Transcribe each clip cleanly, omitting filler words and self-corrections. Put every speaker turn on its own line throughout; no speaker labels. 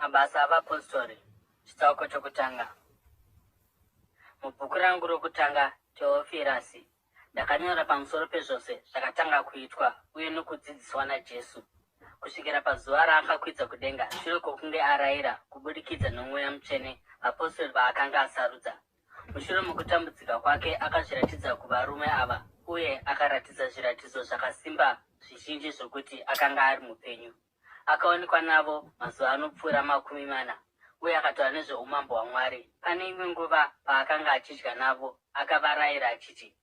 Mabasa aVapostori, chitsauko chokutanga. Mubhuku rangu rokutanga, Teofirasi, ndakanyora pamusoro pezvose zvakatanga kuitwa uye nokudzidziswa naJesu, kusvikira pazuva raakakwidzwa kudenga shure kwokunge arayira kubudikidza noMweya Mutsvene vapostori vaakanga asarudza. Mushure mokutambudzika kwake akazviratidza kuvarume ava uye akaratidza zviratidzo zvakasimba zvizhinji zvokuti akanga ari mupenyu. Akaonekwa navo mazuva anopfuura 40 uye akataura nezveumambo hwaMwari. Pane imwe nguva paakanga achidya navo, akavarayira achiti,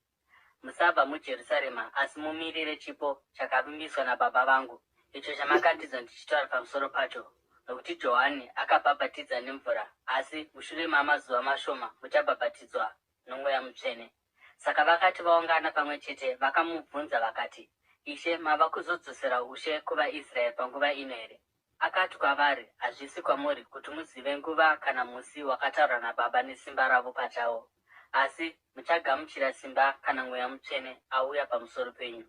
Musabva muJerusarema, asi mumirire chipo chakavimbiswa naBaba vangu, icho chamakandinzwa ndichitaura pamusoro pacho. Nokuti Johani akabhabhatidza nemvura, asi mushure mamazuva mashoma muchabhabhatidzwa noMweya Mutsvene. Saka vakati vaungana pamwe chete, vakamubvunza vakati, Ishe, mava kuzodzosera ushe kuvaIsraeri panguva ino here? Akati kwavari, Hazvisi kwamuri kuti muzive nguva kana musi wakatarwa naBaba nesimba ravo pachavo. Asi muchagamuchira simba kana Mweya Mutsvene auya pamusoro penyu,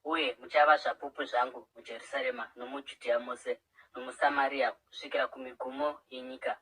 uye muchava zvapupu zvangu muJerusarema nomuJudhea mose nomuSamaria kusvikira kumigumo yenyika.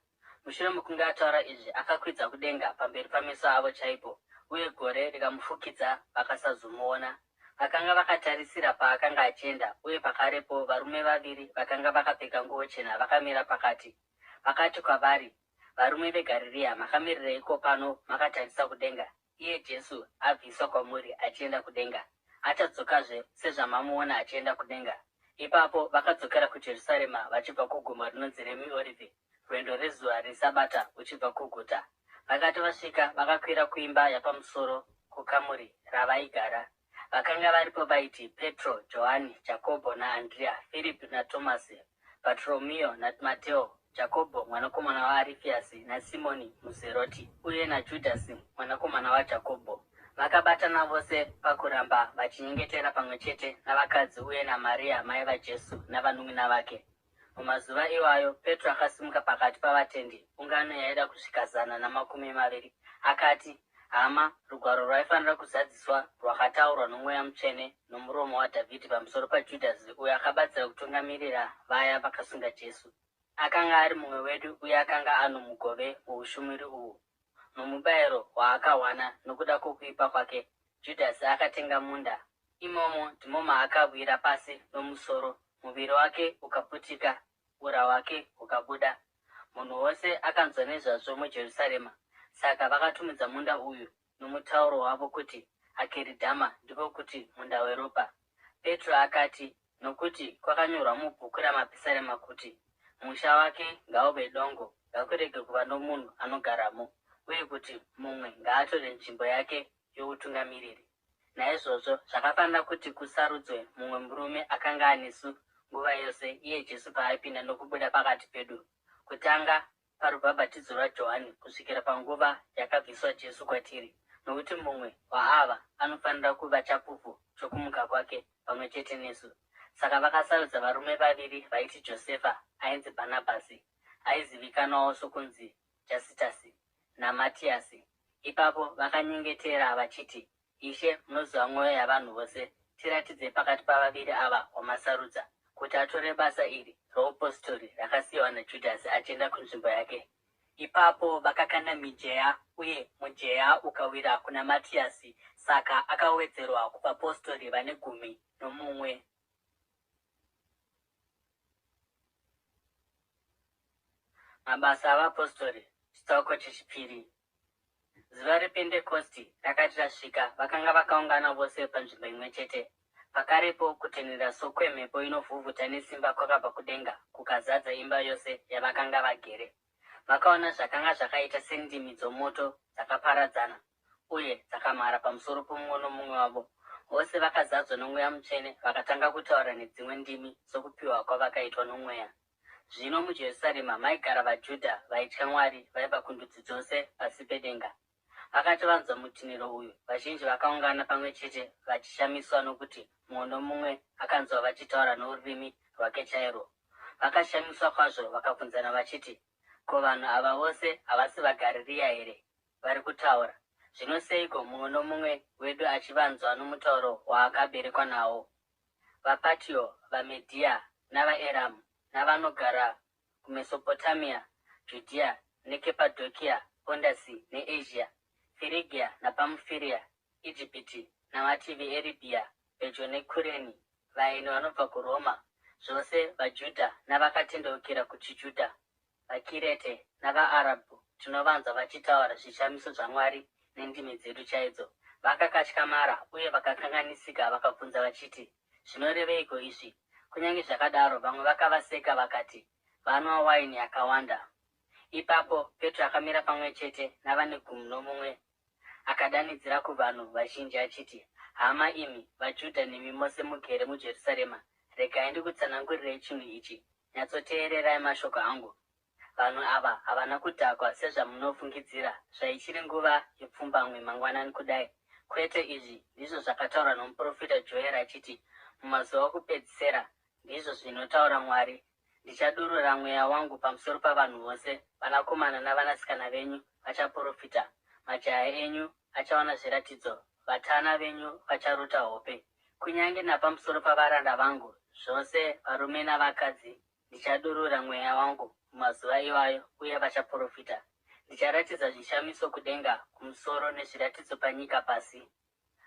Mushure mokunge ataura izvi, akakwidza kudenga pamberi pameso avo chaipo, uye gore rikamufukidza vakasazomuona. Vakanga vakatarisira paakanga achienda, uye pakarepo varume vaviri vakanga vakapfeka nguo chena vakamira pakati. Vakati kwavari, Varume veGarirea, makamirireiko pano makatarisa kudenga? Iye Jesu abviswa kwamuri achienda kudenga, achadzokazve sezvamamuona achienda kudenga. Ipapo vakadzokera kuJerusarema vachibva kugomo rinonzi reMiorivhi, rwendo rwezuva reSabata uchibva kuguta. Vakati vasvika, vakakwira kuimba yapamusoro kukamuri ravaigara. Vakanga varipo vaiti Petro, Johani, Jakobho naAndrea, Firipi naTomasi, Bhatoromeo naMateo, Jakobho mwanakomana waArifiasi naSimoni muZeroti, uye naJudhasi mwanakomana waJakobho. Vakabatana vose pakuramba vachinyengetera pamwe chete navakadzi uye naMaria mai vaJesu navanun'una vake. Mumazuva iwayo Petro akasimuka pakati pavatendi, ungano yaida kusvika 120, akati, Hama, rugwaro rwaifanira kuzadziswa rwakataurwa noMweya Mutsvene nomuromo waDhavhidhi pamusoro paJudhasi uyo akabatsira kutungamirira vaya vakasunga Jesu. Akanga ari mumwe wedu uye akanga ano mugove muushumiri uhu. Nomubayiro waakawana nokuda kwokuipa kwake, Judhasi akatenga munda. Imomo ndimo maakawira pasi nomusoro, muviri wake ukaputika, ura hwake hukabuda. Munhu wose akanzwa nezvazvo muJerusarema, saka vakatumidza munda uyu nomutauro wavo kuti Akeridhama, ndiko kuti, Munda weRopa. Petro akati, Nokuti kwakanyorwa mubhuku raMapisarema kuti, Musha wake ngauve dongo, ngakurege kuva nomunhu anogaramo, uye kuti, Mumwe ngaatore nzvimbo yake youtungamiriri. Naizvozvo zvakafanira kuti kusarudzwe mumwe murume akanga anesu nguva yose iye Jesu paaipinda nokubuda pakati pedu, kutanga parubhabhatidzo rwaJohani kusvikira panguva yakabviswa Jesu kwatiri, nokuti mumwe waava anofanira kuva chapupu chokumuka kwake pamwe chete nesu. Saka vakasarudza varume vaviri vaiti Josefa ainzi Bhanabhasi, aizivikanwawo sokunzi Jasitasi, naMatiasi. Ipapo vakanyengetera vachiti, Ishe, munoziva mwoyo yavanhu vose, tiratidzei pakati pavaviri ava wamasarudza, kuti atore basa iri roupositori rakasiyiwa naJudhasi achienda kunzvimbo yake. Ipapo vakakanda mijeya, uye mujeya ukawira kuna Matiasi, saka akawedzerwa kuvapostori vane gumi nomumwe. Mabasa aVapostori, chitsauko chechipiri. Zuva rePentekosti rakati rasvika, vakanga vakaungana vose panzvimbo imwe chete. Pakarepo kutinhira sokwemhepo inovhuvhuta nesimba kwakabva kudenga kukazadza imba yose yavakanga vagere. Vakaona zvakanga zvakaita sendimi dzomoto dzakaparadzana uye dzakamhara pamusoro pomumwe nomumwe wavo. Vose vakazadzwa noMweya Mutsvene vakatanga kutaura nedzimwe ndimi sokupiwa kwavakaitwa noMweya. Zvino muJerusarema maigara vaJudha vaitya Mwari vaibva kundudzi dzose pasi pedenga. Vakati vanzwa mutinhiro uyu, vazhinji vakaungana pamwe chete vachishamiswa nokuti mumwe nomumwe akanzwa vachitaura norurimi rwake chairwo. Vakashamiswa kwazvo vakabvunzana vachiti, Ko vanhu ava vose havasi vaGarirea here vari kutaura? Zvino seiko mumwe nomumwe wedu achivanzwa nomutauro waakaberekwa nawo? VaPatio, vaMedhia, navaEramu, navanogara kuMesopotamia, Judhea neKapadhokia, Pondasi neAsia, Firigia naPamufiria, Ijipiti namativi eRibhiya pedyo neKureni, vaeni vanobva kuRoma, zvose vaJudha navakatendeukira kuchiJudha, vaKirete navaArabhu, tinovanzwa vachitaura zvishamiso zvaMwari nendimi dzedu chaidzo. Vakakatyamara uye vakakanganisika vakabvunza vachiti, Zvinoreveiko izvi? Kunyange zvakadaro, vamwe vakavaseka vakati, Vanwa waini yakawanda. Ipapo Petro akamira pamwe chete navane gumi nomumwe akadanidzira kuvanhu vazhinji achiti, Hama imi, vaJudha nemi mose mugere muJerusarema, regai ndikutsanangurirei chinhu ichi, nyatsoteererai mashoko angu. Vanhu ava havana kudhakwa sezvamunofungidzira, zvaichiri nguva yepfumbamwe mangwanani kudai. Kwete, izvi ndizvo zvakataurwa nomuprofita Joeri achiti, Mumazuva okupedzisira, ndizvo zvinotaura Mwari, ndichadurura mweya wangu pamusoro pavanhu vose, vanakomana navanasikana venyu vachaprofita, majaya enyu achaona zviratidzo, vatana venyu vacharota hope. Kunyange napamusoro pavaranda vangu, zvose varume navakadzi, Ndichadurura mweya wangu mumazuva iwayo, uye vachaprofita. Ndicharatidza zvishamiso kudenga kumusoro nezviratidzo panyika pasi,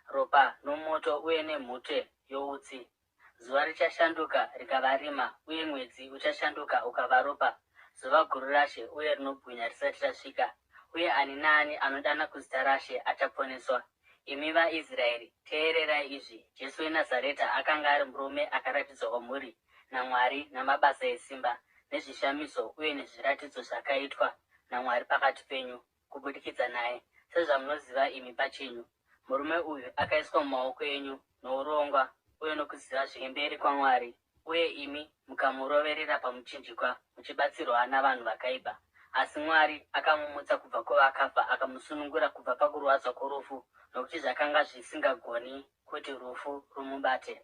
ropa nomoto uye nemhute youtsi. Zuva richashanduka rikava rima, uye mwedzi uchashanduka ukava ropa, zuva guru raShe uye rinobwinya risati rasvika. Uye ani naani anodana kuzita raShe achaponeswa. Imi vaIsraeri, teererai izvi, Jesu weNazareta akanga ari murume akaratidzwa kwamuri naMwari namabasa esimba, nezvishamiso uye nezviratidzo zvakaitwa naMwari pakati penyu kubudikidza naye, sezvamunoziva imi pachenyu. Murume uyu akaiswa mumaoko enyu nourongwa uye nokuziva zviri mberi kwaMwari, uye imi mukamuroverera pamuchinjikwa muchibatsirwa navanhu vakaipa. Asi Mwari akamumutsa kubva kuvakafa akamusunungura kubva pakurwadzwa kworufu, nokuti zvakanga zvisingagoni kuti rufu rumubate.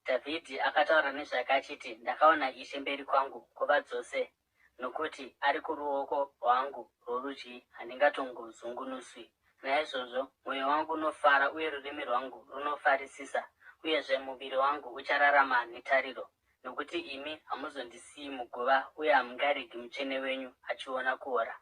Dhavhidhi akataura nezvake achiti, Ndakaona Ishe mberi kwangu nguva dzose, nokuti ari kuruoko rwangu rworudyi handingatongozungunuswi. Naizvozvo mwoyo wangu unofara uye rurimi rwangu runofarisisa, uyezve muviri wangu uchararama netariro, nokuti imi hamuzondisiyi muguva uye hamungaregi Mutsvene wenyu achiona kuora.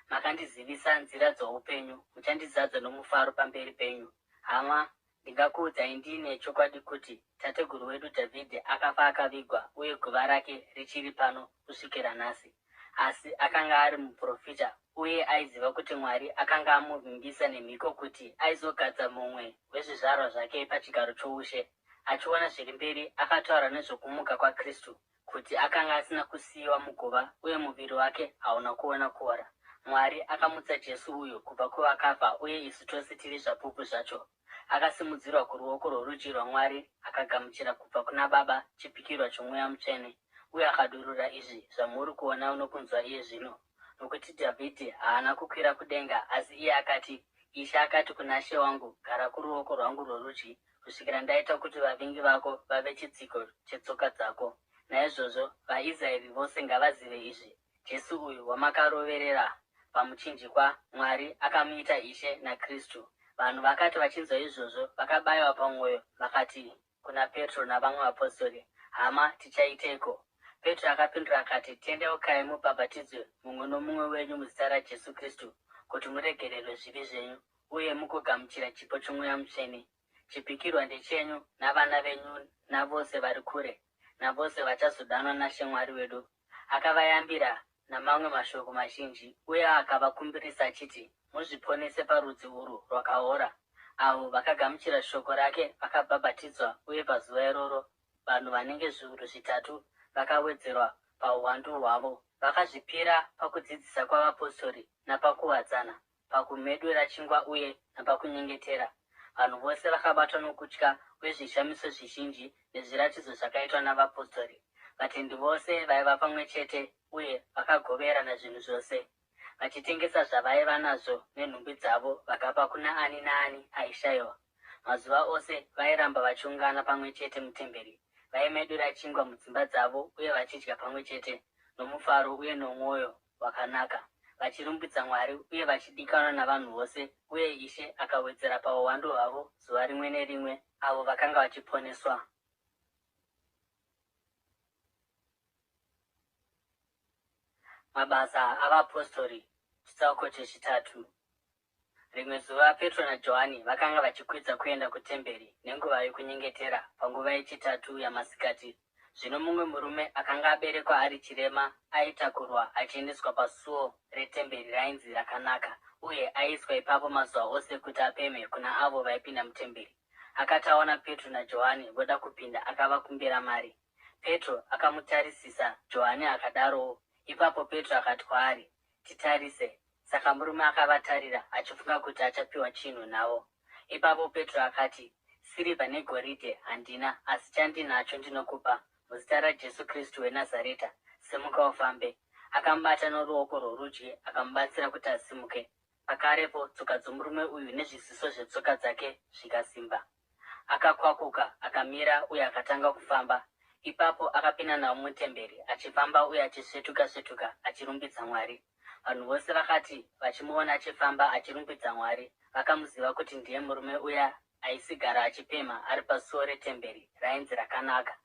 Makandizivisa nzira dzoupenyu, muchandizadza nomufaro pamberi penyu. Hama, Ndingakuudzai ndiine chokwadi kuti tateguru wedu Dhavhidhi akafa akavigwa uye guva rake richiri pano kusvikira nhasi. Asi akanga ari muprofita uye aiziva kuti Mwari akanga amuvimbisa nemhiko kuti aizogadza mumwe wezvizvarwa zvake pachigaro choushe. Achiona zviri mberi, akataura nezvokumuka kwaKristu, kuti akanga asina kusiyiwa muguva uye muviri wake hauna kuona kuora. Mwari akamutsa Jesu uyu kubva kuvakafa uye isu tose tiri zvapupu zvacho. Akasimudzirwa kuruoko rworudyi rwaMwari akagamuchira kubva kuna Baba chipikirwa choMweya Mutsvene uye akadurura izvi zvamuri kuona nokunzwa iye zvino. Nokuti Dhavhidhi haana kukwira kudenga, asi iye akati, Ishe akati kuna She wangu, Gara kuruoko rwangu rworudyi kusvikira ndaita kuti vavengi vako vave chitsiko chetsoka dzako. Naizvozvo vaIsraeri vose ngavazive izvi, Jesu uyu wamakaroverera pamuchinjikwa, Mwari akamuita Ishe naKristu. Vanhu vakati vachinzwa izvozvo, vakabayiwa pamwoyo vakati kuna Petro navamwe vapostori, Hama, tichaiteiko? Petro akapindura akati, Tendeukai mubhabhatidzwe mumwe nomumwe wenyu muzita raJesu Kristu kuti muregererwe zvivi zvenyu, uye mugogamuchira chipo choMweya Mutsvene. Chipikirwa ndechenyu navana venyu navose vari kure, navose vachazodanwa naShe Mwari wedu. Akavayambira namamwe mashoko mazhinji, uye akavakumbirisa achiti, Muzviponese parudzi urwu rwakaora. Avo vakagamuchira shoko rake vakabhabhatidzwa, uye pazuva iroro vanhu vanenge zviuru zvitatu vakawedzerwa pauwandu hwavo. Vakazvipira pakudzidzisa kwavapostori napakuwadzana, pakumedura chingwa uye napakunyengetera. Vanhu vose vakabatwa nokutya uye zvishamiso zvizhinji nezviratidzo zvakaitwa navapostori. Vatendi vose vaiva pamwe chete uye vakagoverana zvinhu zvose, vachitengesa zvavaiva nazvo nenhumbi dzavo vakapa kuna ani naani aishayiwa. Mazuva ose vairamba vachiungana pamwe chete mutemberi, vaimedura chingwa mudzimba dzavo uye vachidya pamwe chete nomufaro uye nomwoyo wakanaka, vachirumbidza Mwari uye vachidikanwa navanhu vose, uye Ishe akawedzera pauwandu hwavo zuva rimwe nerimwe avo vakanga vachiponeswa. Mabasa aVapostori, chitsauko chechitatu. Rimwe zuva Petro naJohani vakanga vachikwidza kuenda kutemberi nenguva yokunyengetera panguva yechitatu yamasikati. Zvino mumwe murume akanga aberekwa ari chirema aitakurwa achiendeswa pasuo retemberi rainzi Rakanaka, uye aiiswa ipapo mazuva ose kuti apemhe kuna avo vaipinda mutemberi. Akati aona Petro naJohani voda kupinda, akavakumbira mari. Petro akamutarisisa, Johani akadarowo. Ipapo Petro akati kwaari, Titarise. Saka murume akavatarira, achifunga kuti achapiwa chinhu navo. Ipapo Petro akati, Sirivha negoridhe handina, asi chandinacho ndinokupa, muzita raJesu Kristu weNazareta, simuka ufambe. Akamubata noruoko rworudyi akamubatsira kuti asimuke. Pakarepo tsoka dzomurume uyu nezviziso zvetsoka dzake zvikasimba. Akakwakuka, akamira uye akatanga kufamba. Ipapo akapinda navo mutemberi, achifamba uye achisvetuka-svetuka, achirumbidza Mwari. Vanhu vose vakati vachimuona achifamba achirumbidza Mwari, vakamuziva kuti ndiye murume uya aisigara achipemha ari pasuo retemberi rainzi Rakanaka.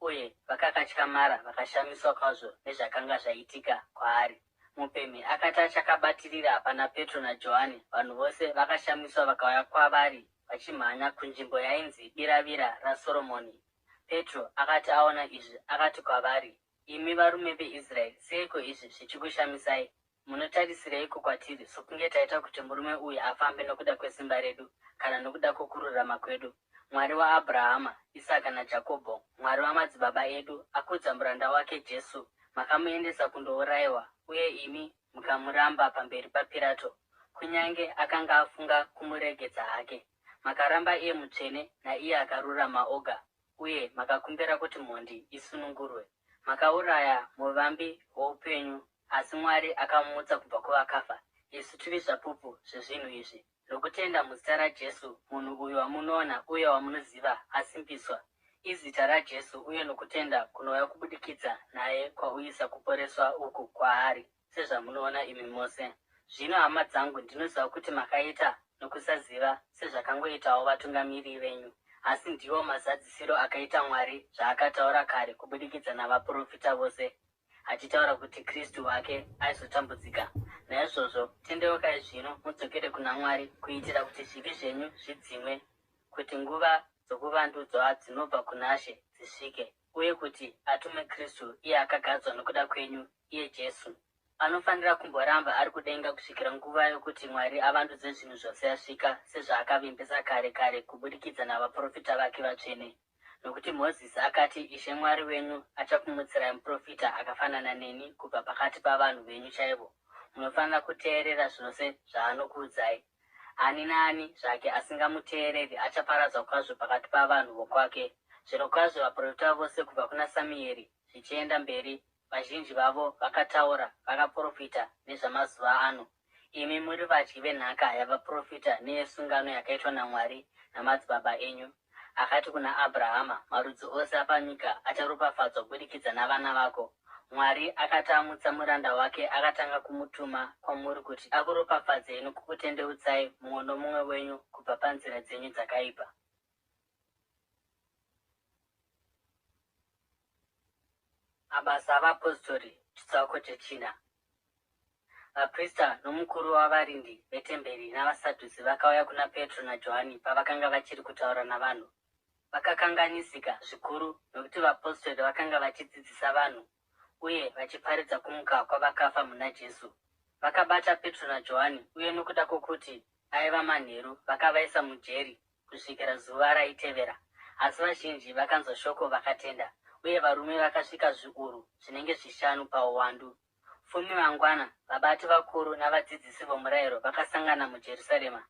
Uye vakakatyamara vakashamiswa kwazvo nezvakanga zvaitika kwaari. Mupemhi akati achakabatirira pana Petro naJohani, vanhu vose vakashamiswa vakauya kwavari vachimhanya kunzvimbo yainzi Biravira raSoromoni. Petro akati aona izvi, akati kwavari, Imi varume veIsraeri, seiko izvi zvichikushamisai? Munotarisireiko kwatiri sokunge taita kuti murume uyu afambe nokuda kwesimba redu kana nokuda kwokururama kwedu? Mwari waAbhurahama, Isaka naJakobho, Mwari wamadzibaba edu, akudza muranda wake Jesu, makamuendesa kundourayiwa, uye imi mukamuramba pamberi paPirato, kunyange akanga afunga kumuregedza hake. Makaramba iye Mutsvene naiye Akarurama oga, uye makakumbira kuti mhondi isunungurwe. Makauraya muvambi woupenyu, asi Mwari akamumutsa kubva kuvakafa. Isu tiri zvapupu zvezvinhu izvi. Nokutenda muzita raJesu, munhu uyu wamunoona uye wamunoziva asimbiswa. Izita raJesu uye nokutenda kunouya kubudikidza naye kwauyisa kuporeswa uku kwaari, sezvamunoona imi mose. Zvino, hama dzangu, ndinoziva kuti makaita nokusaziva, sezvakangoitawo vatungamiri venyu. Asi ndiwo mazadzisiro akaita Mwari zvaakataura kare kubudikidza navaprofita vose, achitaura kuti Kristu wake aizotambudzika. Naizvozvo tendeukai zvino mudzokere kuna Mwari kuitira kuti zvivi zvenyu zvidzimwe, kuti nguva dzokuvandudzwa dzinobva kunaShe dzisvike, uye kuti atume Kristu iye akagadzwa nokuda kwenyu, iye Jesu. Anofanira kumboramba ari kudenga kusvikira nguva yokuti Mwari avandudze zvinhu zvose yasvika, sezvaakavimbisa kare kare kubudikidza navaprofita vake vatsvene. Nokuti Mozisi akati, Ishe Mwari wenyu achakumutsirai muprofita akafanana neni kubva pakati pavanhu venyu chaivo. Munofanira kuteerera zvose zvaanokuudzai. Ani naani zvake asingamuteereri achaparadzwa kwazvo pakati pavanhu vokwake. Zvirokwazvo vaprofita vose kubva kuna Samueri zvichienda mberi, vazhinji vavo vakataura vakaprofita nezvamazuva ano. Imi muri vadyi venhaka yavaprofita neyesungano yakaitwa naMwari namadzibaba enyu. Akati kuna Abhurahama, Marudzi ose apanyika acharopafadzwa kubudikidza navana vako. Mwari akati amutsa muranda wake, akatanga kumutuma kwamuri kuti akuropafadzei nokukutendeutsai mumwe nomumwe wenyu kubva panzira dzenyu dzakaipa. Mabasa aVapostori, chitsauko chechina. Vaprista nomukuru wavarindi vetemberi navaSadhusi vakauya kuna Petro naJohani pavakanga vachiri kutaura navanhu. Vakakanganisika zvikuru nokuti vapostori vakanga vachidzidzisa vanhu uye vachiparidza kumuka kwavakafa muna Jesu. Vakabata Petro naJohani uye nokuda kwokuti aiva manheru vakavaisa mujeri kusvikira zuva raitevera. Asi vazhinji vakanzwa shoko vakatenda, uye varume vakasvika zviuru zvinenge zvishanu pauwandu. Fumi mangwana, vabati vakuru navadzidzisi vomurayiro vakasangana muJerusarema.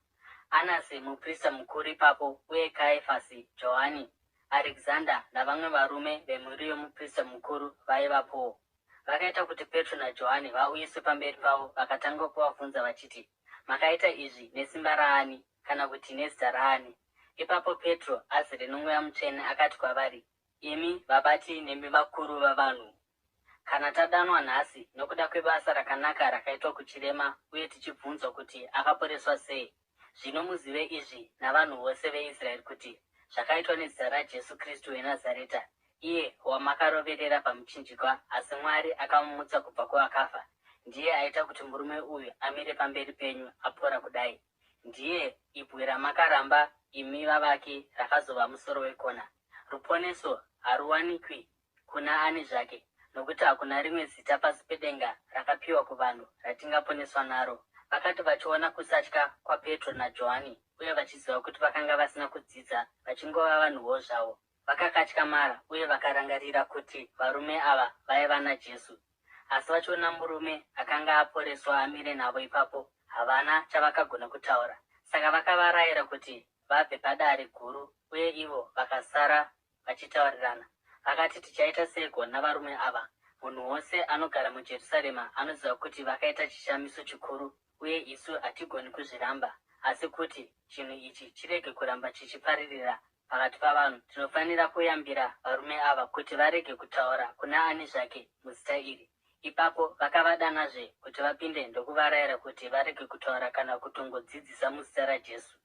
Anasi muprista mukuru ipapo, uye Kaifasi, Johani, Arekizanda navamwe varume vemhuri yomuprista mukuru vaivapowo. Vakaita kuti Petro naJohani vauyiswe pamberi pavo vakatanga kuvabvunza vachiti, Makaita izvi nesimba raani, kana kuti nezita raani? Ipapo Petro, azere noMweya Mutsvene, akati kwavari, Imi vabati nemi vakuru vavanhu, Kana tadanwa nhasi nokuda kwebasa rakanaka rakaitwa kuchirema uye tichibvunzwa kuti akaporeswa sei, zvino muzive izvi navanhu vose veIsraeri kuti zvakaitwa nezita raJesu Kristu weNazareta, iye wamakaroverera pamuchinjikwa asi Mwari akamumutsa kubva kuvakafa. Ndiye aita kuti murume uyu amire pamberi penyu apora kudai. Ndiye ibwe ramakaramba imi vavaki rakazova musoro wekona. Ruponeso haruwanikwi kuna ani zvake, nokuti hakuna rimwe zita pasi pedenga rakapiwa kuvanhu ratingaponeswa naro. Vakati vachiona kusatya kwaPetro naJohani uye vachiziva kuti vakanga vasina kudzidza vachingova vanhuwo zvavo, vakakatyamara uye vakarangarira kuti varume ava vaiva naJesu. Asi vachiona murume akanga aporeswa amire navo ipapo, havana chavakagona kutaura. Saka vakavarayira kuti vabve padare guru, uye ivo vakasara vachitaurirana. Vakati, Tichaita seiko navarume ava? Munhu wose anogara muJerusarema anoziva kuti vakaita chishamiso chikuru, uye isu hatigoni kuzviramba. Asi kuti chinhu ichi chirege kuramba chichiparirira pakati pavanhu, tinofanira kuyambira varume ava kuti varege kutaura kuna ani zvake muzita iri. Ipapo vakavadanazve kuti vapinde ndokuvarayira kuti varege kutaura kana kutongodzidzisa muzita raJesu.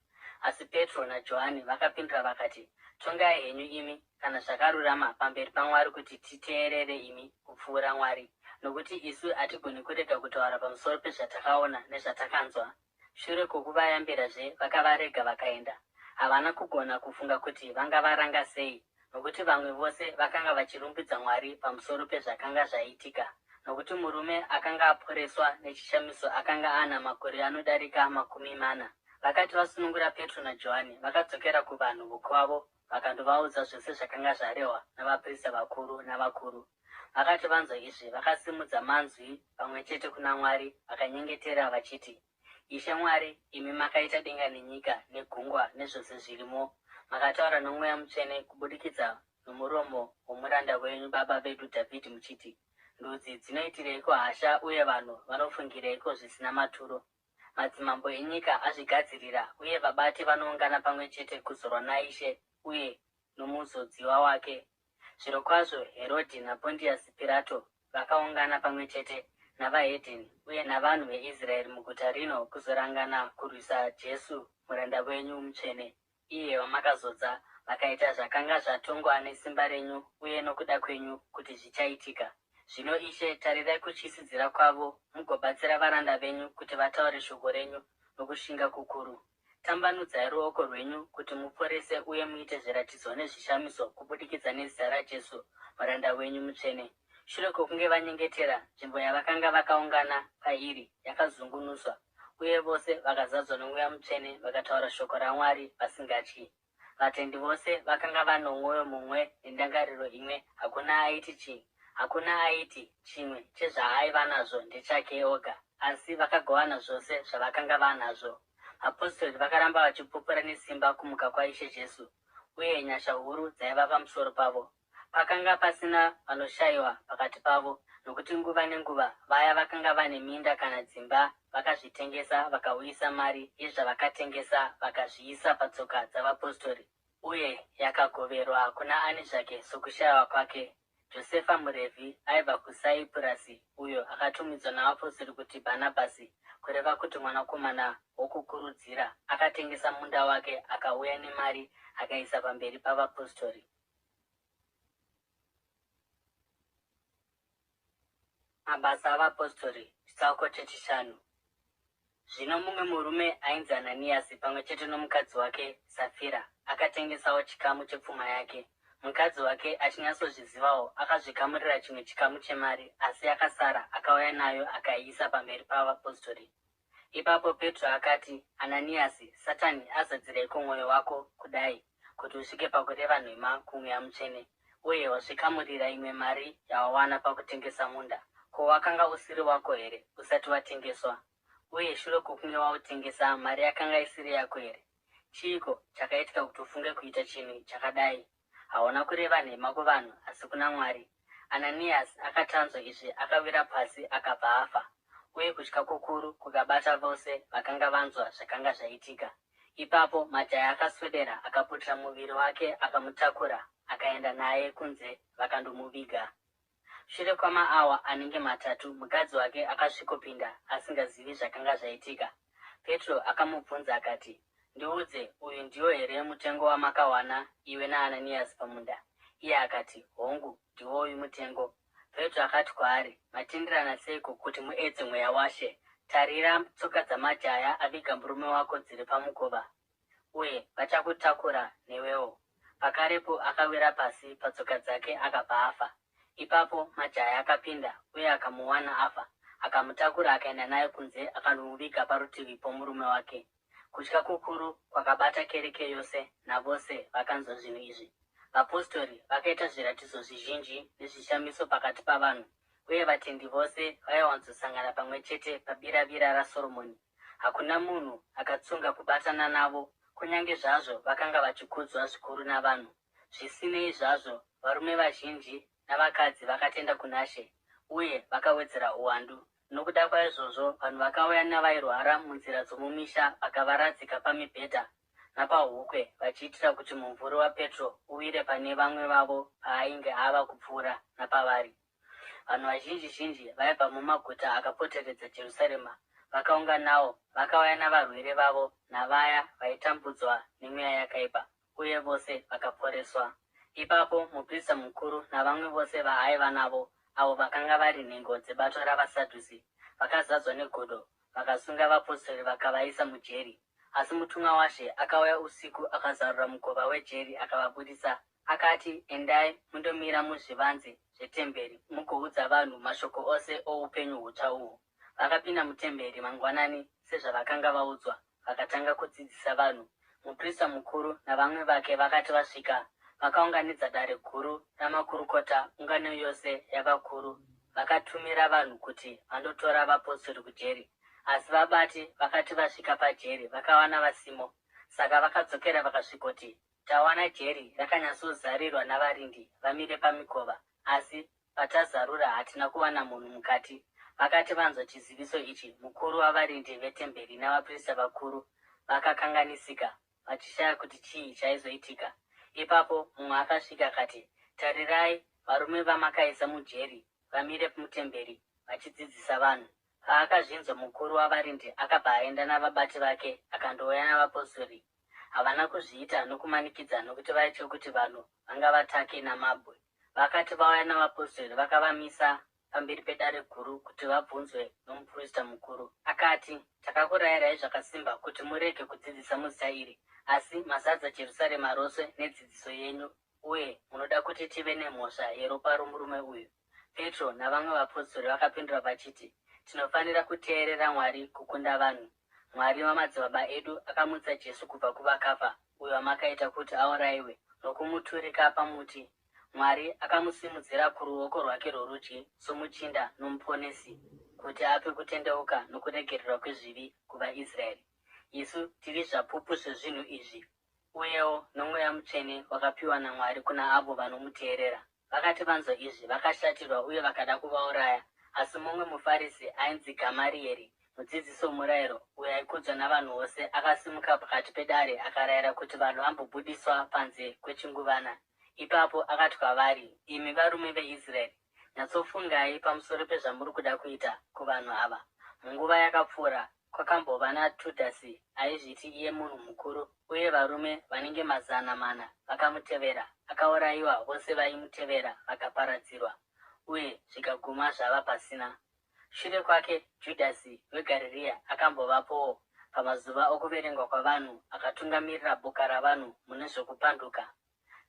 Asi Petro naJohani vakapindura vakati, Tongai henyu imi kana zvakarurama pamberi paMwari kuti titeerere imi kupfuura Mwari, nokuti isu hatigoni kurega kutaura pamusoro pezvatakaona nezvatakanzwa. Shure kwokuvayambirazve vakavarega vakaenda. Havana kugona kufunga kuti vangavaranga sei, nokuti vamwe vose vakanga vachirumbidza Mwari pamusoro pezvakanga zvaitika, nokuti murume akanga aporeswa nechishamiso akanga ana makore anodarika 40. Vakati vasunungura Petro naJohani, vakadzokera kuvanhu vokwavo vakandovaudza zvose zvakanga zvarehwa navaprista vakuru navakuru. Vakati vanzwa izvi, vakasimudza manzwi pamwe chete kuna Mwari vakanyengetera vachiti, Ishe Mwari, imi makaita denga nenyika negungwa nezvose zvirimo, makataura noMweya Mutsvene kubudikidza nomuromo womuranda wenyu baba vedu Dhavhidhi muchiti, Ndudzi dzinoitireiko hasha uye vanhu vanofungireiko zvisina maturo? Madzimambo enyika azvigadzirira uye vabati vanoungana pamwe chete kuzorwa naIshe uye nomuzodziwa wake. Zvirokwazvo, Herodhi naPondiasi Pirato vakaungana pamwe chete navahedheni uye navanhu veIsraeri muguta rino kuzorangana kurwisa Jesu, muranda wenyu mutsvene, iye wamakazodza, vakaita zvakanga zvatongwa nesimba renyu uye nokuda kwenyu kuti zvichaitika. Zvino, Ishe, tarirai kutyisidzira kwavo mugobatsira varanda venyu kuti vataure shoko renyu nokushinga kukuru. Tambanudzai ruoko rwenyu kuti muporese uye muite zviratidzo nezvishamiso kubudikidza nezita raJesu, muranda wenyu mutsvene. Shure kwokunge vanyengetera, nzvimbo yavakanga vakaungana pairi yakazungunuswa, uye vose vakazadzwa noMweya Mutsvene vakataura shoko raMwari vasingatyi. Vatendi vose vakanga vano mwoyo mumwe nendangariro imwe, hakuna aiti chi, hakuna aiti chimwe chezvaaiva nazvo ndechake oga, asi vakagovana zvose zvavakanga vanazvo. Vapostori vakaramba vachipupura nesimba kumuka kwaIshe Jesu, uye nyasha huru dzaiva pamusoro pavo. Pakanga pasina vanoshayiwa pakati pavo, nokuti nguva nenguva vaya vakanga vane minda kana dzimba vakazvitengesa vakauyisa mari yezvavakatengesa vakazviisa patsoka dzavapostori, uye yakagoverwa kuna ani zvake sokushayiwa kwake. Josefa muRevhi aibva kuSaipurasi, uyo akatumidzwa navapostori kuti Bhanabhasi, kureva kuti Mwanakomana Wokukurudzira, akatengesa munda wake akauya nemari akaisa pamberi pavapostori. Mabasa aVapostori, chitsauko chechishanu. Zvino mumwe murume ainzi Ananiasi pamwe chete nomukadzi wake Safira akatengesawo chikamu chepfuma yake. Mukadzi wake achinyatsozvizivawo akazvikamurira chimwe chikamu chemari asi yakasara akauya nayo akaiisa pamberi pavapostori. Ipapo Petro akati, Ananiasi, Satani azadzireiko mwoyo wako kudai, kuti usvike pakureva nhema kuMweya Mutsvene, uye wazvikamurira imwe mari yawawana pakutengesa munda? Ko wakanga usiri wako here usati watengeswa? Uye shure kwokunge wautengesa, mari yakanga isiri yako here? Chiiko chakaitika kuti ufunge kuita chinhu chakadai? Hauna kureva nhema kuvanhu asi kuna Mwari. Ananiasi akati anzwa izvi akawira pasi akabva afa, uye kutya kukuru kukabata vose vakanga vanzwa zvakanga zvaitika. Ipapo majaya akaswedera akaputira muviri wake akamutakura akaenda naye kunze vakandomuviga. Shure kwamaawa anenge matatu mukadzi wake akasvikopinda asingazivi zvakanga zvaitika. Petro akamubvunza akati, Ndiudze, uyu ndiwo here mutengo wamakawana iwe naAnaniasi pamunda? Iye akati, Hongu, ndiwoyu mutengo. Petro akati kwaari, Matenderana seiko kuti muedze Mweya waShe? Tarira, tsoka dzamajaya aviga murume wako dziri pamukova, uye vachakutakura newewo. Pakarepo akawira pasi patsoka dzake akabva afa. Ipapo majaya akapinda uye akamuwana afa, akamutakura akaenda naye kunze akandomuviga parutivi pomurume wake. Kutya kukuru kwakabata kereke yose navose vakanzwa zvinhu izvi. Vapostori vakaita zviratidzo zvizhinji nezvishamiso pakati pavanhu, uye vatendi vose vaiwanzosangana pamwe chete pabiravira raSoromoni. Hakuna munhu akatsunga kubatana navo, kunyange zvazvo vakanga vachikudzwa zvikuru navanhu. Zvisinei zvazvo, varume vazhinji navakadzi vakatenda kunaShe, uye vakawedzera uwandu. Nokuda kwaizvozvo vanhu vakauya navairwara munzira dzomumisha vakavaradzika pamibhedha napahukwe vachiitira kuti mumvuri waPetro uwire pane vamwe vavo paainge ava kupfuura napavari. Vanhu vazhinji-zhinji vaibva mumaguta akapoteredza Jerusarema vakaunganawo, vakauya navarwere vavo navaya vaitambudzwa nemweya yakaipa, uye vose vakaporeswa. Ipapo muprista mukuru navamwe vose vaaiva navo, avo vakanga vari nhengo dzebato ravaSadhusi, vakazadzwa negodo, vakasunga vapostori vakavaisa mujeri. Asi mutumwa waShe akauya usiku akazarura mukova wejeri akavabudisa. Akati, Endai mundomira muzvivanze zvetemberi mugoudza vanhu mashoko ose oupenyu hutsva uhu. Vakapinda mutemberi mangwanani sezvavakanga vaudzwa vakatanga kudzidzisa vanhu. Muprista mukuru navamwe vake vakati vasvika, vakaunganidza dare guru ramakurukota, ungano yose yavakuru, vakatumira vanhu kuti vandotora vapostori kujeri. Asi vabati vakati vasvika pajeri, vakawana vasimo. Saka vakadzokera vakasvikoti, Tawana jeri rakanyatsozarirwa navarindi vamire pamikova, asi patazarura hatina kuwana munhu mukati. Vakati vanzwa chiziviso ichi, mukuru wavarindi vetemberi navaprista vakuru vakakanganisika, vachishaya kuti chii chaizoitika. Ipapo mumwe akasvika akati, Tarirai, varume vamakaisa mujeri vamire mutemberi vachidzidzisa vanhu. Paakazvinzwa mukuru wavarindi akabva aenda navabati vake akandouya navapostori. Havana kuzviita nokumanikidza nokuti vaitya kuti vanhu vangavatake namabwe. Vakati vauya navapostori vakavamisa pamberi pedare guru kuti vabvunzwe nomuprista mukuru. Akati, Takakurayirai zvakasimba kuti murege kudzidzisa muzita iri, asi mazadza Jerusarema rose nedzidziso yenyu uye munoda kuti tive nemhosva yeropa romurume uyu. Petro navamwe vapostori vakapindura vachiti, Tinofanira kuteerera Mwari kukunda vanhu. Mwari wamadzibaba edu akamutsa Jesu kubva kuvakafa, uyo wamakaita kuti aurayiwe nokumuturika pamuti. Mwari akamusimudzira kuruoko rwake rworudyi soMuchinda noMuponesi, kuti ape kutendeuka nokuregererwa kwezvivi kuvaIsraeri. Isu tiri zvapupu zvezvinhu izvi, uyewo noMweya Mutsvene wakapiwa naMwari kuna avo vanomuteerera. Vakati vanzwa izvi, vakashatirwa uye vakada kuvauraya. Asi mumwe muFarisi ainzi Gamarieri, mudzidzisi womurayiro, uyo aikudzwa navanhu vose, akasimuka pakati pedare akarayira kuti vanhu vambobudiswa panze kwechinguvana. Ipapo akati kwavari, Imi varume veIsraeri, nyatsofungai pamusoro pezvamuri kuda kuita kuvanhu ava. Munguva yakapfuura, Kwakambova naTudhasi aizviti iye munhu mukuru, uye varume vanenge 400 vakamutevera. Akaurayiwa, vose vaimutevera vakaparadzirwa, uye zvikaguma zvava pasina. Shure kwake, Judhasi weGarirea akambovapowo, pamazuva okuverengwa kwavanhu akatungamirira boka ravanhu mune zvokupanduka.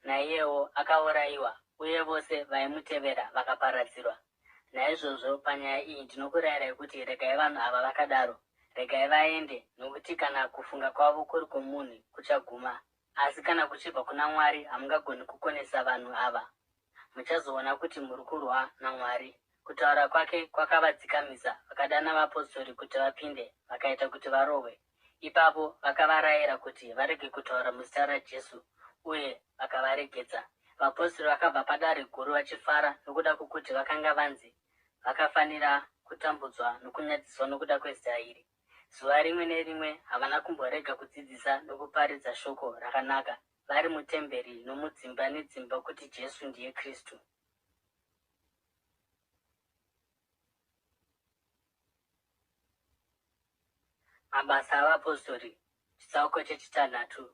Naiyewo akaurayiwa, uye vose vaimutevera vakaparadzirwa. Naizvozvo panyaya iyi ndinokurayirai kuti regai vanhu ava vakadaro, regai vaende, nokuti kana kufunga kwavo kuri kwomunhu, kuchaguma, asi kana kuchibva kuna Mwari, hamungagoni kukonesa vanhu ava. Muchazoona kuti muri kurwa naMwari. Kutaura kwake kwakavadzikamisa, vakadana vapostori kuti vapinde, vakaita kuti varohwe. Ipapo vakavarayira kuti varege kutaura muzita raJesu, uye vakavaregedza. Vapostori vakabva padare guru vachifara nokuda kwokuti vakanga vanzi vakafanira kutambudzwa nokunyadziswa nokuda kwezita iri. Zuva rimwe nerimwe havana kumborega kudzidzisa nokuparidza shoko rakanaka vari mutemberi nomudzimba nedzimba kuti Jesu ndiye Kristu. Mabasa aVapostori, chitsauko chechitanhatu.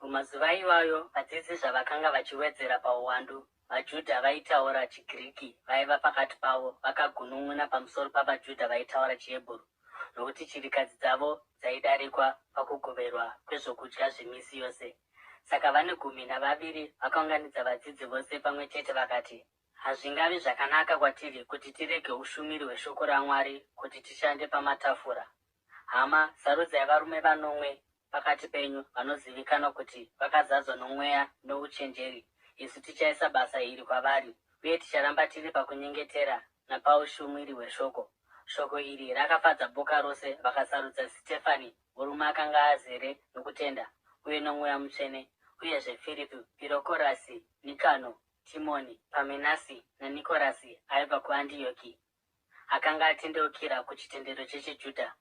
Mumazuva iwayo vadzidzi zvavakanga vachiwedzera pauwandu, VaJudha vaitaura chiGiriki vaiva pakati pavo vakagunun'una pamusoro pavaJudha vaitaura chiHebheru, nokuti chirikadzi dzavo dzaidarikwa pakugoverwa kwezvokudya zvemisi yose. Saka vane gumi navaviri vakaunganidza vadzidzi vose pamwe chete vakati, Hazvingavi zvakanaka kwatiri kuti tirege ushumiri hweshoko raMwari kuti tishande pamatafura. Hama, sarudzai varume vanomwe pakati penyu vanozivikanwa kuti vakazadzwa nomweya nouchenjeri, isu tichaisa basa iri kwavari, uye ticharamba tiri pakunyengetera napaushumiri hweshoko. Shoko iri rakafadza boka rose, vakasarudza Sitefani, murume akanga azere nokutenda uye noMweya Mutsvene, uyezve Firipi, Pirokorasi, Nikano, Timoni, Pamenasi naNikorasi aibva kuAndiyoki, akanga atendeukira kuchitendero chechiJudha.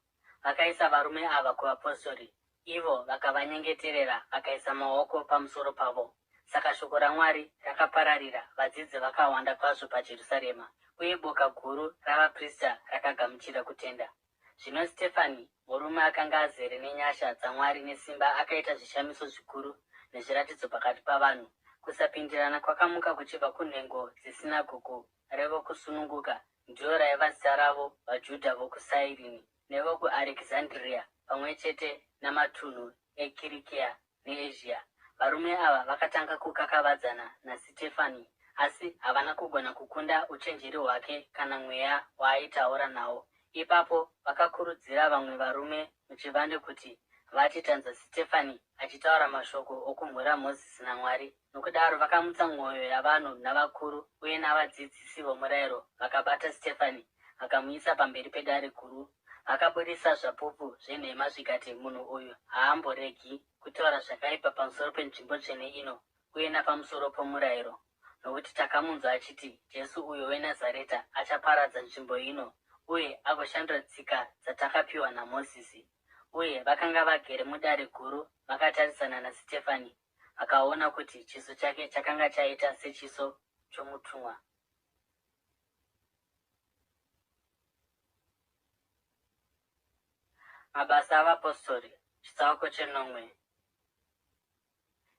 Vakaisa varume ava kuvapostori, ivo vakavanyengeterera vakaisa maoko pamusoro pavo. Saka shoko raMwari rakapararira, vadzidzi vakawanda kwazvo paJerusarema, uye boka guru ravaprista rakagamuchira kutenda. Zvino Sitefani, murume akanga azere nenyasha dzaMwari nesimba, akaita zvishamiso zvikuru nezviratidzo pakati pavanhu. Kusapindirana kwakamuka kuchibva kunhengo dzesinagogu reVokusununguka, ndiro raiva zita ravo, vaJudha vokuSairini nevokuArekizandriya, pamwe chete namatunhu eKirikiya neEzhia. Varume ava vakatanga kukakavadzana naSitefani, asi havana kugona kukunda uchenjeri hwake kana mweya waaitaura nawo. Ipapo vakakurudzira vamwe varume muchivande kuti vati, Tanzwa Sitefani achitaura mashoko okumhura Mozisi naMwari. Nokudaro vakamutsa mwoyo yavanhu navakuru uye navadzidzisi vomurayiro, vakabata Sitefani vakamuisa pamberi pedare guru. Vakabudisa zvapupu zvenhema zvikati, Munhu uyu haamboregi kutaura zvakaipa pamusoro penzvimbo tsvene ino uye napamusoro pomurayiro. Nokuti takamunzwa achiti, Jesu uyo weNazareta achaparadza nzvimbo ino uye agoshandura tsika dzatakapiwa naMozisi. Uye vakanga vagere mudare guru vakatarisana naSitefani vakaona kuti chiso chake chakanga chaita sechiso chomutumwa. Mabasa aVapostori, chitsauko chenomwe.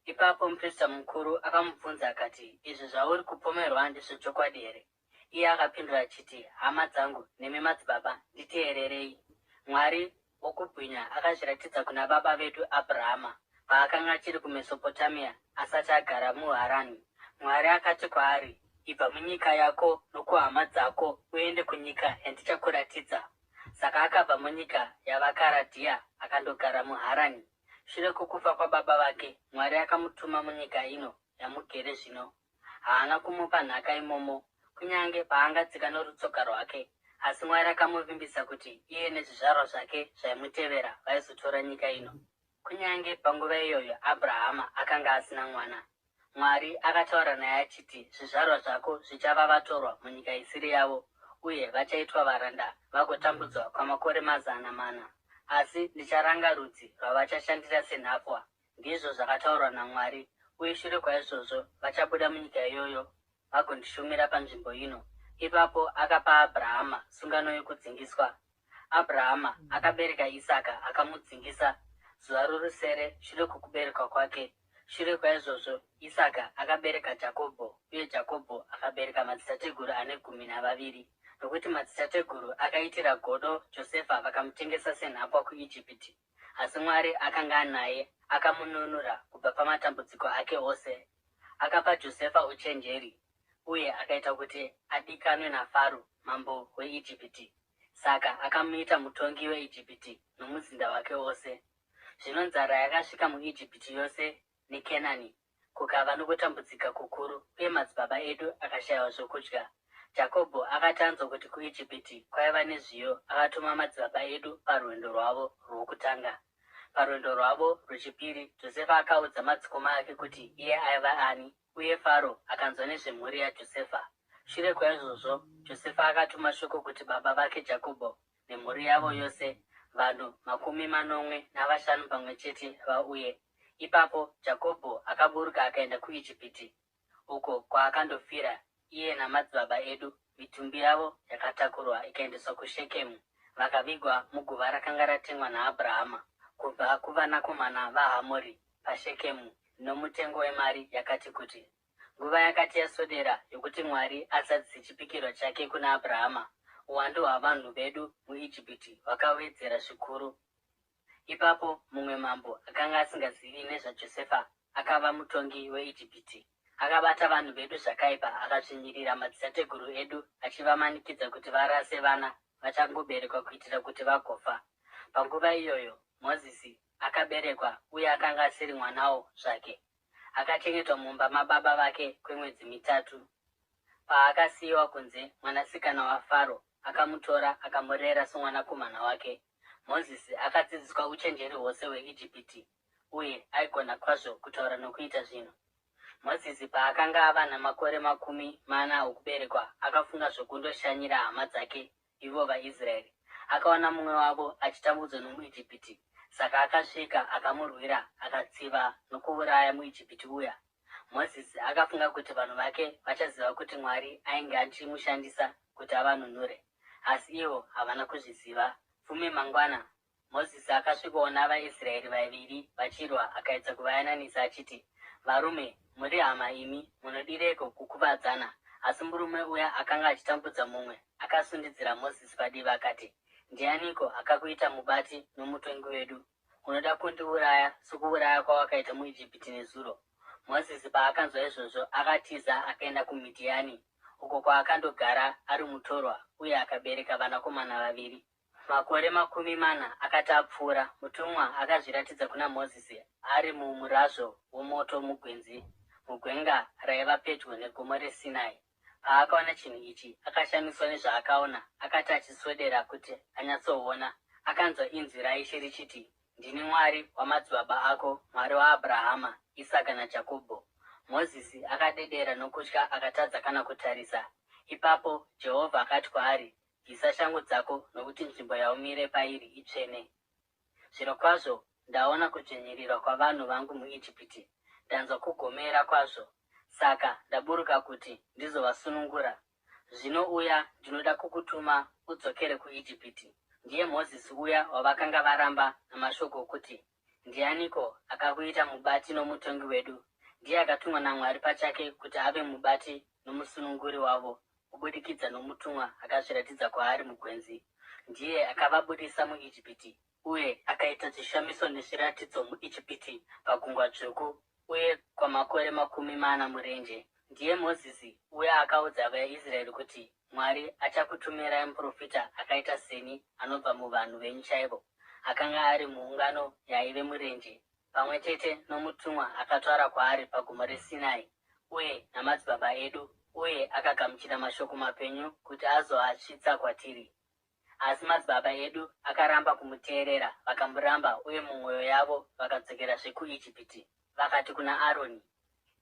Ipapo muprista mukuru akamubvunza akati, Izvi zvauri kupomerwa ndezvechokwadi here? Iye akapindura achiti, Hama dzangu nemi madzibaba, nditeererei. Mwari wokubwinya akazviratidza kuna baba vedu Abhurahama paakanga achiri kuMesopotamia asati agara muHarani. Mwari akati kwaari, Ibva munyika yako nokuhama dzako uende kunyika yandichakuratidza. Saka akabva munyika yavaKaradhia akandogara muHarani. Shure kwokufa kwababa vake, Mwari akamutuma munyika ino yamugere zvino. Haana kumupa nhaka imomo, kunyange paangatsika norutsoka rwake, asi Mwari akamuvimbisa kuti iye nezvizvarwa zvake zvaimutevera vaizotora nyika ino. Kunyange panguva iyoyo Abhurahama akanga asina mwana. Mwari akataura naye achiti, Zvizvarwa zvako zvichava vatorwa munyika isiri yavo, uye vachaitwa varanda vagotambudzwa kwamakore 400. Asi ndicharanga rudzi rwavachashandira senhapwa, ndizvo zvakataurwa naMwari, uye shure kwaizvozvo vachabuda munyika iyoyo vagondishumira panzvimbo ino. Ipapo akapa Abhurahama sungano yokudzingiswa. Abhurahama akabereka Isaka akamudzingisa zuva rorusere shure kwokuberekwa kwake. Shure kwaizvozvo Isaka akabereka Jakobho, uye Jakobho akabereka madzitateguru ane 12. Nokuti madzitateguru akaitira godo Josefa vakamutengesa senhapwa kuIjipiti. Asi Mwari akanga anaye akamununura kubva pamatambudziko ake ose. Akapa Josefa uchenjeri uye akaita kuti adikanwe naFaro mambo weIjipiti. Saka akamuita mutongi weIjipiti nomuzinda wake wose. Zvino nzara yakasvika muIjipiti yose neKenani, kukava nokutambudzika kukuru, uye madzibaba edu akashayiwa zvokudya. Jakobho akati anzwa kuti kuIjipiti kwaiva nezviyo, akatuma madzibaba edu parwendo rwavo rwokutanga. Parwendo rwavo rwechipiri, Josefa akaudza madzikoma ake kuti iye aiva ani, uye Faro akanzwa nezvemhuri yaJosefa. Shure kwaizvozvo, Josefa akatuma shoko kuti baba vake Jakobho nemhuri yavo yose, vanhu 75 pamwe chete, vauye. Ipapo Jakobho akaburuka akaenda kuIjipiti, uko kwaakandofira iye namadzibaba edu. Mitumbi yavo yakatakurwa ikaendeswa kuShekemu, vakavigwa muguva rakanga ratengwa naAbhurahama kubva kuvanakomana vaHamori paShekemu nomutengo wemari yakati kuti. Nguva yakati yaswedera yokuti Mwari azadzise chipikirwa chake kuna Abhurahama, uwandu hwavanhu vedu muIjipiti hwakawedzera zvikuru. Ipapo mumwe mambo akanga asingazivi nezvaJosefa akava mutongi weIjipiti. Akabata vanhu vedu zvakaipa akadzvinyirira madzitateguru edu achivamanikidza kuti varase vana vachangoberekwa kuitira kuti vagofa. Panguva iyoyo Mozisi akaberekwa uye akanga asiri mwanawo zvake. Akachengetwa mumba mababa vake kwemwedzi mitatu. Paakasiyiwa kunze, mwanasikana waFaro akamutora akamurera somwanakomana wake. Mozisi akadzidziswa uchenjeri hwose hweIjipiti uye aigona kwazvo kutaura nokuita zvinhu. Mozisi paakanga ava namakore 40 okuberekwa akafunga zvokundoshanyira hama dzake ivo vaIsraeri. Akaona mumwe wavo achitambudzwa nomuIjipiti, saka akasvika akamurwira akatsiva nokuuraya muIjipiti uya. Mozisi akafunga kuti vanhu vake vachaziva kuti Mwari ainge achimushandisa kuti avanunure, asi ivo havana kuzviziva. Fume mangwana, Mozisi akasvikoona vaIsraeri vaviri vachirwa akaedza kuvayananisa achiti, Varume, muri hama imi, munodireiko kukuvadzana? Asi murume uya akanga achitambudza mumwe akasundidzira Mozisi padivi akati, Ndianiko akakuita mubati nomutongi wedu? Unoda kundiuraya sokuuraya kwawakaita muIjipiti nezuro? Mozisi paakanzwa izvozvo akatiza akaenda kuMidhiani, uko kwaakandogara ari mutorwa uye akabereka vanakomana vaviri. Makore 40 akati apfuura, mutumwa akazviratidza kuna Mozisi ari mumurazvo womoto mugwenzi, mugwenga raiva pedyo neGomo reSinai. Paakaona chinhu ichi, akashamiswa nezvaakaona. Akati achiswedera kuti anyatsoona, akanzwa inzwi raIshe richiti, Ndini Mwari wamadzibaba ako, Mwari waAbhurahama, Isaka naJakobho. Mozisi akadedera nokutya akatadza kana kutarisa. Ipapo Jehovha akati kwaari, Bvisa shangu dzako nokuti nzvimbo yaumire pairi itsvene. Zvirokwazvo ndaona kudzvinyirirwa kwavanhu vangu muIjipiti, ndanzwa kugomera kwazvo, saka ndaburuka kuti ndizovasunungura. Zvino uya, ndinoda kukutuma udzokere kuIjipiti. Ndiye Mozisi uya wavakanga varamba namashoko okuti, Ndianiko akakuita mubati nomutongi wedu? Ndiye akatumwa naMwari pachake kuti ave mubati nomusununguri wavo kubudikidza nomutumwa akazviratidza kwaari mugwenzi. Ndiye akavabudisa muIjipiti uye akaita zvishamiso nezviratidzo muIjipiti, paGungwa Dzvuku uye kwamakore 40 murenje. Ndiye Mozisi uya akaudza vaIsraeri kuti, Mwari achakutumirai muprofita akaita seni anobva muvanhu venyu chaivo. Akanga ari muungano yaive murenje, pamwe chete nomutumwa akataura kwaari paGomo reSinai uye namadzibaba edu, uye akagamuchira mashoko mapenyu kuti azoasvitsa kwatiri. Asi madzibaba edu akaramba kumuteerera, vakamuramba uye mumwoyo yavo vakadzokerazve kuIjipiti. Vakati kuna Aroni,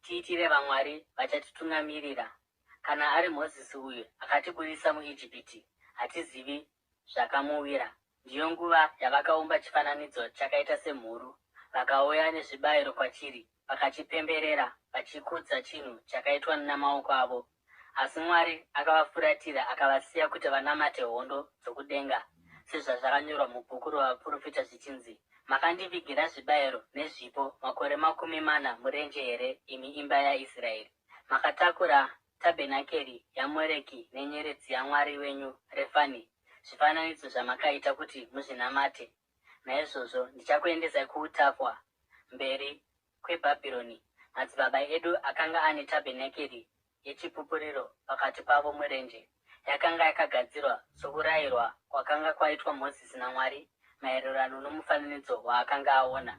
Tiitire vamwari vachatitungamirira. Kana ari Mozisi uyu akatibudisa muIjipiti, hatizivi zvakamuwira. Ndiyo nguva yavakaumba chifananidzo chakaita semhuru, vakauya nezvibayiro kwachiri, vakachipemberera, vachikudza chinhu chakaitwa namaoko avo. Asi Mwari akavafuratira akavasiya kuti vanamate hondo dzokudenga, sezvazvakanyorwa mubhuku rovaprofita zvichinzi, Makandivigira zvibayiro nezvipo makore 40 murenje here, imi imba yaIsraeri? Makatakura tabhenakeri yaMoreki nenyeredzi yamwari wenyu Refani, zvifananidzo zvamakaita kuti muzvinamate. Naizvozvo ndichakuendesai kuutapwa mberi kweBhabhironi. Madzibaba edu akanga ane tabhenakeri yechipupuriro pakati pavo murenje, yakanga yakagadzirwa sokurayirwa kwakanga kwaitwa Mozisi naMwari maererano nomufananidzo waakanga aona.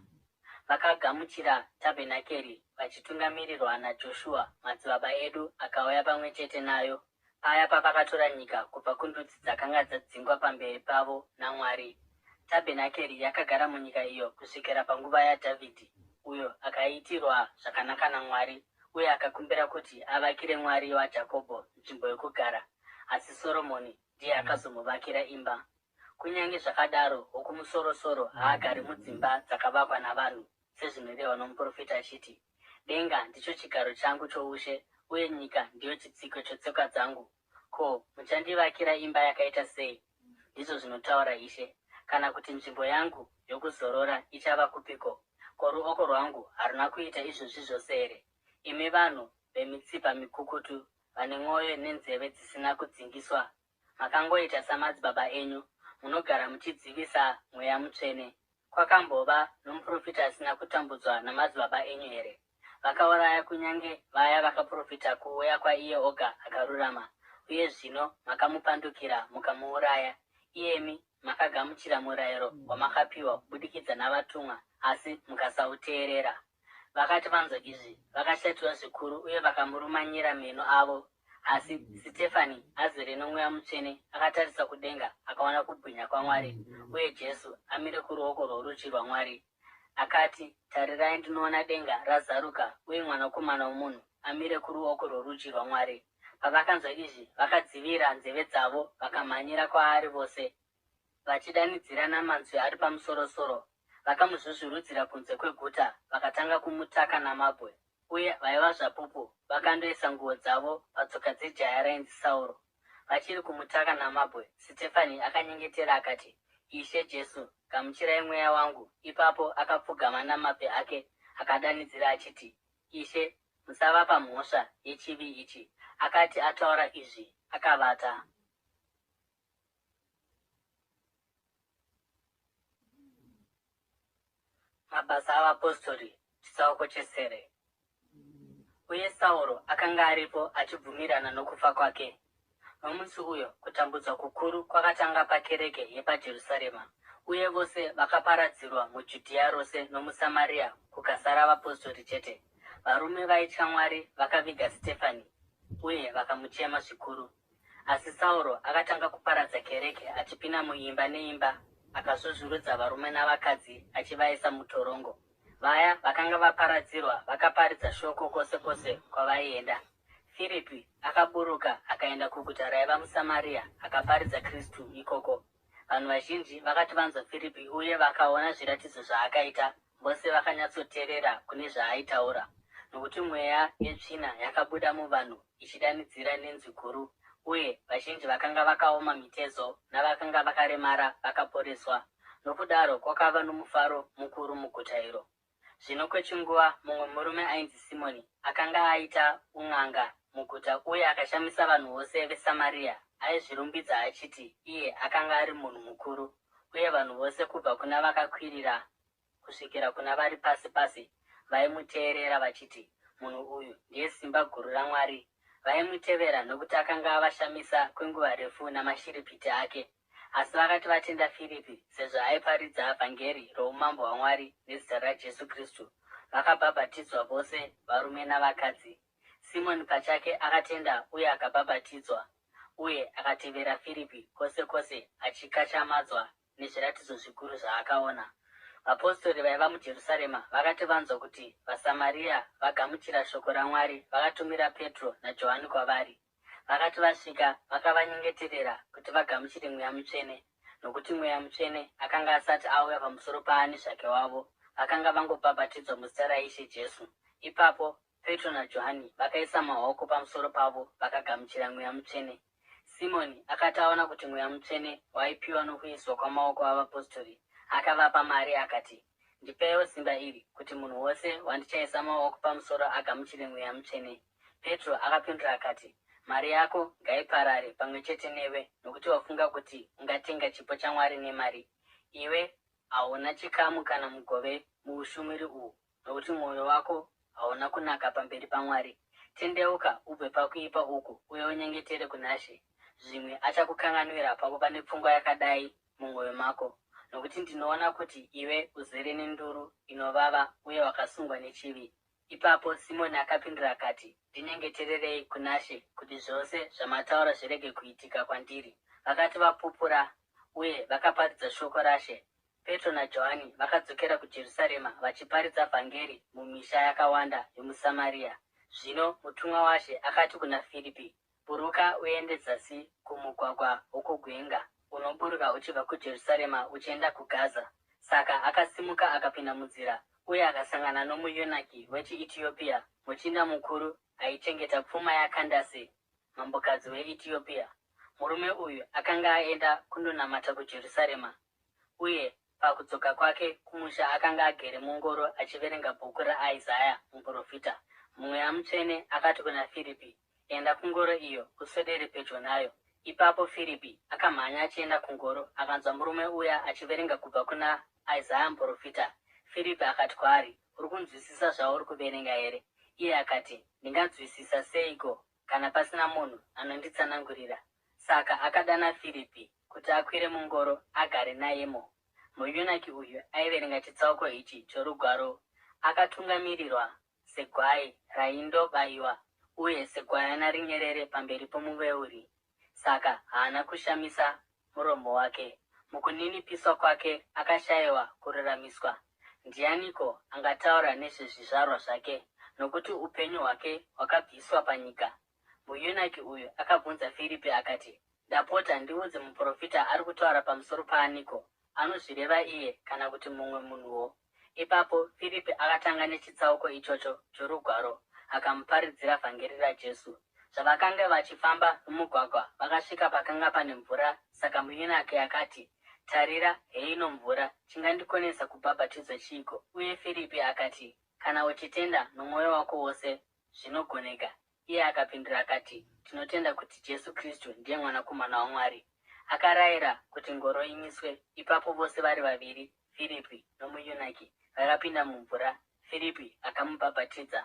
Vakagamuchira tabhenakeri vachitungamirirwa naJoshua, madzibaba edu akauya pamwe chete nayo paya pavakatora nyika kubva kundudzi dzakanga dzadzingwa pamberi pavo naMwari. Tabhenakeri yakagara munyika iyo kusvikira panguva yaDhavhidhi, uyo akaitirwa zvakanaka naMwari uye akakumbira kuti avakire Mwari waJakobho nzvimbo yokugara, asi Soromoni ndiye akazomuvakira imba. Kunyange zvakadaro, Wokumusorosoro haagari mudzimba dzakavakwa navanhu, sezvinorehwa nomuprofita achiti, Denga ndicho chigaro changu choushe, uye nyika ndiyo chitsiko chetsoka dzangu. Ko, muchandivakira imba yakaita sei? ndizvo zvinotaura Ishe. Kana kuti nzvimbo yangu yokuzorora ichava kupiko? Ko, ruoko rwangu haruna kuita izvozvi zvose here? Imi vanhu. vemitsipa mikukutu, vane mwoyo nenzeve dzisina kudzingiswa. Makangoita samadzibaba enyu, munogara muchidzivisa Mweya Mutsvene. Kwakambova nomuprofita asina kutambudzwa namadzibaba enyu here? Vakauraya kunyange vaya vakaprofita kuuya kwaiye oga akarurama, uye zvino makamupandukira mukamuuraya. Iyemi makagamuchira murayiro wamakapiwa kubudikidza navatumwa, asi mukasauteerera. Vakati vanzwa izvi, vakashatirwa zvikuru uye vakamurumanyira meno avo. Asi Sitefani, azere noMweya Mutsvene, akatarisa kudenga akaona kubwinya kwaMwari uye Jesu amire kuruoko rworudyi rwaMwari. Akati, Tarirai ndinoona denga razaruka uye Mwanakomana woMunhu amire kuruoko rworudyi rwaMwari. Pavakanzwa izvi, vakadzivira nzeve dzavo vakamhanyira kwaari vose. Vachidanidzira namanzwi ari pamusoro-soro, vakamuzvuzvurudzira kunze kweguta vakatanga kumutaka namabwe. Uye vaiva zvapupu vakandoisa nguo dzavo patsoka dzejaya rainzi Sauro. Vachiri kumutaka namabwe, Sitefani akanyengetera akati, Ishe Jesu, gamuchirai mweya wangu. Ipapo akapfugama namabvi ake akadanidzira achiti, Ishe, musavapa mhosva yechivi ichi. Akati ataura izvi, akavata. Mabasa aVapostori, chitsauko chesere. Uye Sauro akanga aripo achibvumirana nokufa kwake. Nomusi uyo kutambudzwa kukuru kwakatanga pakereke yepaJerusarema, uye vose vakaparadzirwa muJudhiya rose nomuSamaria kukasara vapostori chete. Varume vaitya Mwari vakaviga Sitefani uye vakamuchema zvikuru. Asi Sauro akatanga kuparadza kereke achipinda muimba neimba akazvuzvurudza varume navakadzi achivaisa mutorongo. Vaya vakanga vaparadzirwa vakaparidza shoko kwose kwose kwavaienda. Firipi akaburuka akaenda kuguta raiva muSamaria akaparidza Kristu ikoko. Vanhu vazhinji vakati vanzwa Firipi uye vakaona zviratidzo zvaakaita, vose vakanyatsoteerera kune zvaaitaura. Nokuti mweya yetsvina yakabuda muvanhu ichidanidzira nenzwi guru, uye vazhinji vakanga vakaoma mitezo navakanga vakaremara vakaporeswa. Nokudaro kwakava nomufaro mukuru muguta iro. Zvino kwechinguva mumwe murume ainzi Simoni akanga aita un'anga muguta uye akashamisa vanhu vose veSamaria, aizvirumbidza achiti iye akanga ari munhu mukuru, uye vanhu vose kubva kuna vakakwirira kusvikira kuna vari pasi pasi vaimuteerera vachiti, Munhu uyu ndiye simba guru raMwari. Vaimutevera nokuti akanga avashamisa kwenguva refu namashiripiti ake. Asi vakati vatenda Firipi, sezvo aiparidza vhangeri roumambo hwaMwari nezita raJesu Kristu, vakabhabhatidzwa vose varume navakadzi. Simoni pachake akatenda uye akabhabhatidzwa, uye akatevera Firipi kwose kwose achikachamadzwa nezviratidzo zvikuru zvaakaona. Vapostori vaiva muJerusarema vakati vanzwa kuti vaSamaria vagamuchira shoko raMwari, vakatumira Petro naJohani kwavari. Vakati vasvika, vakavanyengeterera kuti vagamuchire Mweya Mutsvene, nokuti Mweya Mutsvene akanga asati auya pamusoro paani zvake wavo, vakanga vangobhabhatidzwa muzita raIshe Jesu. Ipapo Petro naJohani vakaisa maoko pamusoro pavo vakagamuchira Mweya Mutsvene. Simoni akati aona kuti Mweya Mutsvene waipiwa nokuiswa kwamaoko avapostori, akavapa mari akati, Ndipeiwo simba iri, kuti munhu wose wandichaisa maoko pamusoro agamuchire Mweya Mutsvene. Petro akapindura akati, Mari yako ngaiparare pamwe chete newe, nokuti wafunga kuti ungatenga chipo chaMwari nemari. Iwe hauna chikamu kana mugove muushumiri uhu, nokuti mwoyo wako hauna kunaka pamberi paMwari. Tendeuka ubve pakuipa uku uye unyengetere kunaShe. Zvimwe achakukanganwira pakuva nepfungwa yakadai mumwoyo mako, nokuti ndinoona kuti iwe uzere nenduru inovava uye wakasungwa nechivi. Ipapo Simoni akapindura akati, Ndinyengetererei kunaShe kuti zvose zvamataura zvirege kuitika kwandiri. Vakati vapupura uye vakaparidza shoko raShe, Petro naJohani vakadzokera kuJerusarema vachiparidza vhangeri mumisha yakawanda yomuSamaria. Zvino mutumwa waShe akati kuna Firipi, Buruka uende zasi kumugwagwa wokugwenga unoburuka uchibva kuJerusarema uchienda kuGaza. Saka akasimuka akapinda munzira uye akasangana nomuyunaki wechiItiopia, muchinda mukuru aichengeta pfuma yaKandase, mambokadzi weItiopia. Murume uyu akanga aenda kundonamata kuJerusarema, uye pakudzoka kwake kumusha akanga agere mungoro achiverenga bhuku raIsaya muprofita. Mweya Mutsvene akati kuna Firipi, Enda kungoro iyo, uswedere pedyo nayo. Ipapo Firipi akamhanya achienda kungoro, akanzwa murume uya achiverenga kubva kuna Isaya muprofita. Firipi akati kwaari, Uri kunzwisisa zvauri kuverenga here? Iye akati, Ndinganzwisisa seiko kana pasina munhu anonditsanangurira? Saka akadana Firipi kuti akwire mungoro agare nayemo. Muyunaki uyu aiverenga chitsauko ichi chorugwaro akatungamirirwa segwai raindobayiwa uye segwayana rinyerere pamberi pomuveuri, saka haana kushamisa muromo wake. Mukuninipiswa kwake akashayiwa kururamiswa. Ndianiko angataura nezvezvizvarwa zvake? Nokuti upenyu hwake hwakabviswa panyika. Muyunaki uyu akabvunza Firipi akati, Ndapota, ndiudze muprofita ari kutaura pamusoro paaniko, anozvireva iye kana kuti mumwe munhuwo? Ipapo Firipi akatanga nechitsauko ichocho chorugwaro akamuparidzira vhangeri raJesu. Zvavakanga vachifamba nomugwagwa, vakasvika pakanga pane mvura, saka muyunaki akati, Tarira, heino mvura, chingandikonesa kubhabhatidzwa chiiko? Uye Firipi akati, Kana uchitenda nomwoyo wako wose, zvinogoneka. Iye akapindura akati, Tinotenda kuti Jesu Kristu ndiye Mwanakomana waMwari. Akarayira kuti ngoro imiswe, ipapo vose vari vaviri, Firipi nomuyunaki, vakapinda mumvura, Firipi akamubhabhatidza.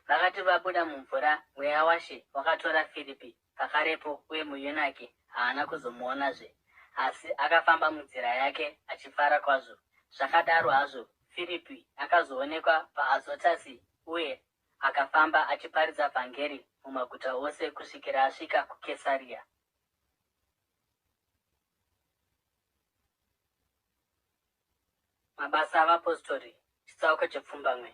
Vakati vabuda mumvura, Mweya waShe wakatora Firipi pakarepo uye muyunaki haana kuzomuonazve, asi akafamba munzira yake achifara kwazvo. Zvakadaro hazvo, Firipi akazoonekwa paAzotasi uye Akafamba achiparidza vhangeri mumaguta ose kusvikira asvika kuKesaria. Mabasa aVapostori, chitsauko chepfumbamwe.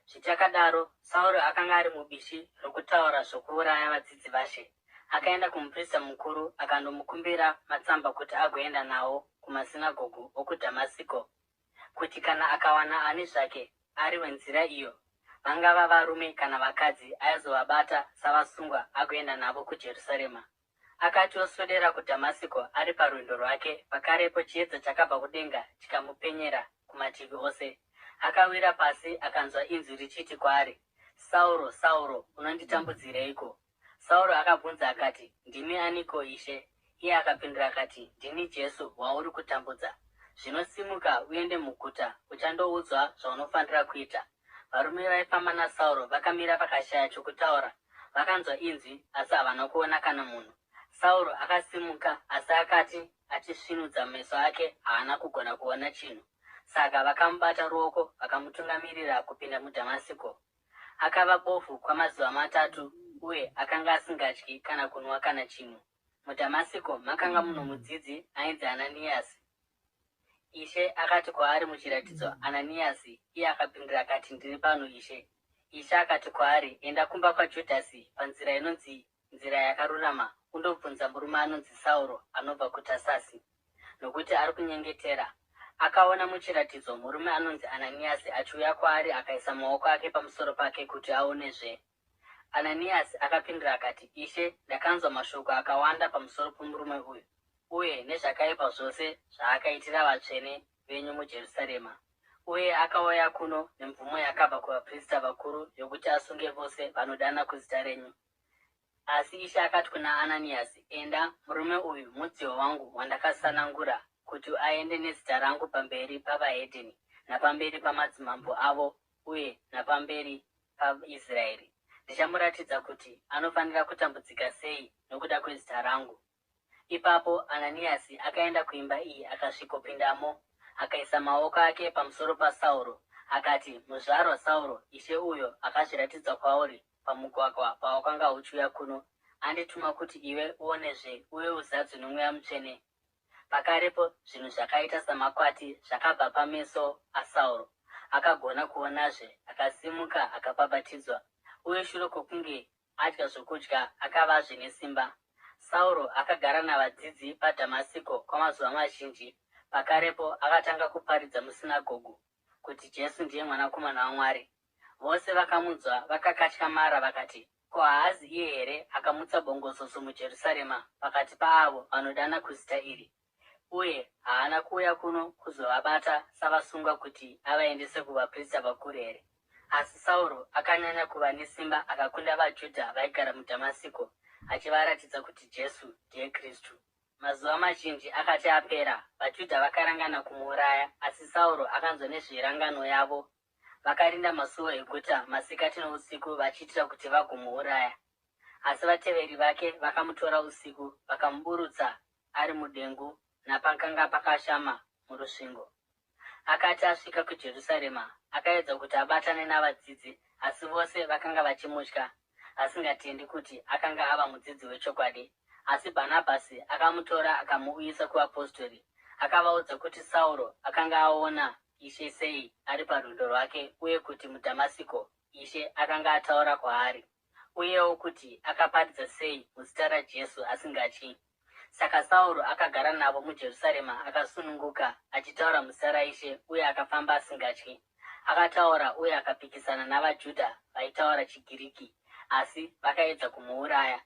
Zvichakadaro, Sauro akanga ari mubishi rokutaura zvokuuraya vadzidzi vaShe. Akaenda kumuprista mukuru akandomukumbira matsamba kuti agoenda nawo kumasinagogu okuDhamasiko kuti kana akawana ani zvake ari wenzira iyo, vangava varume kana vakadzi, aizovabata savasungwa agoenda navo kuJerusarema. Akati oswedera kuDhamasiko ari parwendo rwake, pakarepo chiedza chakabva kudenga chikamupenyera kumativi ose. Akawira pasi akanzwa inzwi richiti kwaari, Sauro, Sauro, unonditambudzireiko? Sauro akabvunza akati, Ndimi aniko, Ishe? Iye akapindura akati, Ndini Jesu, wauri kutambudza. Zvino simuka uende muguta, uchandoudzwa zvaunofanira kuita. Varume vaifamba naSauro vakamira vakashaya chokutaura. Vakanzwa inzwi, asi havana kuona kana munhu. Sauro akasimuka, asi akati achisvinudza meso ake haana kugona kuona chinhu. Saka vakamubata ruoko vakamutungamirira kupinda muDhamasiko. Akava bofu kwamazuva matatu uye akanga asingadyi kana kunwa kana chinhu. MuDhamasiko makanga muno mudzidzi ainzi Ananiyasi. Ishe akati kwaari muchiratidzo, Ananiyasi! Iye akapindura akati, Ndiri pano, Ishe. Ishe akati kwaari, Enda kumba kwaJudhasi panzira inonzi Nzira Yakarurama undobvunza murume anonzi Sauro anobva kuTasasi, nokuti ari kunyengetera. Akaona muchiratidzo murume anonzi Ananiyasi achiuya kwaari akaisa maoko ake pamusoro pake kuti aonezve. Ananiyasi akapindura akati, Ishe, ndakanzwa mashoko akawanda pamusoro pomurume uyu uye nezvakaipa zvose zvaakaitira vatsvene venyu muJerusarema. Uye akauya kuno nemvumo yakabva kuvaprista vakuru yokuti asunge vose vanodana kuzita renyu. Asi Ishe akati kuna Ananiyasi, Enda, murume uyu mudziyo wangu wandakasanangura kuti aende nezita rangu pamberi pavahedheni napamberi pamadzimambo avo uye napamberi paIsraeri. Ndichamuratidza kuti anofanira kutambudzika sei nokuda kwezita rangu. Ipapo Ananiyasi akaenda kuimba iyi akasvikopindamo, akaisa maoko ake pamusoro paSauro, akati, Muzvarwa Sauro, Ishe uyo akazviratidza kwauri pamugwagwa pawakanga uchiuya kuno, andituma kuti iwe uonezve uye uzadzwe noMweya Mutsvene. Pakarepo zvinhu zvakaita samakwati zvakabva pameso aSauro, akagona kuonazve, akasimuka akabhabhatidzwa. Uye shure kwokunge adya zvokudya akavazve nesimba. Sauro akagara navadzidzi paDhamasiko kwamazuva mazhinji. Pakarepo akatanga kuparidza musinagogu kuti Jesu ndiye Mwanakomana waMwari. Vose vakamunzwa vakakatyamara vakati, Ko haazi iye here akamutsa bongozozo muJerusarema pakati paavo vanodana kuzita iri? Uye haana kuuya kuno kuzovabata savasungwa kuti avaendese kuvaprista vakuru here? Asi Sauro akanyanya kuva nesimba akakunda vaJudha vaigara muDhamasiko, achivaratidza kuti Jesu ndiye Kristu. Mazuva mazhinji akati apera, vaJudha vakarangana kumuuraya, asi Sauro akanzwa nezverangano yavo. Vakarinda masuo eguta masikati nousiku vachiitira kuti vagomuuraya. Asi vateveri vake vakamutora usiku vakamuburutsa ari mudengu napakanga pakashama murusvingo. Akati asvika kuJerusarema, akaedza kuti abatane navadzidzi, asi vose vakanga vachimutya, vasingatendi kuti akanga ava mudzidzi wechokwadi. Asi Bhanabhasi akamutora akamuuyisa kuvapostori. Akavaudza kuti Sauro akanga aona Ishe sei ari parwendo rwake uye kuti muDhamasiko Ishe akanga ataura kwaari, uyewo kuti akaparidza sei muzita raJesu asingatyi. Saka Sauro akagara navo muJerusarema akasununguka, achitaura muzita raIshe uye akafamba asingatyi. Akataura uye akapikisana navaJudha vaitaura chiGiriki, asi vakaedza kumuuraya.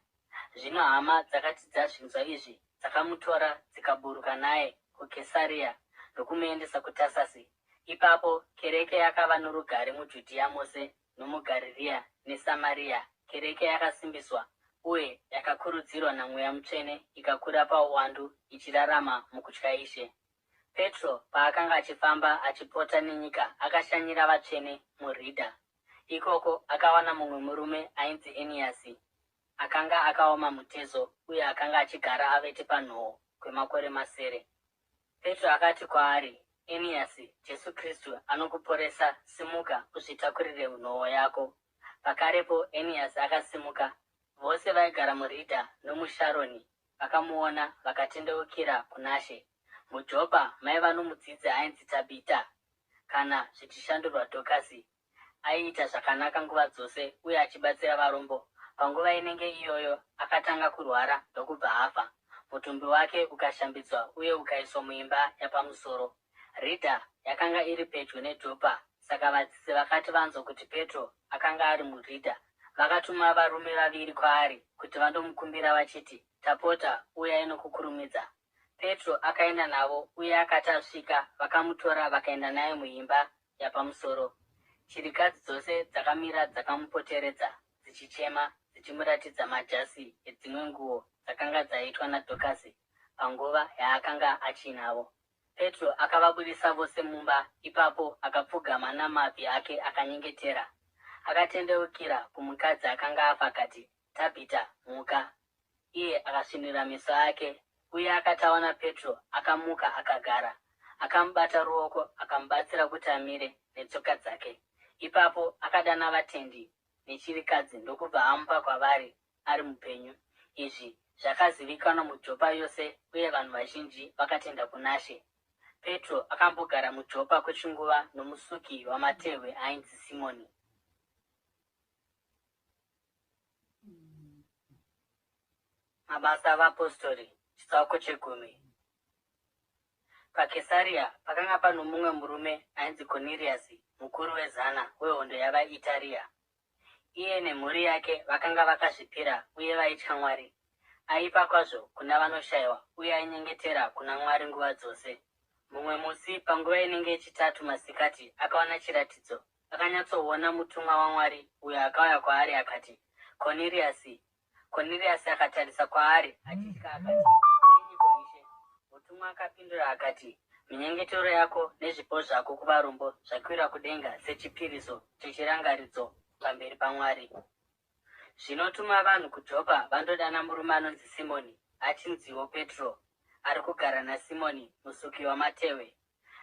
Zvino hama dzakati dzazvinzwa izvi, dzakamutora dzikaburuka naye kuKesaria ndokumuendesa kuTasasi. Ipapo kereke yakava norugare muJudhea mose nomuGarirea neSamaria, kereke yakasimbiswa uye yakakurudzirwa naMweya Mutsvene ikakura pauwandu ichirarama mukutya Ishe. Petro paakanga achifamba achipota nenyika akashanyira vatsvene muRidha. Ikoko akawana mumwe murume ainzi Eniasi, akanga akaoma mutezo uye akanga achigara avete panhoo kwemakore masere. Petro akati kwaari, Eniasi, Jesu Kristu anokuporesa, simuka uzvitakurire nhoo yako. Pakarepo Eniasi akasimuka. Vose vaigara muRidha nomuSharoni vakamuona vakatendeukira kunaShe. MuJopa maiva nomudzidzi ainzi Tabita, kana zvichishandurwa Dhokasi. Aiita zvakanaka nguva dzose uye achibatsira varombo. Panguva inenge iyoyo akatanga kurwara ndokubva afa. Mutumbi wake ukashambidzwa uye ukaiswa muimba yapamusoro. Ridha yakanga iri pedyo neJopa, saka vadzidzi vakati vanzwa kuti Petro akanga ari muRidha, vakatuma varume vaviri kwaari kuti vandomukumbira vachiti, Tapota, uyai nokukurumidza. Petro akaenda navo, uye akati asvika, vakamutora vakaenda naye muimba yapamusoro. Chirikadzi dzose dzakamira dzakamupoteredza, dzichichema, dzichimuratidza majasi edzimwe nguo dzakanga dzaitwa naDhokasi panguva yaakanga achiinavo. Petro akavabudisa vose mumba, ipapo akapfugama namabvi ake akanyengetera. Akatendeukira kumukadzi akanga afa akati, Tabhita, muka. Iye akasvinura meso ake, uye akati aona Petro, akamuka akagara. Akamubata ruoko akamubatsira kuti amire netsoka dzake. Ipapo akadana vatendi nechirikadzi ndokubva amupa kwavari ari mupenyu. Izvi zvakazivikanwa muJopa yose uye vanhu vazhinji vakatenda kunaShe. Petro akambogara muJopa kwechinguva nomusuki wamatehwe ainzi Simoni. Mabasa aVapostori, chitsauko chegumi. PaKesaria pakanga pano mumwe murume ainzi Koniriasi, mukuru wezana wehondo yavaItaria. Iye nemhuri yake vakanga vakazvipira uye vaitya Mwari. Aipa kwazvo kuna vanoshayiwa uye ainyengetera kuna Mwari nguva dzose. Mumwe musi panguva inenge yechitatu masikati akaona chiratidzo. Akanyatsoona mutumwa waMwari uyo akauya kwaari akati, Koniriasi! Koniriasi akatarisa kwaari achitya akati, Chinyiko Ishe? Mutumwa akapindura akati, Minyengetero yako nezvipo zvako kuvarombo zvakwira kudenga sechipiriso chechirangaridzo pamberi paMwari. Zvino tuma vanhu kuJopa vandodana murume anonzi Simoni, achinziwo Petro, ari kugara naSimoni musuki wamatehwe,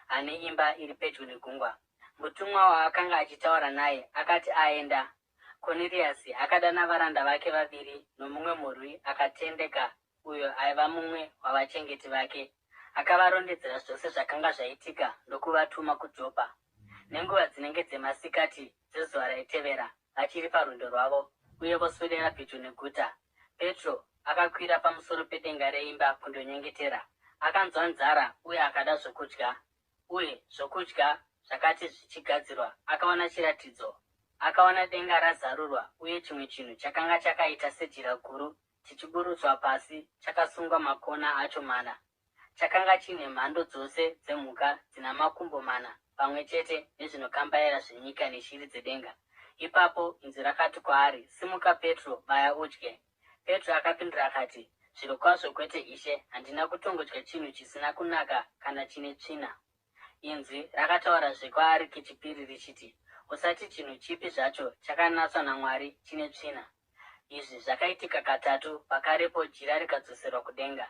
ane imba iri pedyo negungwa. Mutumwa waakanga achitaura naye akati aenda, Koniriasi akadana varanda vake vaviri nomumwe murwi akatendeka uyo aiva mumwe wavachengeti vake. Akavarondedzera zvose zvakanga zvaitika ndokuvatuma kuJopa. Nenguva dzinenge dzemasikati dzezuva raitevera, vachiri parwendo rwavo uye voswedera pedyo neguta, Petro akakwira pamusoro pedenga reimba kundonyengetera. Akanzwa nzara uye akada zvokudya. Uye zvokudya zvakati zvichigadzirwa, akaona chiratidzo. Akaona denga razarurwa uye chimwe chinhu chakanga chakaita sejira guru chichiburutswa pasi chakasungwa makona acho mana. Chakanga chiine mhando dzose dzemhuka dzina makumbo mana pamwe chete nezvinokambaira zvenyika neshiri dzedenga. Ipapo inzwi rakati kwaari, Simuka Petro, baya udye. Petro akapindura akati, Zvirokwazvo kwete, Ishe, handina kutongodya chinhu chisina kunaka kana chine tsvina. Inzwi rakataurazve kwaari kechipiri richiti, Usati chinhu chipi zvacho chakanatswa naMwari chine tsvina. Izvi zvakaitika katatu, pakarepo jira rikadzoserwa kudenga.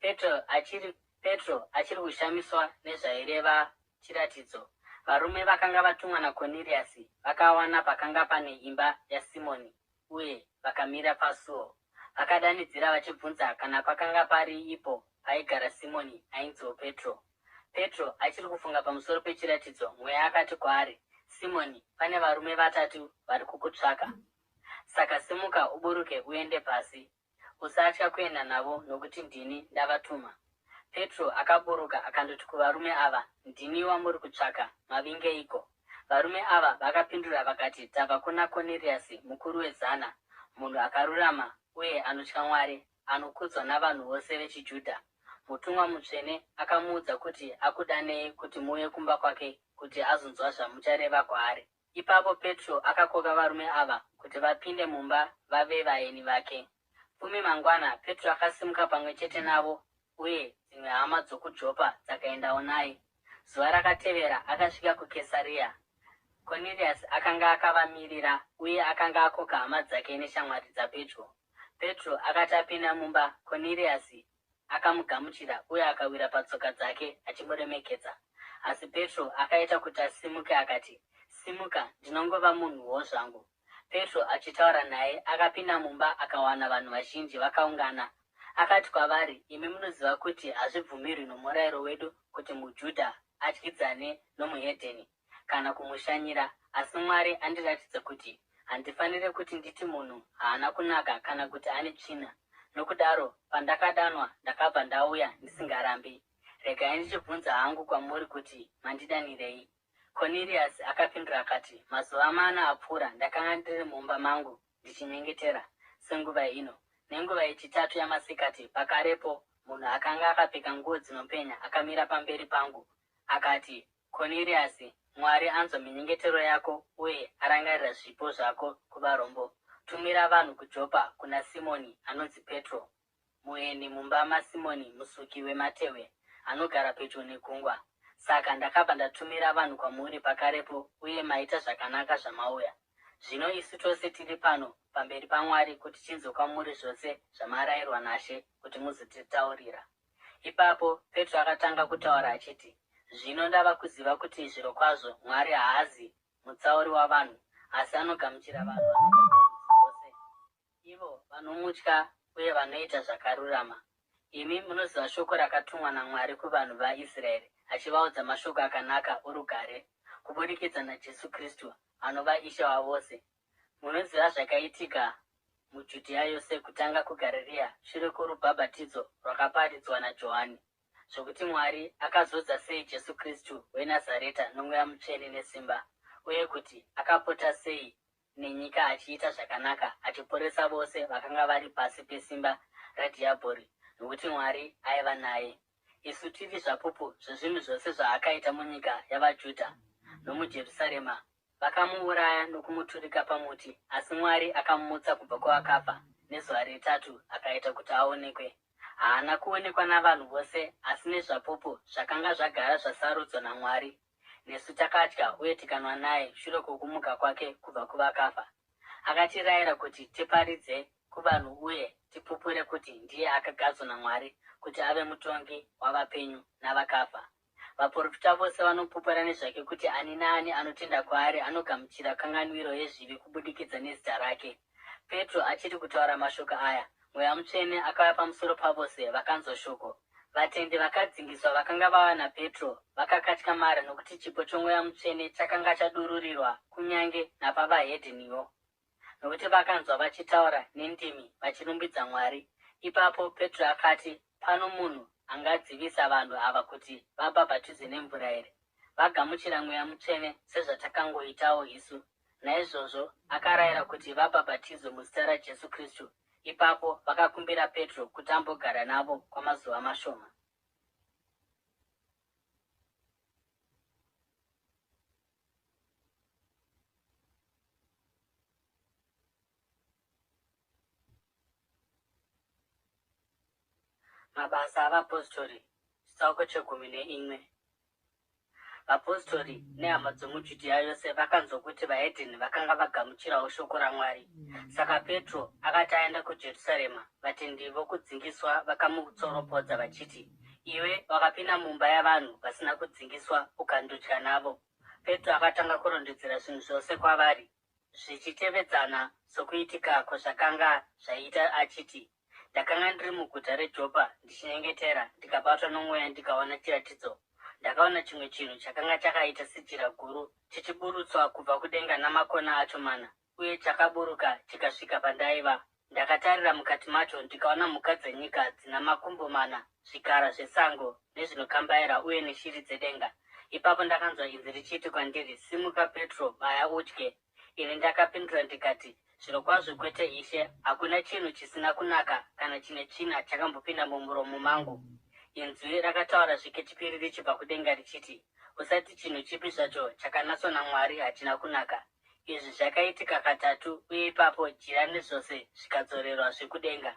Petro achiri Petro achiri kushamiswa nezvaireva chiratidzo, varume vakanga vatumwa naKoniriasi vakawana pakanga pane imba yaSimoni uye vakamira pasuo. Vakadanidzira vachibvunza kana pakanga pari ipo paigara Simoni ainziwo Petro. Petro achiri kufunga pamusoro pechiratidzo, Mweya akati kwaari, Simoni, pane varume vatatu vari kukutsvaka. Saka simuka uburuke uende pasi. Usatya kuenda navo nokuti ndini ndavatuma. Petro akaburuka akandoti kuvarume ava, Ndini wamuri kutsvaka, mavingeiko? Varume ava vakapindura vakati, Tabva kuna Koniriasi mukuru wezana, munhu akarurama uye anotya Mwari, anokudzwa navanhu vose vechiJudha. Mutumwa mutsvene akamuudza kuti akudanei kuti muuye kumba kwake kuti azonzwa zvamuchareva kwaari. Ipapo Petro akakoka varume ava kuti vapinde mumba vave vaeni vake. Fume mangwana, Petro akasimuka pamwe chete navo, uye dzimwe hama dzokuJopa dzakaendawo naye. Zuva rakatevera akasvika kuKesaria. Koniriasi akanga akavamirira uye akanga akoka hama dzake neshamwari dzapedyo. Petro akati apinda mumba, Koniriasi akamugamuchira uye akawira patsoka dzake achimuremekedza. Asi Petro akaita kuti asimuke akati, Simuka, ndinongova munhuwo zvangu. Petro achitaura naye, akapinda mumba akawana vanhu vazhinji vakaungana. Akati kwavari, Imi munoziva kuti hazvibvumirwi nomurayiro wedu kuti muJudha adyidzane nomuhedheni kana kumushanyira, asi Mwari andiratidza kuti handifanire kuti nditi munhu haana kunaka kana kuti ane tsvina. Nokudaro, pandakadanwa ndakabva ndauya ndisingarambi. Regai ndichibvunza hangu kwamuri kuti mandidanirei. Koniriasi akapindura akati, Mazuva mana apfuura ndakanga ndiri mumba mangu ndichinyengetera, senguva ino. Nenguva yechitatu yamasikati, pakarepo munhu akanga akapfeka nguo dzinopenya akamira pamberi pangu. Akati, Koniriasi, Mwari anzwa minyengetero yako uye arangarira zvipo zvako kuvarombo. Tumira vanhu kuJopa kuna Simoni anonzi Petro. Mueni mumba maSimoni musuki wematehwe, anogara pedyo negungwa. Saka ndakabva ndatumira vanhu kwamuri pakarepo uye maita zvakanaka zvamauya. Zvino isu tose tiri pano pamberi paMwari kuti tinzwe kwamuri zvose zvamarayirwa naShe kuti muzotitaurira. Ipapo Petro akatanga kutaura achiti, Zvino ndava kuziva kuti zvirokwazvo Mwari haazi mutsauri wavanhu, asi anogamuchira vanhu vanobva kundudzi dzose. Ivo vanomutya uye vanoita zvakarurama. Imi munoziva shoko rakatumwa naMwari kuvanhu vaIsraeri achivaudza mashoko akanaka orugare kuburikidza naJesu Kristu anova Ishe wavose. Munoziva zvakaitika muJudhea yose kutanga kuGarirea shure kworubhabhatidzo rwakaparidzwa naJohani, zvokuti Mwari akazodza sei Jesu Kristu weNazareta noMweya Mutsvene nesimba, uye kuti akapota sei nenyika achiita zvakanaka, achiporesa vose vakanga vari pasi pesimba raDhiabhori, nokuti Mwari aiva naye. Isu tiri zvapupu zvezvinhu zvose zvaakaita munyika yavaJudha nomuJerusarema. Vakamuuraya nokumuturika pamuti, asi Mwari akamumutsa kubva kuvakafa nezuva retatu akaita kuti aonekwe. Haana kuonekwa navanhu vose, asi nezvapupu zvakanga zvagara zvasarudzwa naMwari. Nesu takadya uye tikanwa naye shure kwokumuka kwake kubva kuvakafa. Akatirayira kuti tiparidze kuvanhu uye tipupure kuti ndiye akagadzwa naMwari kuti ave mutongi wavapenyu navakafa. Vaprofita vose vanopupura nezvake kuti ani naani anotenda kwaari anogamuchira kanganwiro yezvivi kubudikidza nezita rake. Petro achiri kutaura mashoko aya, Mweya Mutsvene akauya pamusoro pavose vakanzwa shoko. Vatendi vakadzingiswa vakanga vauya naPetro vakakatyamara nokuti chipo choMweya Mutsvene chakanga chadururirwa kunyange napavahedheniwo. Nokuti vakanzwa vachitaura nendimi vachirumbidza Mwari. Ipapo Petro akati, Pano munhu angadzivisa vanhu ava kuti vabhabhatidzwe nemvura here? Vagamuchira Mweya Mutsvene sezvatakangoitawo isu. Naizvozvo akarayira kuti vabhabhatidzwe muzita raJesu Kristu. Ipapo vakakumbira Petro kuti ambogara navo kwamazuva mashoma. Mabasa aVapostori, chitsauko chegumi neimwe. Vapostori nehama dzomuJudhea yose vakanzwa kuti vahedheni vakanga vagamuchirawo shoko raMwari. Saka Petro akati aenda kuJerusarema, vatendi vokudzingiswa vakamutsoropodza vachiti, Iwe wakapinda mumba yavanhu vasina kudzingiswa ukandodya navo. Petro akatanga kurondedzera zvinhu zvose kwavari, zvichitevedzana sokuitika kwazvakanga zvaita achiti, Ndakanga ndiri muguta reJopa ndichinyengetera, ndikabatwa nomweya ndikaona chiratidzo. Ndakaona chimwe chinhu chakanga chakaita sejira guru chichiburutswa kubva kudenga namakona acho mana, uye chakaburuka chikasvika pandaiva. Ndakatarira mukati macho ndikaona mhuka dzenyika dzina makumbo mana, zvikara zvesango nezvinokambaira uye neshiri dzedenga. Ipapo ndakanzwa inzwi richiti kwandiri, Simuka Petro, baya udye. Ini ndakapindura ndikati, Zvirokwazvo kwete Ishe, hakuna chinhu chisina kunaka kana chine tsvina chakambopinda mumuromo mangu. Inzwi rakataura zvekechipiri richibva kudenga richiti, Usati chinhu chipi zvacho chakanatswa naMwari hachina kunaka. Izvi zvakaitika katatu uye ipapo jira nezvose zvikadzorerwazve kudenga.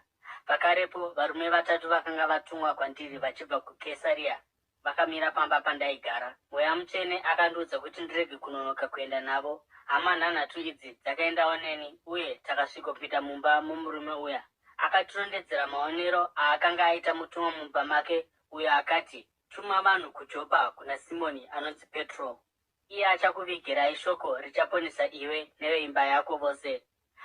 Pakarepo varume vatatu vakanga vatumwa kwandiri vachibva kuKesaria vakamira pamba pandaigara. Mweya Mutsvene akandiudza kuti ndirege kunonoka kuenda navo. Hama nhanhatu idzi dzakaendawo neni uye takasvikopinda mumba momurume uya. Akatirondedzera maonero aakanga aita mutumwa mumba make uyo akati, Tuma vanhu kuJopa kuna Simoni anonzi Petro. Iye achakuvigirai shoko richaponesa iwe neveimba yako vose.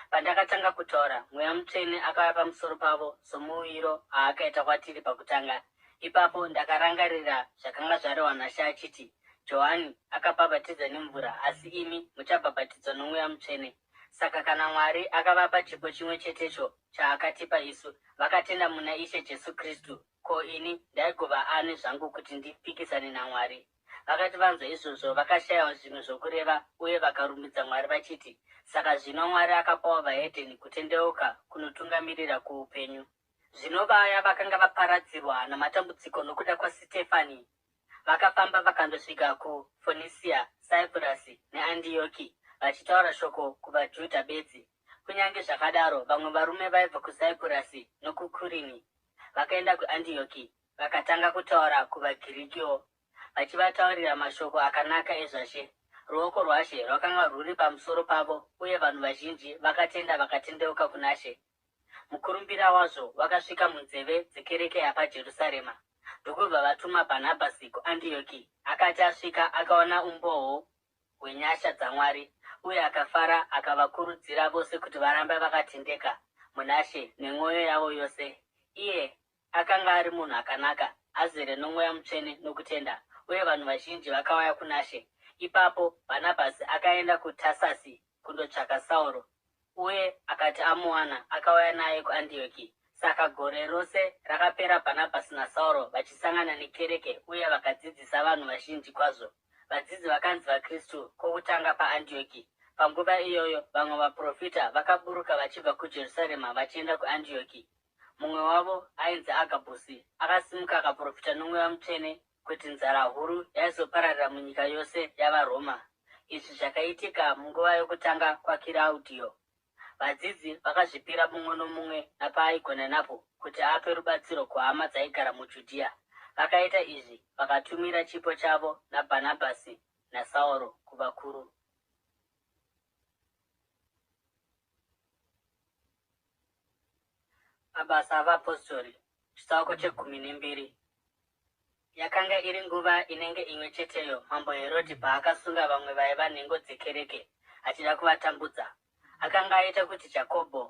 Pandakatanga kutaura, Mweya Mutsvene akauya pamusoro pavo somuuyiro aakaita kwatiri pakutanga. Ipapo ndakarangarira zvakanga zvarehwa naShe achiti, Johani akabhabhatidza nemvura, asi imi muchabhabhatidzwa noMweya Mutsvene. Saka kana Mwari akavapa chipo chimwe chetecho chaakatipa isu, vakatenda muna Ishe Jesu Kristu, ko ini ndaigova ani zvangu kuti ndipikisane naMwari? Vakati vanzwa izvozvo, vakashayiwa zvimwe zvokureva uye vakarumbidza Mwari vachiti, Saka zvino Mwari akapawo vahedheni kutendeuka kunotungamirira kuupenyu. Zvino vaya vakanga vaparadzirwa namatambudziko nokuda kwaSitefani vakafamba vakandosvika kuFonisia, Saipurasi neAndiyoki, vachitaura shoko kuvaJudha bedzi. Kunyange zvakadaro, vamwe varume vaibva kuSaipurasi nokuKurini vakaenda kuAndiyoki Vakatanga kutaura kuvaGirikiwo, vachivataurira mashoko akanaka ezvaShe. Ruoko rwaShe rwakanga rwuri pamusoro pavo, uye vanhu vazhinji vakatenda vakatendeuka kunaShe. Mukurumbira wazvo wakasvika munzeve dzekereke yapaJerusarema, ndokubva vatuma Bhanabhasi kuAndiyoki. Akati asvika, akaona umbowo hwenyasha dzaMwari, uye akafara akavakurudzira vose kuti varambe vakatendeka munaShe nemwoyo yavo yose. Iye Akanga ari munhu akanaka, azere noMweya Mutsvene nokutenda, uye vanhu vazhinji vakauya kunaShe. Ipapo Bhanabhasi akaenda kuTasasi kundotsvaka Sauro, uye akati amuwana, akauya naye kuAndioki. Saka gore rose rakapera Bhanabhasi naSauro vachisangana nekereke uye vakadzidzisa vanhu vazhinji kwazvo. Vadzidzi vakanzi vaKristu kokutanga paAndioki. Panguva iyoyo vamwe vaprofita vakaburuka vachibva kuJerusarema vachienda kuAndioki. Mumwe wavo, ainzi Agabhusi, akasimuka akaprofita noMweya Mutsvene kuti nzara huru yaizopararira munyika yose yavaRoma. Izvi zvakaitika munguva yokutanga kwaKiraudhiyo. Vadzidzi vakazvipira mumwe nomumwe napaaigona napo kuti ape rubatsiro kuhama dzaigara muJudhiya. Vakaita izvi vakatumira chipo chavo naBhanabhasi naSauro kuvakuru. Mabasa aVapostori, chitsauko chegumi nembiri. Yakanga iri nguva inenge imwe cheteyo Mambo Herodhi paakasunga vamwe vaiva nhengo dzekereke achida kuvatambudza. Akanga aita kuti Jakobho,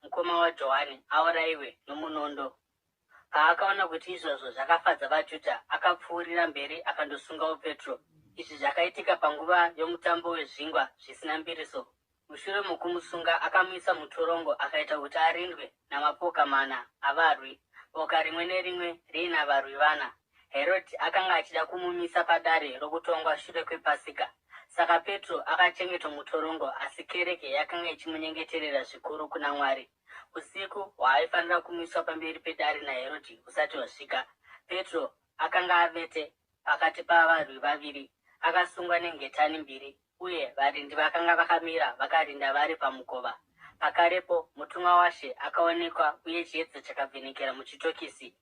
mukoma waJohani, aurayiwe nomunondo. Paakaona kuti izvozvo zvakafadza vaJudha, akapfuurira mberi akandosungawo Petro. Izvi zvakaitika panguva yoMutambo weZvingwa Zvisina Mbiriso. Mushure mokumusunga, akamuisa mutorongo akaita kuti arindwe namapoka mana avarwi, boka rimwe nerimwe riina varwi vana. Herodhi akanga achida kumumisa padare rokutongwa shure kwePasika. Saka Petro akachengetwa mutorongo, asi kereke yakanga ichimunyengeterera zvikuru kuna Mwari. Usiku hwaaifanira kumiswa pamberi pedare naHerodhi husati hwasvika, Petro akanga avete pakati pavarwi vaviri, akasungwa nengetani mbiri, uye varindi vakanga vakamira vakarinda vari pamukova. Pakarepo mutumwa waShe akaonekwa uye chiedza chakavhenekera muchitokisi.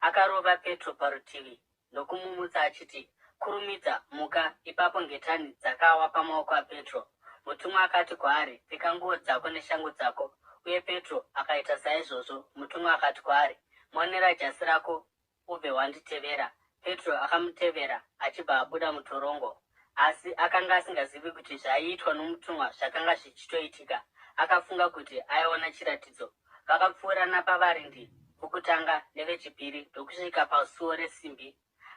Akarova Petro parutivi ndokumumutsa achiti, Kurumidza, muka! Ipapo ngetani dzakawa pamaoko aPetro. Mutumwa akati kwaari, Pfeka nguo dzako neshangu dzako. Uye Petro akaita saizvozvo. Mutumwa akati kwaari, Monera jasi rako ubve wanditevera. Petro akamutevera achibva abuda mutorongo. Asi akanga asingazivi kuti zvaiitwa nomutumwa zvakanga zvichitoitika. Akafunga kuti aiona chiratidzo. Vakapfuura napavarindi vokutanga nevechipiri ndokusvika pasuo resimbi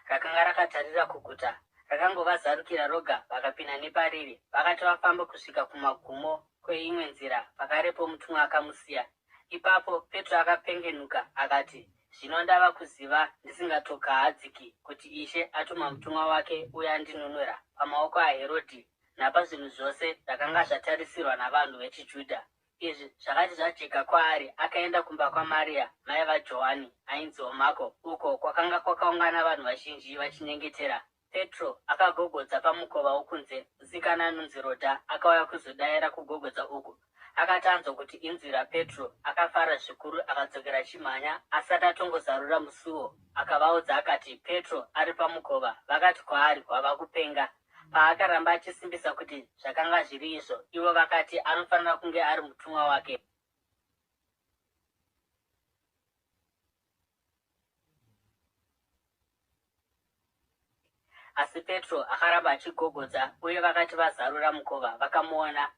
rakanga rakatarira kuguta. Rakangovazarukira roga vakapinda nepariri. Vakati vafamba kusvika kumagumo kweimwe nzira, pakarepo mutumwa akamusiya. Ipapo Petro akapengenuka akati, Zvino ndava kuziva ndisingatokahadziki kuti Ishe atuma mutumwa wake uye andinunura pamaoko aHerodhi napazvinhu zvose zvakanga zvatarisirwa navanhu vechiJudha. Izvi zvakati zvajeka kwaari, akaenda kumba kwaMaria, mai vaJohani, ainziwo Mako, uko kwakanga kwakaungana vanhu vazhinji vachinyengetera. Petro akagogodza pamukova wokunze. Musikana anonzi Rodha akauya kuzodaira kugogodza uku. Akati anzwa kuti inzwi raPetro, akafara zvikuru akadzokera achimhanya asati atongozarura musuo. Akavaudza akati, Petro ari pamukova. Vakati kwaari, Wava kupenga. Paakaramba achisimbisa kuti zvakanga zviri izvo, ivo vakati, Anofanira kunge ari mutumwa wake. Asi Petro akaramba achigogodza, uye vakati vazarura mukova, vakamuona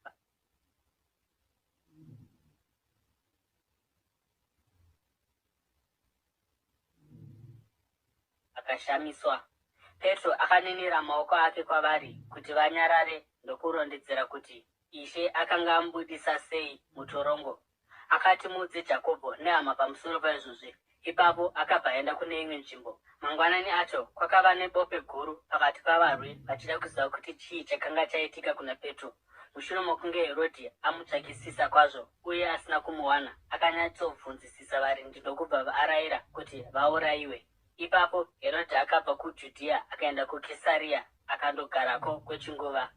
akashamiswa. Petro akaninira maoko ake kwavari kuti vanyarare ndokurondedzera kuti Ishe akanga amubudisa sei mutorongo. Akati, Muudze Jakobho nehama pamusoro paizvozvi. Ipapo akabva aenda kune imwe nzvimbo. Mangwanani acho kwakava nebope guru pakati pavarwi vachida kuziva kuti chii chakanga chaitika kuna Petro. Mushure mokunge Herodhi amutsvakisisa kwazvo uye asina kumuwana, akanyatsobvunzisisa varindi ndokubva arayira kuti vaurayiwe. Ipapo Herodhi akabva kuJudhea akaenda kuKesaria akandogarako kwechinguva.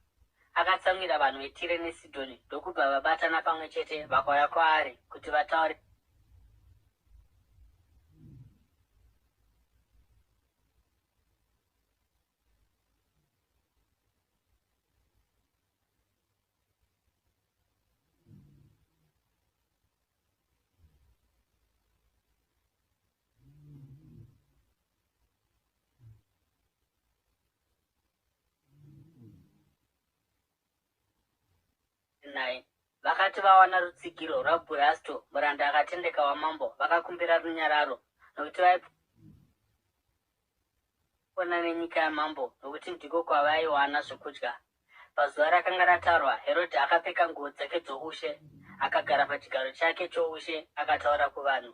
Akatsamwira vanhu veTire neSidhoni ndokubva vabatana pamwe chete vakauya kwaari kuti vataure naye. Vakati vawana rutsigiro rwaBhurasto, muranda akatendeka wamambo, vakakumbira runyararo, nokuti vaipona nenyika yamambo, nokuti ndiko kwavaiwana zvokudya. Pazuva rakanga ratarwa, Herodhi akapfeka nguo dzake dzoushe, akagara pachigaro chake choushe, akataura kuvanhu.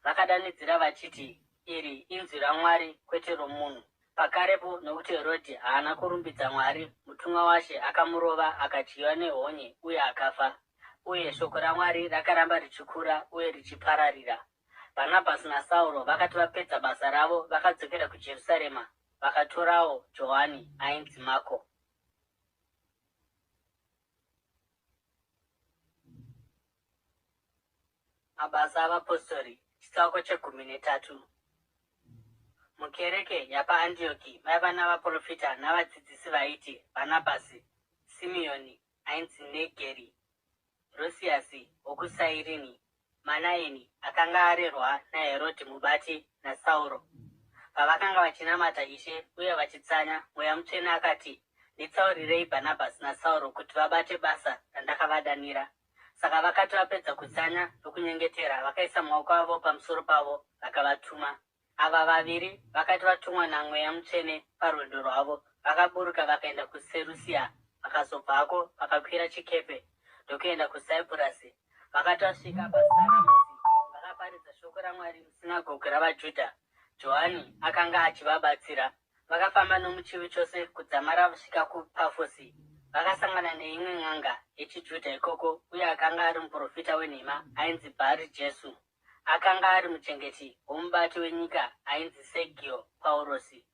Vakadanidzira vachiti, Iri inzwi raMwari, kwete romunhu. Pakarepo, nokuti Herodhi haana kurumbidza Mwari, mutumwa waShe akamurova, akadyiwa nehonye uye akafa. Uye shoko raMwari rakaramba richikura uye richipararira. Bhanabhasi naSauro vakati vapedza basa ravo, vakadzokera kuJerusarema, vakatorawo Johani ainzi Mako. Mabasa aVapostori, chitsauko chegumi netatu. Mukereke yapaAndioki maiva navaprofita navadzidzisi vaiti Bhanabhasi, Simeoni ainzi Negeri, Rusiasi wokuSairini, Manaeni akanga arerwa naHerodhi mubati naSauro. Pavakanga vachinamata Ishe uye vachitsanya, Mweya Mutsvene akati, Nditsaurirei Bhanabhasi naSauro kuti vabate basa randakavadanira. Saka vakati vapedza kutsanya nokunyengetera, vakaisa maoko avo pamusoro pavo vakavatuma. Ava vaviri vakati vatumwa naMweya Mutsvene parwendo rwavo, vakaburuka vakaenda kuSerusia, vakazobvako vakakwira chikepe ndokuenda kuSaipurasi. Vakati vasvika paSaramisi, vakaparidza shoko raMwari musinagoge ravaJudha. Johani akanga achivabatsira. Vakafamba nomuchivi chose kudzamara vasvika kuPafosi. Vakasangana neimwe n'anga yechiJudha ikoko uye akanga ari muprofita wenhema ainzi Bhari Jesu. Akanga ari muchengeti womubati wenyika ainzi Segio Paurosi.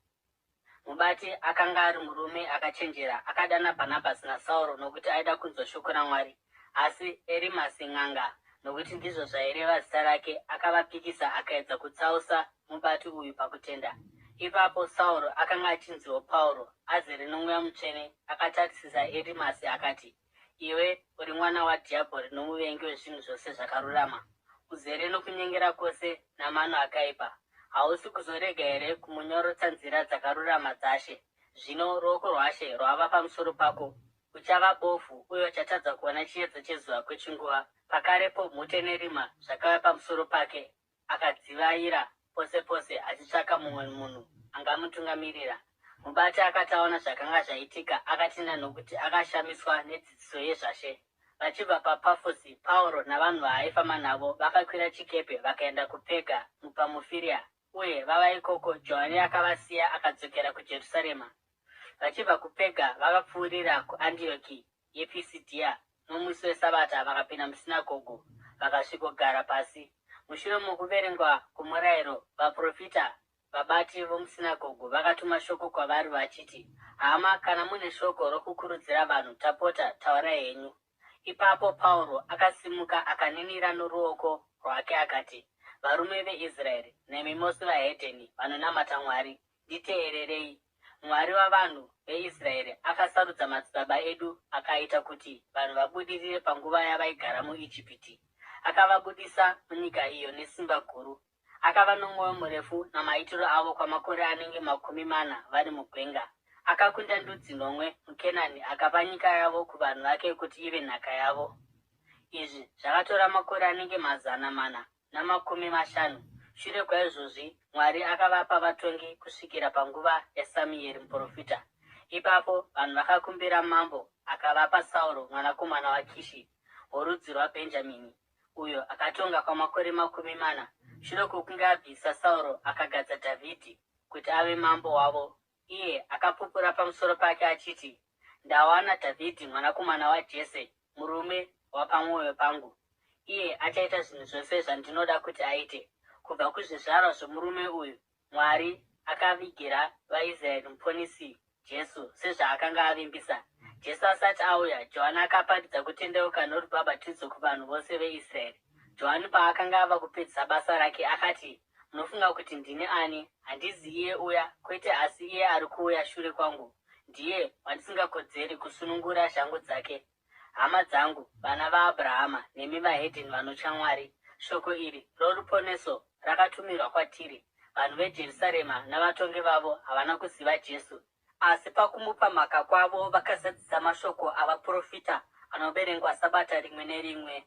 Mubati akanga ari murume akachenjera akadana Bhanabhasi naSauro nokuti aida kunzwa shoko raMwari. Asi Erimasi n'anga, nokuti ndizvo zvaireva zita rake, akavapikisa akaedza kutsausa. mubati uyu pakutenda. Ipapo Sauro, akanga achinziwo Pauro, azere noMweya Mutsvene, akatarisisa Erimasi akati, Iwe uri mwana wadhiabhori nomuvengi wezvinhu zvose zvakarurama, uzere nokunyengera kwose namano akaipa. Hausi kuzorega here kumunyorotsa nzira dzakarurama dzaShe? Zvino ruoko rwaShe rwava pamusoro pako, uchava bofu uye uchatadza kuona chiedza chezuva kwechinguva. Pakarepo mhute nerima zvakauya pamusoro pake, akadzivaira pose pose achitsvaka mumwe munhu angamutungamirira. Mubati akati aona zvakanga zvaitika, akatenda nokuti akashamiswa nedzidziso yezvaShe. Vachibva paPafosi, Pauro navanhu vaaifamba navo vakakwira chikepe vakaenda kuPega muPamufiria, uye vava ikoko, Johani akavasiya akadzokera kuJerusarema. Vachibva kuPega vakapfuurira kuAndioki yePisidhia, nomusi weSabata vakapinda musinagogu vakasvikogara pasi. Mushure mokuverengwa kwomurayiro, vaprofita, vabati vomusinagogu vakatuma shoko kwavari vachiti, Hama, kana mune shoko rokukurudzira vanhu, tapota, taurai henyu. Ipapo Pauro akasimuka akaninira noruoko rwake akati, Varume veIsraeri, nemi mose vahedheni vanonamata Mwari, nditeererei. Mwari wavanhu veIsraeri akasarudza madzibaba edu akaita kuti vanhu vabudirire panguva yavaigara muIjipiti. Akavabudisa munyika iyo nesimba guru. Akava nomwoyo murefu namaitiro avo kwamakore anenge 40 vari mugwenga. Akakunda ndudzi nomwe muKenani akapa nyika yavo kuvanhu vake kuti ive nhaka yavo. Izvi zvakatora makore anenge 450. Shure kwaizvozvi Mwari akavapa vatongi kusvikira panguva yaSamueri muprofita. Ipapo vanhu vakakumbira mambo, akavapa Sauro mwanakomana waKishi, worudzi rwaBhenjamini, uyo akatonga kwamakore 40. Shure kwokunge abvisa Sauro, akagadza Dhavhidhi kuti ave mambo wavo. Iye akapupura pamusoro pake achiti, Ndawana Dhavhidhi mwanakomana waJese, murume wapamwoyo pangu. Iye achaita zvinhu zvose zvandinoda kuti aite. Kubva kuzvizvarwa zvomurume uyu, Mwari akavigira vaIsraeri Muponisi, Jesu, sezvaakanga avimbisa. Jesu asati auya, Johani akaparidza kutendeuka norubhabhatidzo kuvanhu vose veIsraeri. Johani paakanga ava kupedzisa basa rake, akati, Munofunga kuti ndini ani? Handizi iye uya, kwete, asi iye ari kuuya shure kwangu ndiye wandisingakodzeri kusunungura shangu dzake. Hama dzangu, vana vaAbhurahama, nemi vahedheni vanotya Mwari, shoko iri roruponeso rakatumirwa kwatiri. Vanhu veJerusarema navatongi vavo havana kuziva Jesu, asi pakumupa mhaka kwavo vakazadzisa mashoko avaprofita anoverengwa Sabata rimwe nerimwe.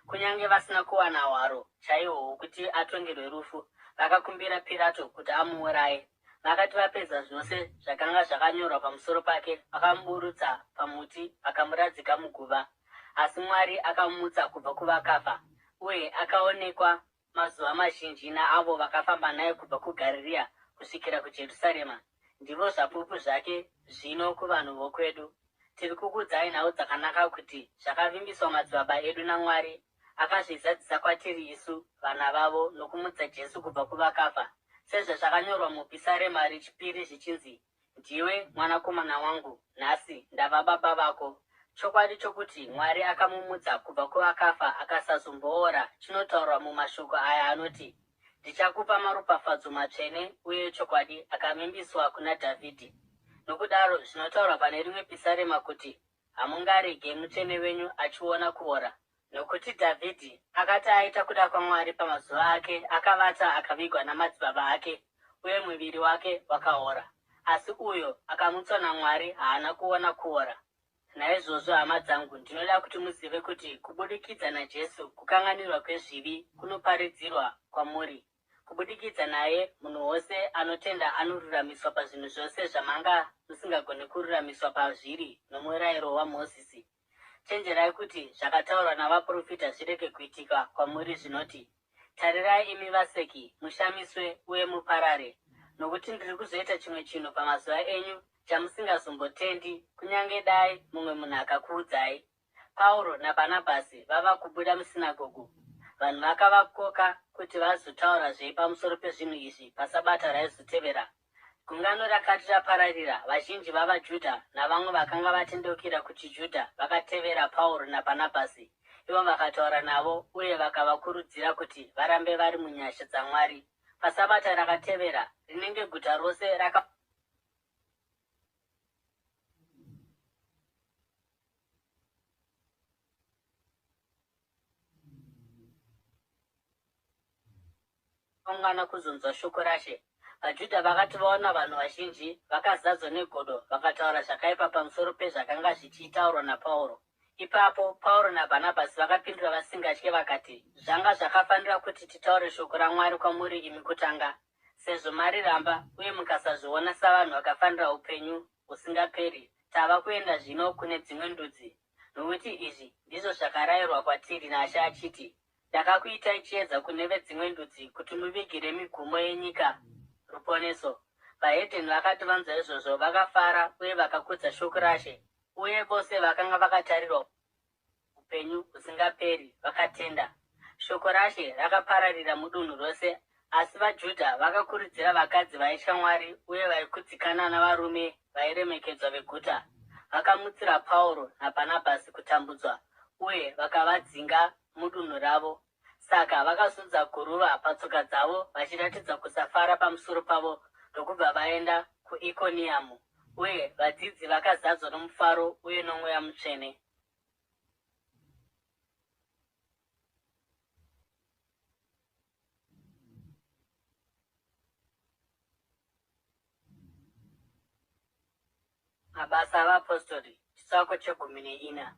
Kunyange vasina kuwana hwaro chaihwo hwokuti atongerwe rufu, vakakumbira Pirato kuti amuuraye. Vakati vapedza zvose zvakanga zvakanyorwa pamusoro pake, vakamuburutsa pamuti vakamuradzika muguva. Asi Mwari akamumutsa kubva kuvakafa, uye akaonekwa mazuva mazhinji naavo vakafamba naye kubva kuGarirea kusvikira kuJerusarema. Ndivo zvapupu zvake zvino kuvanhu vokwedu. Tiri kukuudzai nhau dzakanaka kuti zvakavimbiswa madzibaba edu naMwari, akazvizadzisa kwatiri isu, vana vavo, nokumutsa Jesu kubva kuvakafa, sezvazvakanyorwa muPisarema rechipiri zvichinzi, Ndiwe mwanakomana wangu, nhasi ndava baba vako. Chokwadi chokuti Mwari akamumutsa kubva kuvakafa akasazomboora chinotaurwa mumashoko aya anoti, Ndichakupa maropafadzo matsvene uye echokwadi akavimbiswa kuna Dhavhidhi. Nokudaro, zvinotaurwa pane rimwe pisarema kuti, Hamungarege mutsvene wenyu achiona kuora. Nokuti Dhavhidhi akati aita kuda kwaMwari pamazuva ake, akavata akavigwa namadzibaba ake, uye muviri wake wakaora. Asi uyo akamutswa naMwari haana kuona kuora. Naizvozvo, hama dzangu, ndinoda kuti muzive kuti kubudikidza naJesu kukanganwirwa kwezvivi kunoparidzirwa kwamuri. Kubudikidza naye munhu wose anotenda anoruramiswa pazvinhu zvose zvamanga musingagoni kururamiswa pazviri nomurayiro waMozisi. Chenjerai kuti zvakataurwa navaprofita zvirege kuitika kwamuri zvinoti, Tarirai imi vaseki, mushamiswe uye muparare, nokuti ndiri kuzoita chimwe chinhu pamazuva enyu chamusingazombotendi kunyange dai mumwe munhu akakuudzai. Pauro naBhanabhasi vava kubuda musinagogu, vanhu vakavakoka kuti vazotaurazve pamusoro pezvinhu izvi paSabata raizotevera. Gungano rakati rapararira, vazhinji vavaJudha navamwe vakanga vatendeukira kuchiJudha vakatevera Pauro naBhanabhasi. Ivo vakataura navo uye vakavakurudzira kuti varambe vari munyasha dzaMwari. PaSabata rakatevera, rinenge guta rose rakaungana kuzonzwa shoko raShe. VaJudha vakati vaona vanhu vazhinji, vakazadzwa negodo vakataura zvakaipa pamusoro pezvakanga zvichitaurwa naPauro. Ipapo Pauro naBhanabhasi vakapindura vasingatye vakati, Zvanga zvakafanira kuti titaure shoko raMwari kwamuri imi kutanga. Sezvo mariramba uye mukasazviona savanhu vakafanira upenyu husingaperi, tava kuenda zvino kune dzimwe ndudzi. Nokuti izvi ndizvo zvakarayirwa kwatiri naShe achiti, Ndakakuitai chiedza kune vedzimwe ndudzi kuti muvigire migumo yenyika ruponeso. VaHedheni vakati vanzwa izvozvo, vakafara uye vakakudza shoko raShe, uye vose vakanga vakatarirwa upenyu husingaperi vakatenda. Shoko raShe rakapararira mudunhu rose, asi vaJudha vakakurudzira vakadzi vaitya Mwari uye vaikudzikana navarume vairemekedzwa veguta. Vakamutsira Pauro naBhanabhasi kutambudzwa uye vakavadzinga mudunhu ravo. Saka vakazunza guruva patsoka dzavo vachiratidza kusafara pamusoro pavo ndokubva vaenda kuIkoniyamu, uye vadzidzi vakazadzwa nomufaro uye noMweya Mutsvene. Mabasa aVapostori, chitsauko chegumi neina.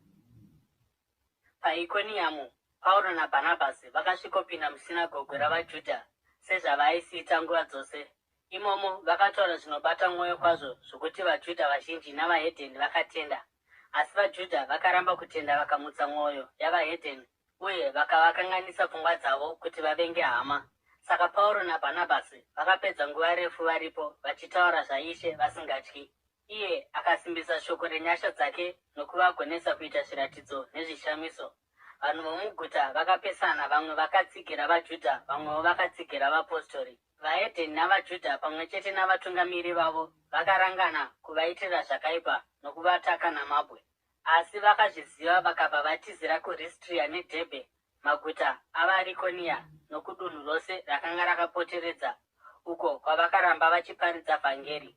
PaIkoniyamu, Pauro naBhanabhasi vakasvikopinda musinagoge ravaJudha sezvavaisiita nguva dzose. Imomo vakataura zvinobata mwoyo kwazvo zvokuti vaJudha vazhinji navahedheni vakatenda. Asi vaJudha vakaramba kutenda vakamutsa mwoyo yavahedheni uye vakavakanganisa pfungwa dzavo kuti vavenge hama. Saka Pauro naBhanabhasi vakapedza nguva refu varipo vachitaura zvaIshe vasingatyi. Iye akasimbisa shoko renyasha dzake nokuvagonesa kuita zviratidzo nezvishamiso. Vanhu vomuguta vakapesana, vamwe vakatsigira vaJudha, vamwewo vakatsigira vapostori. VaHedheni navaJudha pamwe chete navatungamiri vavo vakarangana kuvaitira zvakaipa nokuvataka namabwe. Asi vakazviziva vakabva vatizira kuRistria neDhebhe, maguta avaRikonia nokudunhu rose rakanga rakapoteredza, uko kwavakaramba vachiparidza vhangeri.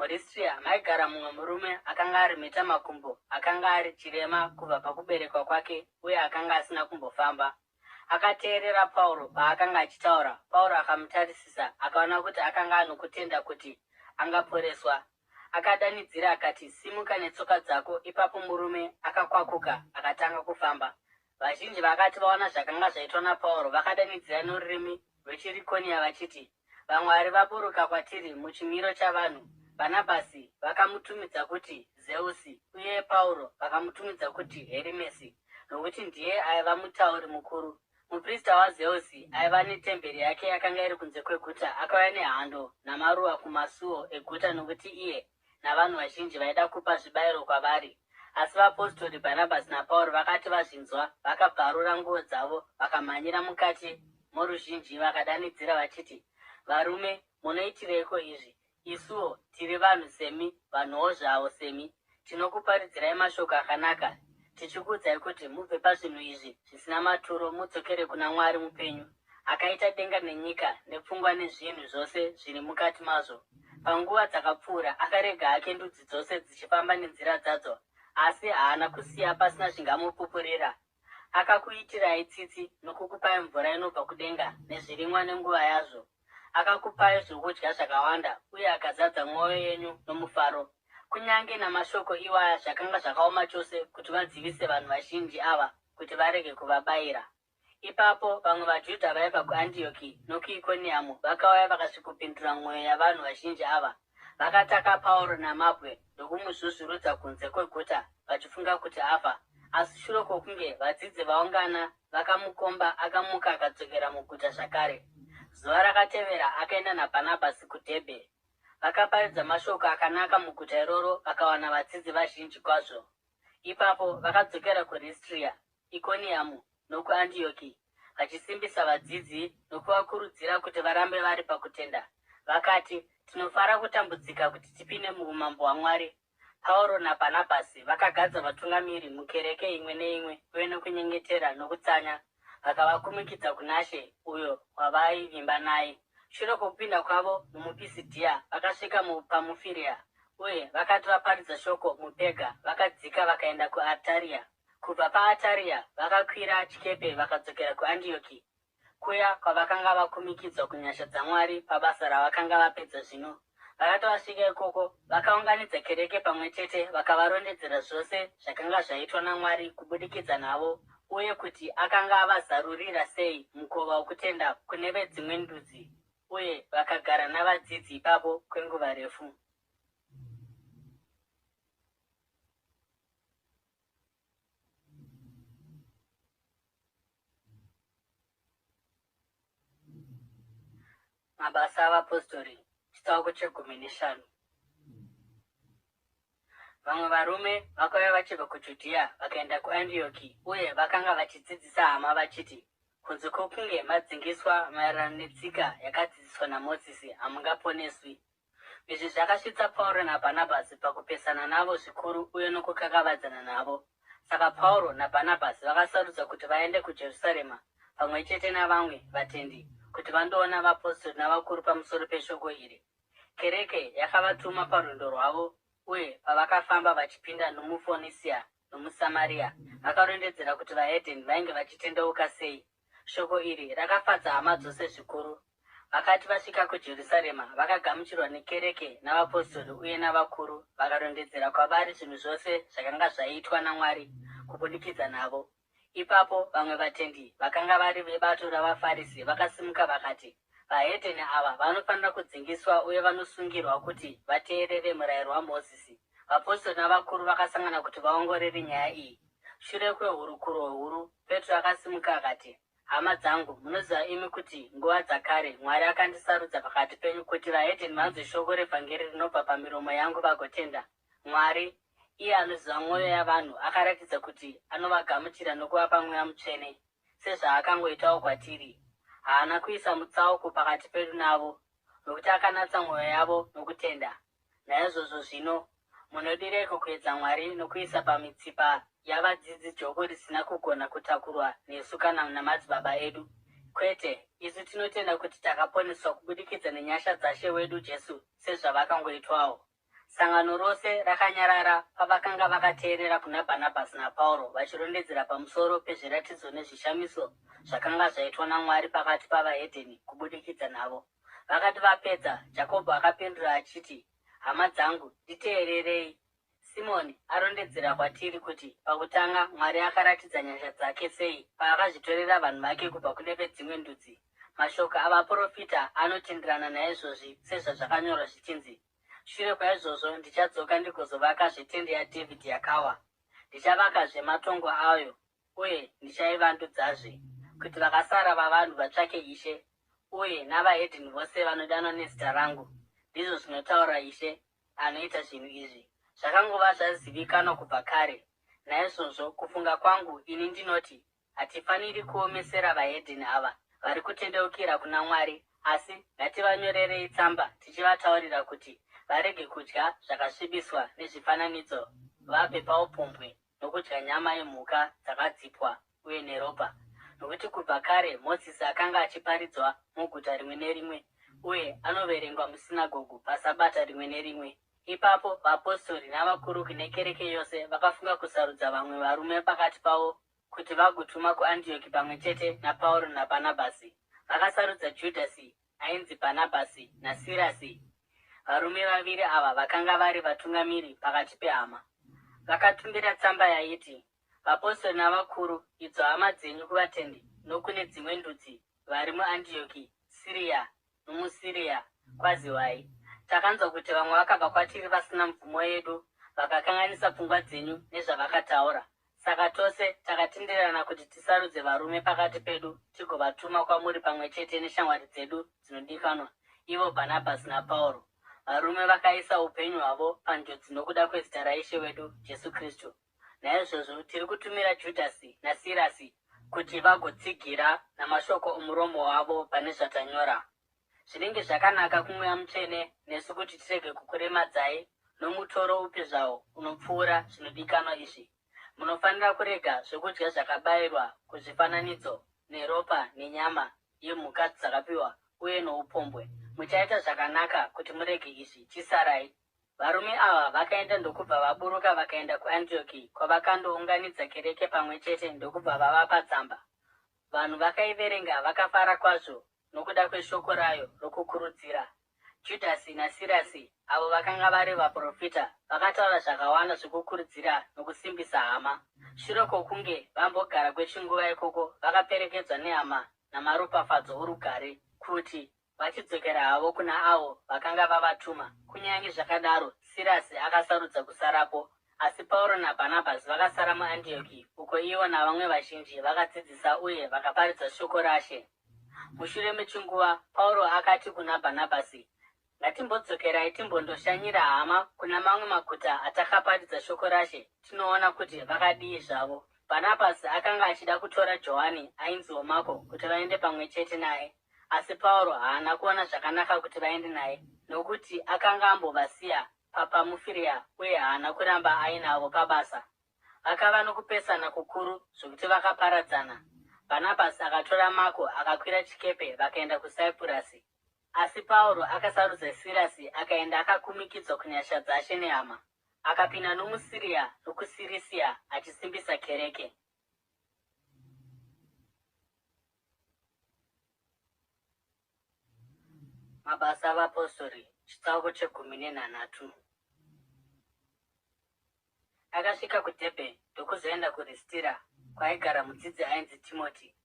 MuRistria maigara mumwe murume akanga ari mhetamakumbo, akanga ari chirema kubva pakuberekwa kwake uye akanga asina kumbofamba. Akateerera Pauro paakanga achitaura. Pauro akamutarisisa akaona kuti akanga anokutenda kuti angaporeswa. Akadanidzira akati, Simuka netsoka dzako! Ipapo murume akakwakuka akatanga kufamba. Vazhinji vakati vaona zvakanga zvaitwa naPauro, vakadanidzira norurimi rwechiRikonia vachiti, Vamwari vaburuka kwatiri muchimiro chavanhu! Bhanabhasi vakamutumidza kuti Zeusi, uye Pauro vakamutumidza kuti Herimesi, nokuti ndiye aiva mutauri mukuru. Muprista waZeusi aiva netemberi yake yakanga iri kunze kweguta akauya nehando namaruva kumasuo eguta nokuti iye navanhu vazhinji vaida kupa zvibayiro kwavari. Asi vapostori Bhanabhasi naPauro vakati vazvinzwa, vakabvarura nguo dzavo, vakamhanyira mukati moruzhinji vakadanidzira vachiti, Varume, munoitireiko izvi? Isuwo tiri vanhu semi, vanhuwo zvavo semi. Tinokuparidzirai mashoko akanaka, tichikuudzai kuti mubve pazvinhu izvi zvisina maturo mudzokere kuna Mwari mupenyu, akaita denga nenyika nepfungwa nezvinhu zvose zviri mukati mazvo. Panguva dzakapfuura akarega hake ndudzi dzose dzichifamba nenzira dzadzo, asi haana kusiya pasina zvingamupupurira. Akakuitirai tsitsi nokukupai mvura inobva kudenga nezvirimwa nenguva yazvo. Akakupai zvokudya zvakawanda uye akazadza mwoyo yenyu nomufaro. Kunyange namashoko iwaya zvakanga zvakaoma chose kuti vadzivise vanhu vazhinji ava kuti varege kuvabayira. Ipapo vamwe vaJudha vaibva kuAndioki nokuIkoniamu vakauya vakasvikopindura mwoyo yavanhu vazhinji ava. Vakataka Pauro namabwe ndokumuzvuzvurudza kunze kweguta vachifunga kuti afa. Asi shure kwokunge vadzidzi vaungana vakamukomba, akamuka akadzokera muguta zvakare. Zuva rakatevera akaenda naBhanabhasi kuDhebhe. Vakaparidza mashoko akanaka muguta iroro vakawana vadzidzi vazhinji kwazvo. Ipapo vakadzokera kuRistria, Ikoniamu nokuAndioki, vachisimbisa vadzidzi nokuvakurudzira kuti varambe vari pakutenda. Vakati, Tinofara kutambudzika kuti tipinde muumambo hwaMwari. Pauro naBhanabhasi vakagadza vatungamiri mukereke imwe neimwe uye nokunyengetera nokutsanya vakavakumikidza kunaShe uyo wavaivimba naye. Shure kwokupinda kwavo nomuPisidhia, vakasvika muPamufiria, uye vakati vaparidza shoko muPega, vakadzika vakaenda kuAtaria. Kubva paAtaria vakakwira chikepe vakadzokera kuAndioki, kuya kwavakanga vakumikidzwa kunyasha dzaMwari pabasa ravakanga vapedza zvino. Vakati vasvika ikoko, vakaunganidza kereke pamwe chete vakavarondedzera zvose zvakanga zvaitwa naMwari kubudikidza navo uye kuti akanga avazarurira sei mukova wokutenda kune vedzimwe ndudzi, uye vakagara navadzidzi ipapo kwenguva refu. Mabasa avaPostori, chitsauko chegumi neshanu. Vamwe varume vakauya vachibva kuJudhiya vakaenda kuAndioki uye vakanga vachidzidzisa hama vachiti, Kunze kwokunge madzingiswa maererano netsika yakadzidziswa naMozisi, hamungaponeswi. Izvi zvakasvitsa Pauro naBhanabhasi pakupesana navo zvikuru uye nokukakavadzana navo. Saka Pauro naBhanabhasi vakasarudza kuti vaende kuJerusarema pamwe chete navamwe vatendi kuti vandoona vapostori navakuru pamusoro peshoko iri. Kereke yakavatuma parwendo rwavo, uye pavakafamba vachipinda nomuFonisia nomuSamaria, vakarondedzera kuti vahedheni vainge vachitendeuka sei. Shoko iri rakafadza hama dzose zvikuru. Vakati vasvika kuJerusarema, vakagamuchirwa nekereke navapostori uye navakuru, vakarondedzera kwavari zvinhu zvose zvakanga zvaitwa naMwari kubudikidza navo. Ipapo vamwe vatendi vakanga vari vebato ravaFarisi vakasimuka vakati, VaHedheni ava vanofanira kudzingiswa uye vanosungirwa kuti vateerere murayiro waMozisi. Vapostori navakuru vakasangana kuti vaongorere nyaya iyi. Shure kwehurukuro huru, Petro akasimuka akati, Hama dzangu, munoziva imi kuti nguva dzakare Mwari akandisarudza pakati penyu kuti vahedheni vanzwe shoko revhangeri rinobva pamiromo yangu vagotenda. Mwari, iye anoziva mwoyo yavanhu, akaratidza kuti anovagamuchira nokuvapa Mweya Mutsvene, sezvaakangoitawo kwatiri. Haana kuisa mutsauko pakati pedu navo, nokuti akanatsa mwoyo yavo nokutenda. Naizvozvo zvino, munodireiko kuedza Mwari nokuisa pamitsipa yavadzidzi joko risina kugona kutakurwa nesu kana namadzibaba edu? Kwete, isu tinotenda kuti takaponeswa kubudikidza nenyasha dzaShe wedu Jesu sezvavakangoitwawo. Sangano rose rakanyarara pavakanga vakateerera kuna Bhanabhasi naPauro vachirondedzera pamusoro pezviratidzo nezvishamiso zvakanga zvaitwa naMwari pakati pavahedheni kubudikidza navo. Vakati vapedza, Jakobho akapindura achiti, Hama dzangu, nditeererei. Simoni arondedzera kwatiri kuti pakutanga Mwari akaratidza nyasha dzake sei paakazvitorera vanhu vake kubva kune vedzimwe ndudzi. Mashoko avaporofita anotenderana naizvozvi sezvazvakanyorwa zvichinzi, Shure kwaizvozvo ndichadzoka ndigozovakazve tende yaDhavhidhi yakawa, ndichavakazve matongo ayo uye ndichaivandudzazve, kuti vakasara vavanhu vatsvake Ishe, uye navahedheni vose vanodanwa nezita rangu, ndizvo zvinotaura Ishe, anoita zvinhu izvi. Zvakangova zvazivikanwa kubva kare. Naizvozvo, kufunga kwangu ini ndinoti, hatifaniri kuomesera vahedheni ava vari kutendeukira kuna Mwari, asi ngativanyorerei tsamba tichivataurira kuti varege kudya zvakasvibiswa nezvifananidzo, vabve paupombwe, nokudya nyama yemhuka dzakadzipwa uye neropa. Nokuti kubva kare Mozisi akanga achiparidzwa muguta rimwe nerimwe uye anoverengwa musinagogu paSabata rimwe nerimwe. Ipapo vapostori navakuru nekereke yose vakafunga kusarudza vamwe varume pakati pavo kuti vagotuma kuAndioki pamwe chete naPauro naBhanabhasi. Vakasarudza Judhasi ainzi Bhanabhasi naSirasi. Varume vaviri ava vakanga vari vatungamiri pakati pehama. Vakatumira tsamba yaiti, Vapostori navakuru, idzo hama dzenyu kuvatendi nokune dzimwe ndudzi vari muAndioki, Siria nomuSiria, kwaziwai. Takanzwa kuti vamwe vakabva kwatiri vasina mvumo yedu vakakanganisa pfungwa dzenyu nezvavakataura. Saka tose takatenderana kuti tisarudze varume pakati pedu tigovatuma kwamuri pamwe chete neshamwari dzedu dzinodikanwa, ivo Bhanabhasi naPauro, varume vakaisa upenyu hwavo panjodzi nokuda kwezita raIshe wedu Jesu Kristu. Naizvozvo tiri kutumira Judhasi naSirasi kuti vagotsigira namashoko omuromo wavo pane zvatanyora. Zvinenge zvakanaka kuMweya Mutsvene nesu kuti tirege kukuremadzai nomutoro upi zvawo unopfuura zvinodikanwa izvi. Munofanira kurega zvokudya zvakabayirwa kuzvifananidzo, neropa nenyama yemhuka dzakapiwa uye noupombwe. Muchaita zvakanaka kuti murege izvi. Chisarai. Varume ava vakaenda ndokubva vaburuka vakaenda kuAndioki kwavakandounganidza kereke pamwe chete ndokubva vavapa tsamba. Vanhu vakaiverenga vakafara kwazvo nokuda kweshoko rayo rokukurudzira. Judhasi naSirasi, avo vakanga vari vaprofita, vakataura zvakawanda zvokukurudzira nokusimbisa hama. Shure kwokunge vambogara kwechinguva ikoko, vakaperekedzwa nehama namaropafadzo orugare, kuti vachidzokera havo kuna avo vakanga vavatuma. Kunyange zvakadaro, Sirasi akasarudza kusarapo. Asi Pauro naBhanabhasi vakasara muAndioki, uko ivo navamwe vazhinji vakadzidzisa uye vakaparidza shoko raShe. Mushure mechinguva, Pauro akati kuna Bhanabhasi, Ngatimbodzokerai timbondoshanyira hama kuna mamwe maguta atakaparidza shoko raShe tinoona kuti vakadii zvavo. Bhanabhasi akanga achida kutora Johani ainziwo Mako kuti vaende pamwe chete naye, asi Pauro haana kuona zvakanaka kuti vaende naye, nokuti akanga ambovasiya paPamufiria uye haana kuramba ainavo pabasa. Vakava nokupesana kukuru zvokuti vakaparadzana. Bhanabhasi akatora Mako akakwira chikepe vakaenda kuSaipurasi. Asi Pauro akasarudza Sirasi akaenda akakumikidzwa kunyasha dzaShe nehama. Akapinda nomuSiria nokuSirisia achisimbisa kereke. Mabasa avaPostori, chitsauko chegumi nenhanhatu. Akasvika kuDhebhe ndokuzoenda kuRistira kwaigara mudzidzi ainzi Timoti,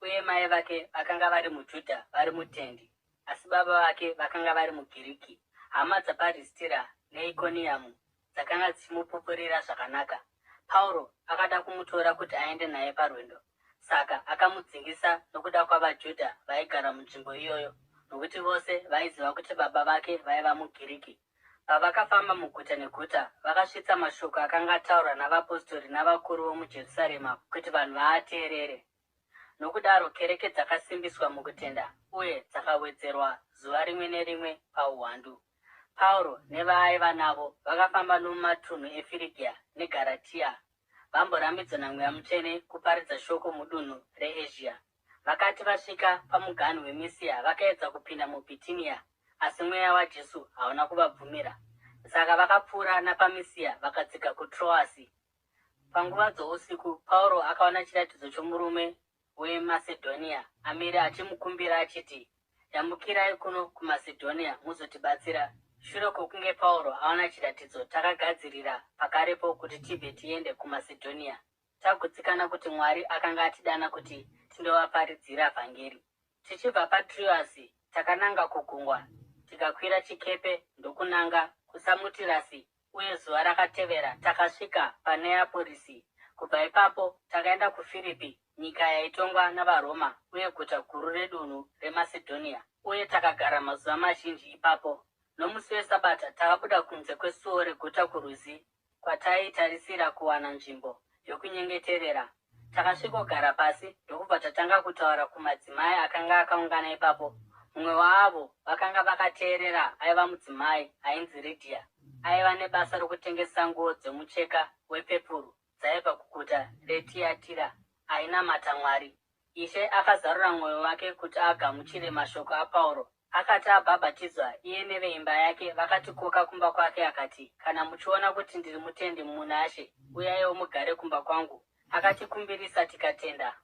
uye mai vake vakanga vari muJudha vari mutendi, asi baba vake vakanga vari muGiriki. Hama dzapaRistira neIkoniyamu dzakanga dzichimupupurira zvakanaka. Pauro akada kumutora kuti aende naye parwendo, saka akamudzingisa nokuda kwavaJudha vaigara munzvimbo iyoyo, nokuti vose vaiziva kuti baba vake vaiva muGiriki. Pavakafamba muguta neguta, vakasvitsa mashoko akanga ataurwa navapostori navakuru vomuJerusarema kuti vanhu vaateerere. Nokudaro kereke dzakasimbiswa mukutenda uye dzakawedzerwa zuva rimwe nerimwe pauwandu. Pauro nevaaiva navo vakafamba nomumatunhu eFirigia neGaratia, vamborambidzwa naMweya Mutsvene kuparidza shoko mudunhu reEzhia. Vakati vasvika pamuganhu weMisia, vakaedza kupinda muBhitinia, asi Mweya waJesu hauna kuvabvumira. Saka vakapfuura napaMisia vakadzika kuTroasi. Panguva dzousiku, Pauro akaona chiratidzo chomurume weMasedhonia amire achimukumbira achiti, Yambukirai kuno kuMasedhonia muzotibatsira. Shure kwokunge Pauro aona chiratidzo, takagadzirira pakarepo kuti tibve tiende kuMasedhonia, tagutsikana kuti Mwari akanga atidana kuti tindovaparidzira vhangeri. Tichibva paTroasi takananga kugungwa, tikakwira chikepe ndokunanga kuSamotirasi uye zuva rakatevera takasvika paNeaporisi. Kubva ipapo takaenda kuFiripi, nyika yaitongwa navaRoma uye guta guru redunhu reMasedhonia, uye takagara mazuva mazhinji ipapo. Nomusi weSabata takabuda kunze kwesuo reguta kurwizi kwataitarisira kuwana nzvimbo yokunyengeterera. Takasvikogara pasi ndokubva tatanga kutaura kumadzimai akanga akaungana ipapo. Mumwe waavo vakanga vakateerera aiva mudzimai ainzi Ridhia, aiva nebasa rokutengesa nguo dzomucheka wepepuru dzaibva kuguta reTiatira. Ainamata Mwari. Ishe akazarura mwoyo wake kuti agamuchire mashoko aPauro. Akati abhabhatidzwa, iye neveimba yake vakatikoka kumba kwake akati, Kana muchiona kuti ndiri mutendi munaShe, uyaiwo mugare kumba kwangu. Akatikumbirisa tikatenda.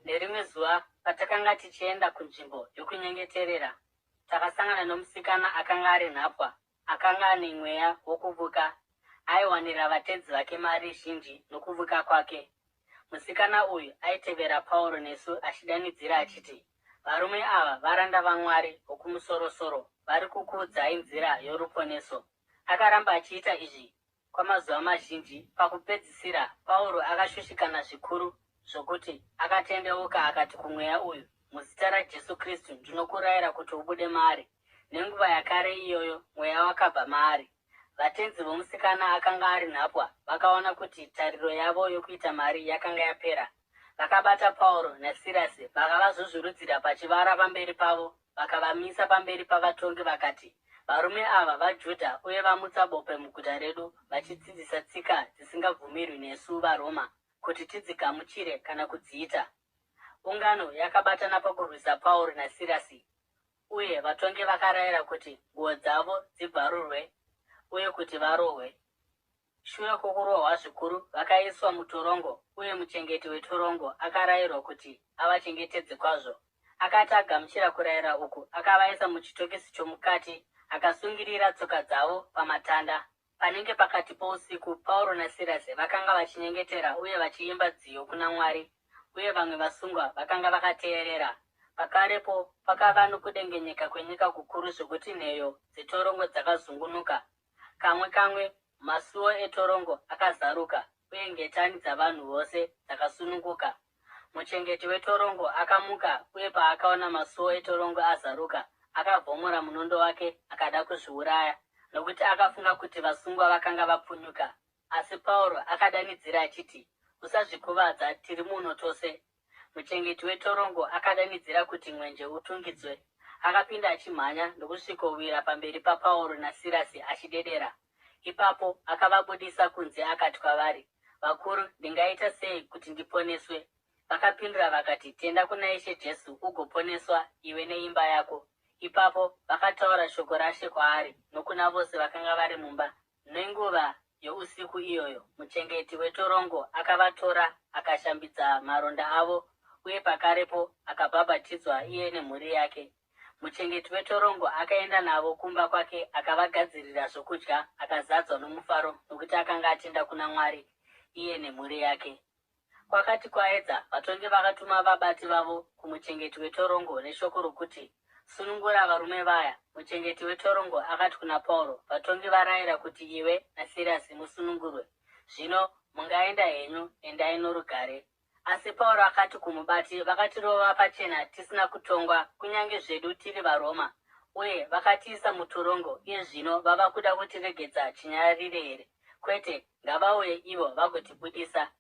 Nerimwe zuva patakanga tichienda kunzvimbo yokunyengeterera, takasangana nomusikana akanga ari nhapwa akanga ane mweya wokuvuka. Aiwanira vatenzi vake mari zhinji nokuvuka kwake. Musikana uyu aitevera Pauro nesu achidanidzira achiti, Varume ava varanda vaMwari Wokumusorosoro, vari kukuudzai nzira yoruponeso. Akaramba achiita izvi kwamazuva mazhinji. Pakupedzisira, Pauro akashushikana zvikuru zvokuti akatendeuka akati kumweya uyu, Muzita raJesu Kristu ndinokurayira kuti ubude maari. Nenguva yakare iyoyo mweya wakabva maari. Vatenzi vomusikana akanga ari nhapwa vakaona kuti tariro yavo yokuita mari yakanga yapera. Vakabata Pauro naSirasi vakavazvuzvurudzira pachivara pamberi pavo vakavamisa pamberi pavatongi vakati, Varume ava vaJudha uye vamutsa bope muguta redu vachidzidzisa tsika dzisingabvumirwi nesu vaRoma kuti tidzigamuchire kana kudziita. Ungano yakabatana pakurwisa Pauro naSirasi. Uye vatongi vakarayira kuti nguo dzavo dzibvarurwe uye kuti varohwe. Shure kwokurohwa zvikuru, vakaiswa mutorongo, uye muchengeti wetorongo akarayirwa kuti avachengetedze kwazvo. Akati agamuchira kurayira uku, akavaisa muchitokisi chomukati akasungirira tsoka dzavo pamatanda. Panenge pakati pousiku, Pauro naSirasi vakanga vachinyengetera uye vachiimba dziyo kuna Mwari, uye vamwe vasungwa vakanga vakateerera. Pakarepo pakava nokudengenyeka kwenyika kukuru zvokuti nheyo dzetorongo dzakazungunuka. Kamwe kamwe, masuo etorongo akazaruka, uye ngetani dzavanhu vose dzakasununguka. Muchengeti wetorongo akamuka uye paakaona masuo etorongo azaruka, akavhomora munondo wake akada kuzviuraya, nokuti akafunga kuti vasungwa vakanga vapunyuka. Asi Pauro akadanidzira achiti, Usazvikuvadza, tiri muno tose! Muchengeti wetorongo akadanidzira kuti mwenje utungidzwe. Akapinda achimhanya ndokusvikowira pamberi paPauro naSirasi achidedera. Ipapo akavabudisa kunze akati kwavari, Vakuru, ndingaita sei kuti ndiponeswe? Vakapindura vakati, Tenda kuna Ishe Jesu ugoponeswa, iwe neimba yako. Ipapo vakataura shoko raShe kwaari nokuna vose vakanga vari mumba. Nenguva yousiku iyoyo muchengeti wetorongo akavatora akashambidza maronda avo, uye pakarepo akabhabhatidzwa iye nemhuri yake. Muchengeti wetorongo akaenda navo kumba kwake akavagadzirira zvokudya akazadzwa nomufaro nokuti akanga atenda kuna Mwari, iye nemhuri yake. Kwakati kwaedza, vatongi vakatuma vabati vavo kumuchengeti wetorongo neshoko rokuti, Sunungura varume vaya. Muchengeti wetorongo akati kuna Pauro, Vatongi varayira kuti iwe naSirasi musunungurwe. Zvino mungaenda henyu, endai norugare. Asi Pauro akati kumubati, Vakatirova pachena tisina kutongwa, kunyange zvedu tiri vaRoma, uye vakatiisa mutorongo, iye zvino vava kuda kutiregedza chinyararire here? Kwete, ngavauye ivo vagotibudisa.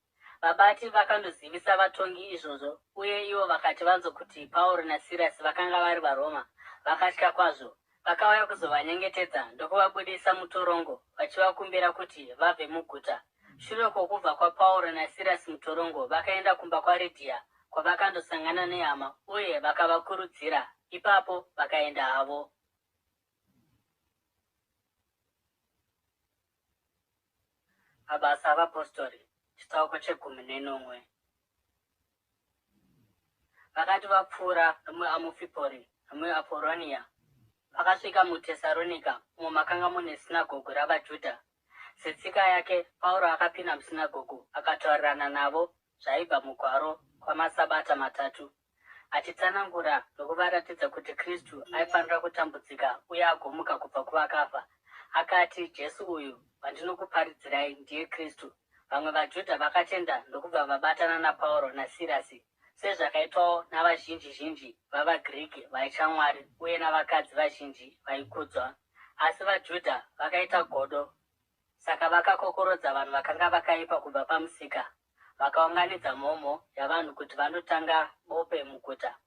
Vabati vakandozivisa vatongi izvozvo, uye ivo vakati vanzwa kuti Pauro naSirasi vakanga vari vaRoma, vakatya kwazvo. Vakauya kuzovanyengetedza ndokuvabudisa mutorongo, vachivakumbira kuti vabve muguta. Shure kwokubva kwaPauro naSirasi mutorongo, vakaenda kumba kwaRidhia, kwavakandosangana nehama uye vakavakurudzira. Ipapo vakaenda havo. Mabasa aVapostori, chitsauko chegumi nenomwe. Vakati vapfuura nomuAmufipori nomuAporonia, vakasvika muTesaronika, umo makanga mune sinagogu ravaJudha. Setsika yake, Pauro akapinda musinagogu akataurirana navo zvaibva muGwaro kwamasabata matatu, achitsanangura nokuvaratidza kuti Kristu aifanira kutambudzika uye agomuka kubva kuvakafa. Akati, Jesu uyu wandinokuparidzirai ndiye Kristu. Vamwe vaJudha vakatenda ndokubva vabatana naPauro naSirasi, sezvakaitwawo navazhinji-zhinji vavaGiriki vaitya Mwari uye navakadzi vazhinji vaikudzwa. Asi vaJudha vakaita godo, saka vakakokorodza vanhu vakanga vakaipa kubva pamusika, vakaunganidza mhomho yavanhu kuti vandotanga bope muguta.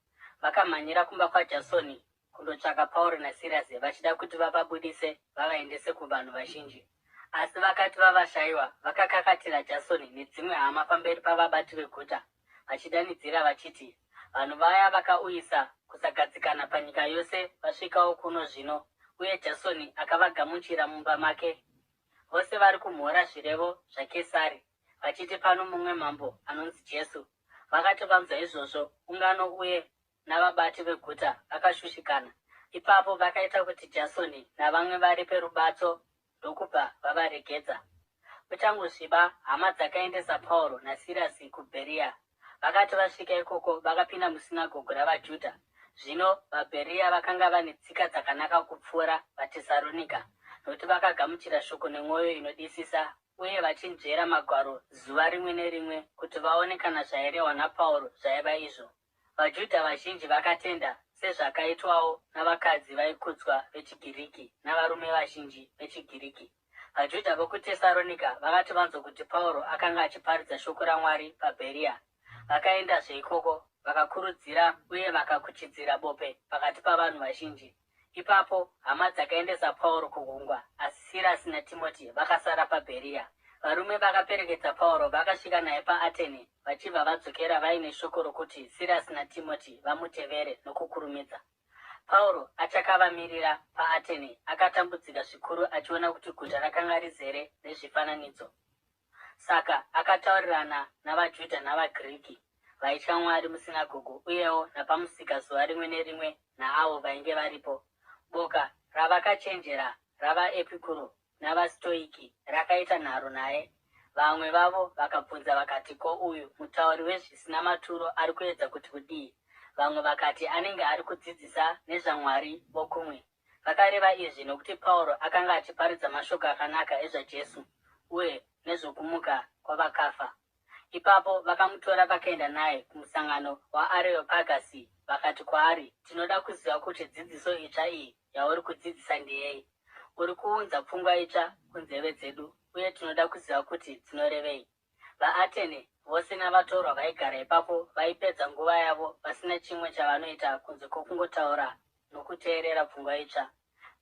Vakamhanyira kumba kwaJasoni kundotsvaka Pauro naSirasi vachida kuti vavabudise vavaendese kuvanhu vazhinji. Asi vakati vavashayiwa, vakakakatira Jasoni nedzimwe hama pamberi pavabati veguta, vachidanidzira vachiti, Vanhu vaya vakauyisa kusagadzikana panyika yose vasvikawo kuno zvino, uye Jasoni akavagamuchira mumba make. Vose vari kumhura zvirevo zvaKesari, vachiti pano mumwe mambo anonzi Jesu. Vakati vanzwa izvozvo, ungano uye navabati veguta vakashushikana. Ipapo vakaita kuti Jasoni navamwe varipe rubatso ndokubva vavaregedza. Kuchangosviba, hama dzakaendesa Pauro naSirasi kuBheria. Vakati vasvika ikoko, vakapinda musinagogu ravaJudha. Zvino vaBheria vakanga vane tsika dzakanaka kupfuura vaTesaronika, nokuti vakagamuchira shoko nemwoyo inodisisa uye vachinzvera Magwaro zuva rimwe nerimwe kuti vaone kana zvairehwa naPauro zvaiva izvo. VaJudha vazhinji vakatenda, sezvakaitwawo navakadzi vaikudzwa vechiGiriki navarume vazhinji vechiGiriki. VaJudha vokuTesaronika vakati vanzwa kuti Pauro akanga achiparidza shoko raMwari paBheria, vakaendazve ikoko, vakakurudzira uye vakakuchidzira bope pakati pavanhu vazhinji. Ipapo hama dzakaendesa Pauro kugungwa, asi Sirasi naTimoti vakasara paBheria. Varume vakaperekedza Pauro vakasvika naye paAtene, vachibva vadzokera vaine shoko rokuti Sirasi naTimoti vamutevere nokukurumidza. Pauro achakavamirira paAtene, akatambudzika zvikuru achiona kuti guta rakanga rizere nezvifananidzo. Saka akataurirana navaJudha navaGiriki vaitya Mwari musinagogo uyewo napamusika zuva rimwe nerimwe naavo vainge varipo. Boka ravakachenjera ravaEpikuro navaStoiki rakaita nharo naye. Vamwe vavo vakabvunza vakati, Ko uyu mutauri wezvisina maturo ari kuedza kuti kudii? Vamwe vakati, Anenge ari kudzidzisa nezvaMwari vokumwe. Vakareva izvi nokuti Pauro akanga achiparidza mashoko akanaka ezvaJesu uye nezvokumuka kwavakafa. Ipapo vakamutora vakaenda naye kumusangano waAreopagasi vakati kwaari, Tinoda kuziva kuti dzidziso itsva iyi yauri kudzidzisa ndeyei. Uri kuunza pfungwa itsva kunzeve dzedu, uye tinoda kuziva kuti dzinorevei. VaAtene vose navatorwa vaigara ipapo vaipedza nguva yavo vasina chimwe chavanoita kunze kwokungotaura nokuteerera pfungwa itsva.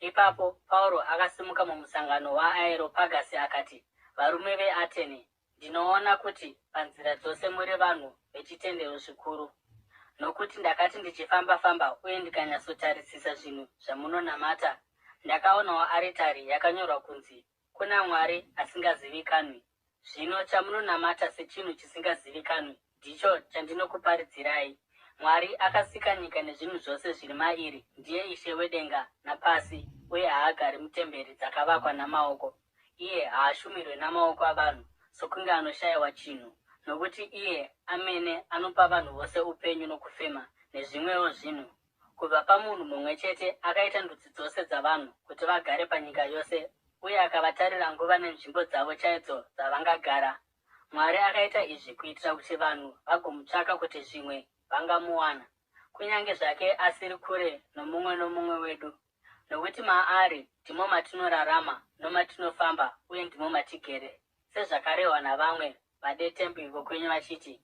Ipapo Pauro akasimuka mumusangano waAeropagasi akati, Varume veAtene, ndinoona kuti panzira dzose muri vanhu vechitendero zvikuru. Nokuti ndakati ndichifamba-famba uye ndikanyatsotarisisa zvinhu zvamunonamata, ndakaonawo aritari yakanyorwa kunzi, Kuna Mwari asingazivikanwi. Zvino chamunonamata sechinhu chisingazivikanwi ndicho chandinokuparidzirai. Mwari akasika nyika nezvinhu zvose zviri mairi ndiye Ishe wedenga napasi uye haagari mutemberi dzakavakwa namaoko. Iye haashumirwe namaoko avanhu sokunge anoshayiwa chinhu, nokuti iye amene anopa vanhu vose upenyu nokufema nezvimwewo zvinhu. Kubva pamunhu mumwe chete akaita ndudzi dzose dzavanhu kuti vagare panyika yose uye akavatarira nguva nenzvimbo dzavo chaidzo dzavangagara. Mwari akaita izvi kuitira kuti vanhu vagomutsvaka kuti zvimwe vangamuwana, kunyange zvake asiri kure nomumwe nomumwe wedu. Nokuti maari ndimo matinorarama nomatinofamba uye ndimo matigere, sezvakarehwa navamwe vadetembi vokwenyu vachiti,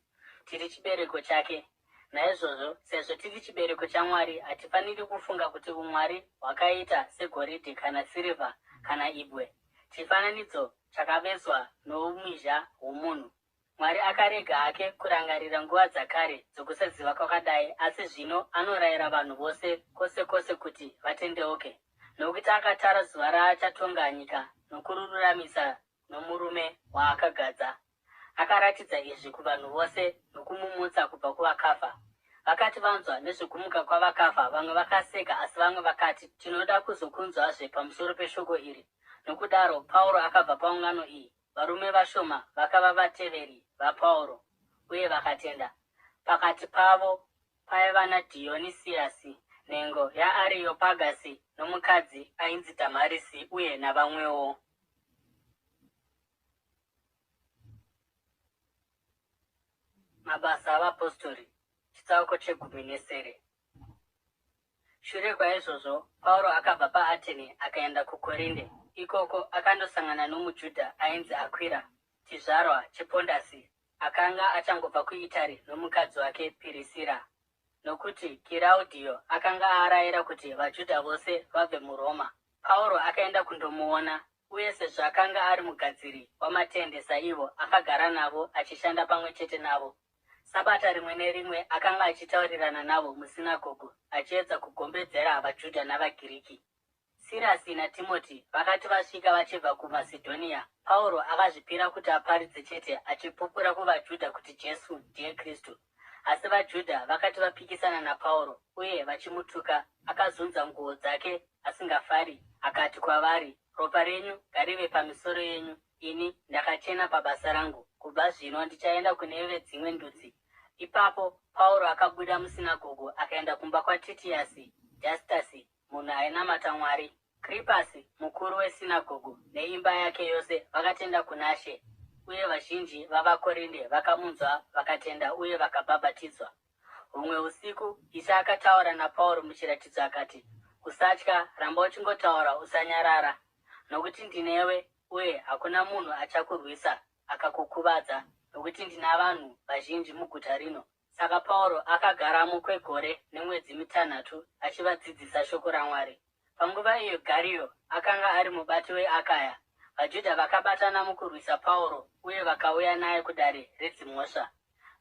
Tiri chibereko chake. Naizvozvo, sezvo tiri chibereko chaMwari, hatifaniri kufunga kuti umwari hwakaita segoridhe kana sirivha kana ibwe, chifananidzo chakavezwa noumhizha hwomunhu. Mwari akarega hake kurangarira nguva dzakare dzokusaziva kwakadai, asi zvino anorayira vanhu vose kwose kwose kuti vatendeuke, nokuti akatara zuva raachatonga nyika nokururamisa nomurume waakagadza. Akaratidza izvi kuvanhu vose nokumumutsa kubva kuvakafa. Vakati vanzwa nezvekumuka kwavakafa, vamwe vakaseka, asi vamwe vakati, Tinoda kuzokunzwazve pamusoro peshoko iri. Nokudaro, Pauro akabva paungano iyi. Varume vashoma vakava vateveri vaPauro uye vakatenda. Pakati pavo paiva naDhionisiyasi, nhengo yaAreopagasi nomukadzi ainzi Dhamarisi uye navamwewo. Mabasa aVapostori, chitsauko chegumi nesere. Shure kwaizvozvo, Pauro akabva paAtene akaenda kuKorinde. Ikoko akandosangana nomuJudha ainzi Akwira, chizvarwa chePondasi, akanga achangobva kuItari nomukadzi wake Pirisira, nokuti Kiraudhiyo akanga arayira kuti vaJudha vose vabve muRoma. Pauro akaenda kundomuona, uye sezvo akanga ari mugadziri wamatende saivo, akagara navo achishanda pamwe chete navo. Sabata rimwe nerimwe akanga achitaurirana navo musinagogo achiedza kugombedzera vaJudha navaGiriki. Sirasi naTimoti vakati vasvika vachibva kuMasedhonia, Pauro akazvipira kuti aparidze chete achipupura kuvaJudha kuti Jesu ndiye Kristu. Asi vaJudha vakati vapikisana naPauro uye vachimutuka, akazunza nguo dzake asingafari akati kwavari, Ropa renyu ngarive pamisoro yenyu, Ini ndakachena pabasa rangu, kubva zvino ndichaenda kune vedzimwe ndudzi. Ipapo Pauro akabuda musinagogo akaenda kumba kwaTitiasi Jastasi, munhu ainamata Mwari. Kripasi, mukuru wesinagogo, neimba yake yose vakatenda kuna She, uye vazhinji vavaKorinde vakamunzwa vakatenda uye vakabhabhatidzwa. Humwe usiku Ishe akataura naPauro muchiratidzo akati, Usatya, ramba uchingotaura, usanyarara, nokuti ndinewe, uye hakuna munhu achakurwisa akakukuvadza, nokuti ndina vanhu vazhinji muguta rino. Saka Pauro akagaramo kwegore nemwedzi mitanhatu achivadzidzisa shoko raMwari. Panguva iyo Gario akanga ari mubati weAkaya, vaJudha vakabatana mukurwisa Pauro uye vakauya naye kudare redzimhosva.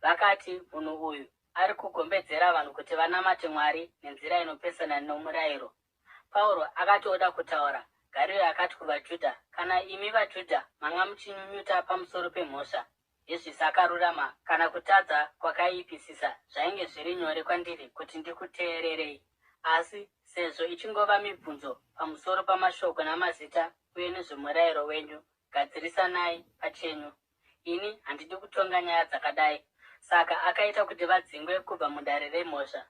Vakati, Munhu uyu. ari kugombedzera vanhu kuti vanamate Mwari nenzira inopesana nomurayiro. Pauro akati oda kutaura, Gariyo akati kuvaJudha, Kana imi vaJudha manga muchinyunyuta pamusoro pemhosva yezvisakarurama kana kutadza kwakaipisisa, zvainge zviri nyore kwandiri kuti ndikuteererei. Asi sezvo ichingova mibvunzo pamusoro pamashoko namazita uye nezvomurayiro wenyu, gadzirisanai pachenyu. Ini handidi kutonga nyaya dzakadai. Saka akaita kuti vadzingwe kubva mudare remhosva.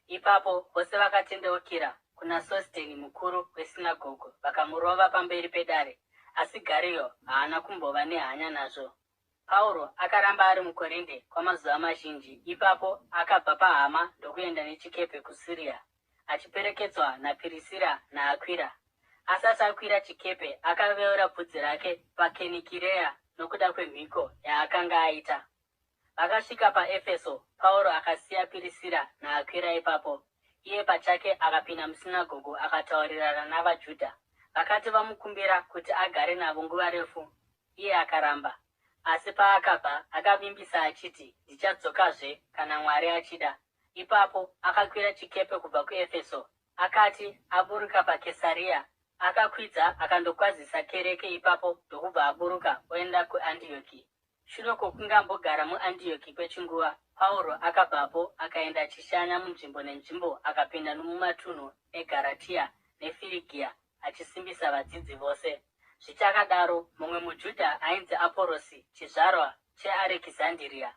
Ipapo vose vakatendeukira kuna Sosteni mukuru wesinagogu vakamurova pamberi pedare, asi Gariyo haana kumbova nehanya nazvo. Pauro akaramba ari muKorinde kwamazuva mazhinji, ipapo akabva pahama ndokuenda nechikepe kuSiria, achiperekedzwa naPirisira naAkwira. Asati akwira chikepe, akaveura bvudzi rake paKenikireya nokuda kwemhiko yaakanga aita. Vakasvika paEfeso, Pauro akasiya Pirisira naAkwira ipapo. Iye pachake akapinda musinagogu akataurirana navaJudha. Vakati vamukumbira kuti agare navo nguva refu, iye akaramba. Asi paakabva, akavimbisa achiti, Ndichadzokazve, kana Mwari achida. Ipapo akakwira chikepe kubva kuEfeso. Akati aburuka paKesaria, akakwidza akandokwazisa kereke ipapo ndokubva aburuka oenda kuAndioki. Shure kwokunge ambogara muAndioki kwechinguva, Pauro akabvapo akaenda achishanya munzvimbo nenzvimbo akapinda nomumatunhu eGaratia neFirigia achisimbisa vadzidzi vose. Zvichakadaro, mumwe muJudha ainzi Aporosi, chizvarwa cheArekizandiria,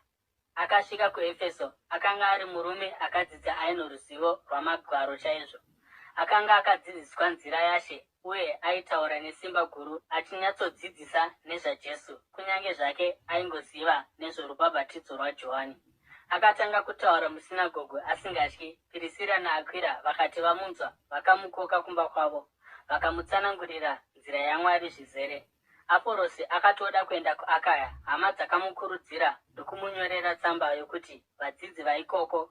Akasvika kuEfeso, akanga ari murume akadzidza aino ruzivo rwaMagwaro chaizvo. Akanga akadzidziswa nzira yaShe uye aitaura nesimba guru achinyatsodzidzisa nezvaJesu, kunyange zvake aingoziva nezvorubhabhatidzo rwaJohani. Akatanga kutaura musinagogu asingatyi. Pirisira naAkwira vakati vamunzwa, vakamukoka kumba kwavo, vakamutsanangurira nzira yaMwari zvizere. Aporosi akati oda kuenda kuAkaya, hama dzakamukurudzira ndokumunyorera tsamba yokuti vadzidzi vaikoko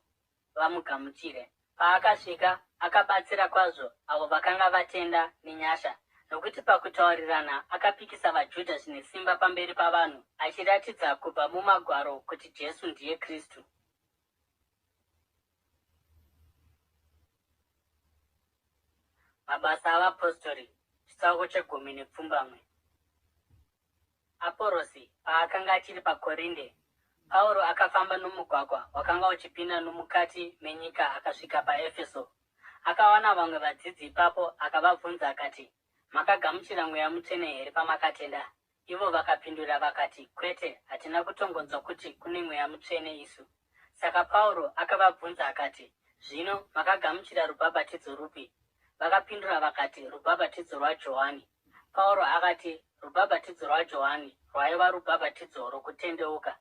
vamugamuchire. Paakasvika, akabatsira kwazvo avo vakanga vatenda nenyasha, nokuti pakutaurirana akapikisa vaJudha zvine simba pamberi pavanhu, achiratidza kubva muMagwaro kuti Jesu ndiye Kristu. Mabasa aVapostori, chitsauko chegumi nepfumbamwe. Aporosi paakanga achiri paKorinde, Pauro akafamba nomugwagwa wakanga uchipinda nomukati menyika akasvika paEfeso. Akawana vamwe vadzidzi ipapo akavabvunza akati, Makagamuchira Mweya Mutsvene here pamakatenda? Ivo vakapindura vakati, Kwete, hatina kutongonzwa kuti kune Mweya Mutsvene isu. Saka Pauro akavabvunza akati, Zvino makagamuchira rubhabhatidzo rupi? Vakapindura vakati, Rubhabhatidzo rwaJohani. Pauro akati, Rubhabhatidzo rwaJohani rwaiva rubhabhatidzo rwokutendeuka.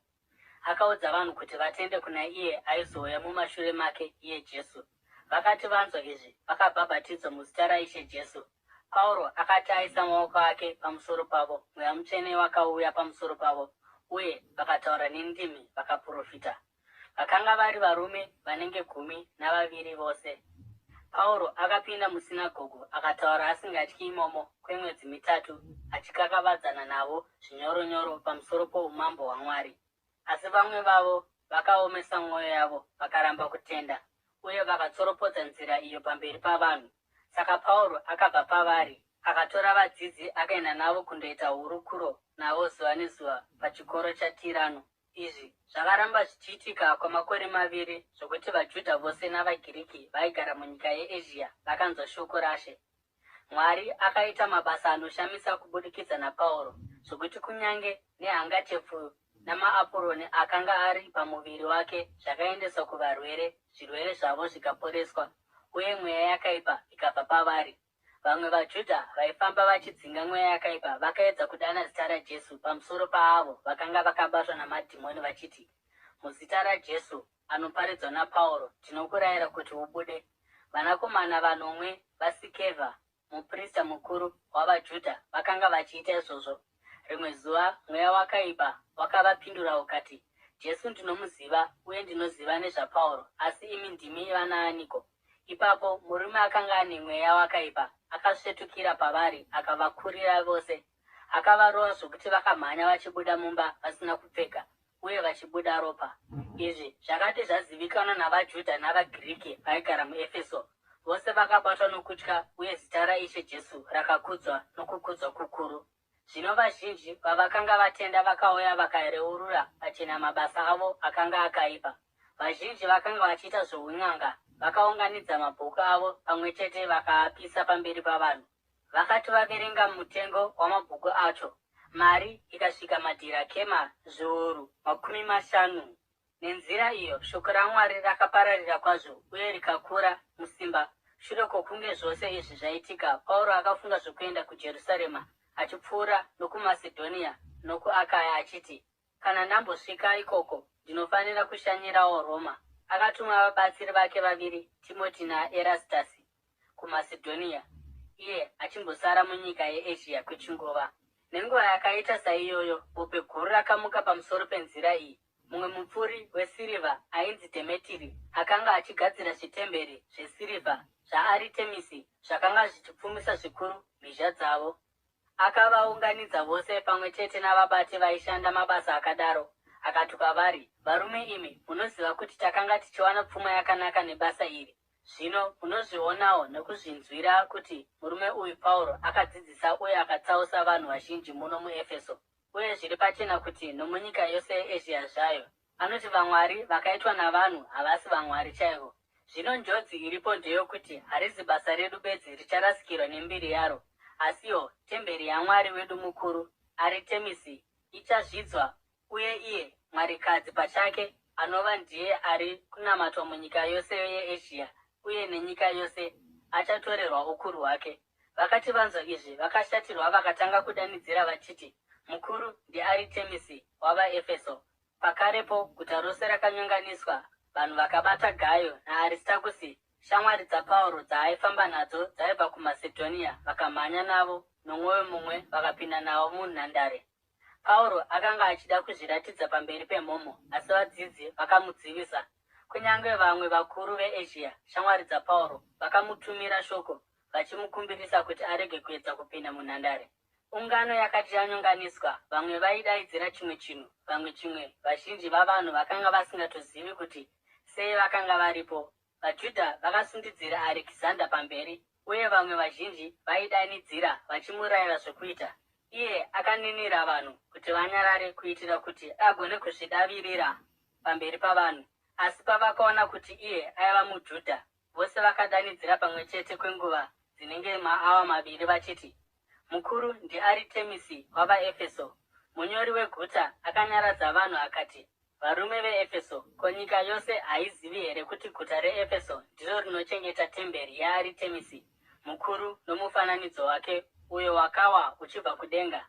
Akaudza vanhu kuti vatende kuna iye aizouya mumashure make, iye Jesu. Vakati vanzwa izvi, vakabhabhatidzwa muzita raIshe Jesu. Pauro akati aisa maoko ake pamusoro pavo, Mweya Mutsvene wakauya pamusoro pavo, uye vakataura nendimi vakaprofita. Vakanga vari varume vanenge 12 vose. Pauro akapinda musinagogu akataura asingatyi imomo kwemwedzi mitatu achikakavadzana navo zvinyoronyoro pamusoro poumambo hwaMwari. Asi vamwe vavo vakaomesa mwoyo yavo vakaramba kutenda uye vakatsoropodza nzira iyo pamberi pavanhu. Saka Pauro akabva pavari, akatora vadzidzi akaenda navo kundoita hurukuro navo zuva nezuva pachikoro chaTirano. Izvi zvakaramba zvichiitika kwamakore maviri zvokuti vaJudha vose navaGiriki vaigara munyika yeEzhia vakanzwa shoko raShe. Mwari akaita mabasa anoshamisa kubudikidza naPauro zvokuti kunyange nehangachepfu namaapuroni akanga ari pamuviri wake zvakaendeswa kuvarwere, zvirwere zvavo zvikaporeswa, uye mweya yakaipa ikabva pavari. Vamwe vaJudha vaifamba vachidzinga mweya yakaipa vakaedza kudana zita raJesu pamusoro paavo vakanga vakabatwa namadhimoni vachiti, Muzita raJesu anoparidzwa naPauro tinokurayira kuti ubude. Vanakomana vanomwe vaSikevha, muprista mukuru wavaJudha, vakanga vachiita izvozvo. Rimwe zuva mweya wakaipa wakavapindura ukati, Jesu ndinomuziva uye ndinoziva nezvaPauro, asi imi ndimi vanaaniko? Ipapo murume akanga ane mweya wakaipa akasvetukira pavari akavakurira vose. Akavarova zvokuti vakamhanya vachibuda mumba vasina kupfeka. uye vachibuda ropa. Izvi zvakati zvazivikanwa navaJudha navaGiriki vaigara muEfeso, vose vakabatwa nokutya uye zita raIshe Jesu rakakudzwa nokukudzwa kukuru. Zvino vazhinji vavakanga vatenda vakauya vakareurura pachena mabasa avo akanga akaipa. Vazhinji vakanga vachiita zvoun'anga vakaunganidza mabhuku avo pamwe chete vakaapisa pamberi pavanhu. Vakati vaverenga mutengo wamabhuku acho, mari ikasvika madhirakema 500,000. Nenzira iyo shoko raMwari rakapararira kwazvo uye rikakura musimba. Shure kwokunge zvose izvi zvaitika, Pauro akafunga zvokuenda kuJerusarema, achipfuura nokuMasedhonia nokuAkaya achiti, Kana ndambosvika ikoko, ndinofanira kushanyirawo Roma. Akatuma vabatsiri vake vaviri, Timoti naErastasi, kuMasedhonia, iye achimbosara munyika yeEzhia kwechinguva. Nenguva yakaita saiyoyo, bope guru rakamuka pamusoro peNzira iyi. Mumwe mupfuri wesirivha ainzi Dhemetiri akanga achigadzira zvitemberi zvesirivha zvaAritemisi zvakanga zvichipfumisa zvikuru mhizha dzavo. Akavaunganidza vose pamwe chete navabati vaishanda mabasa akadaro, akati kwavari, Varume imi, munoziva kuti takanga tichiwana pfuma yakanaka nebasa iri. Zvino munozvionawo nokuzvinzwira kuti murume uyu Pauro akadzidzisa uye akatsausa vanhu vazhinji muno muEfeso, uye zviri pachena kuti nomunyika yose yeEzhia zvayo. Anoti vamwari vakaitwa navanhu havasi vamwari chaivo. Zvino njodzi iripo ndeyokuti harizi basa redu bedzi richarasikirwa nembiri yaro, asiwo temberi yamwari wedu mukuru, Aritemisi, ichazvidzwa uye iye mwarikadzi pachake anova ndiye ari kunamatwa munyika yose yeEzhia uye nenyika yose achatorerwa ukuru hwake. Vakati vanzwa izvi vakashatirwa vakatanga kudanidzira vachiti, Mukuru ndiAritemisi wavaEfeso! Pakarepo guta rose rakanyonganiswa, vanhu vakabata Gayo naAristakusi, shamwari dzaPauro dzaaifamba nadzo dzaibva kuMasedhonia, vakamhanya navo nomwoyo mumwe vakapinda navo munhandare. Pauro akanga achida kuzviratidza pamberi pemhomho, asi vadzidzi vakamudzivisa. Kunyange vamwe vakuru veEzhia, shamwari dzaPauro, vakamutumira shoko vachimukumbirisa kuti arege kuedza kupinda munhandare. Ungano yakati yanyonganiswa, vamwe vaidaidzira chimwe chinhu, vamwe chimwe, vazhinji vavanhu vakanga vasingatozivi kuti sei vakanga varipo. VaJudha vakasundidzira Arekizanda pamberi, uye vamwe vazhinji vaidanidzira vachimurayira zvokuita. Iye akaninira vanhu kuti vanyarare kuitira kuti agone kuzvidavirira pamberi pavanhu. Asi pavakaona kuti iye aiva muJudha, vose vakadanidzira pamwe chete kwenguva dzinenge maawa maviri vachiti, Mukuru ndiAritemisi wavaEfeso! Munyori weguta akanyaradza vanhu akati, Varume veEfeso, ko nyika yose haizivi here kuti guta reEfeso ndiro rinochengeta temberi yaAritemisi mukuru nomufananidzo wake uyo wakawa uchibva kudenga?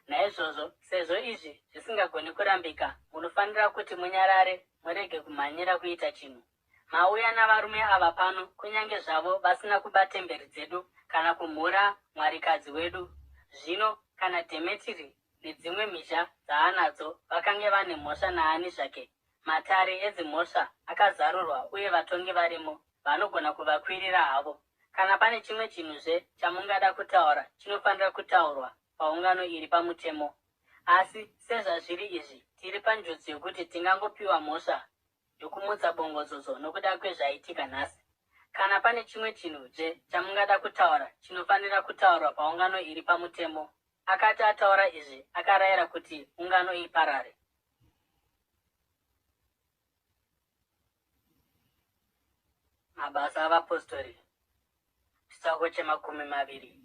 Naizvozvo, sezvo izvi zvisingagoni kurambika, munofanira kuti munyarare murege kumhanyira kuita chinhu. Mauya navarume ava pano kunyange zvavo vasina kuba temberi dzedu kana kumhura mwarikadzi wedu. Zvino kana Dhemetiri nedzimwe mhizha dzaanadzo vakange vane mhosva naani zvake, matare edzimhosva akazarurwa uye vatongi varimo, vanogona kuvakwirira havo. Kana pane chimwe chinhuzve chamungada kutaura, chinofanira kutaurwa paungano iri pamutemo. Asi sezvazviri izvi, tiri panjodzi yokuti tingangopiwa mhosva yokumutsa bongozozo nokuda kwezvaitika nhasi. Kana pane chimwe chinhuzve chamungada kutaura, chinofanira kutaurwa paungano iri pamutemo. Akati ataura izvi, akarayira kuti ungano iparare. Mabasa avaPostori, chitsauko chemakumi maviri.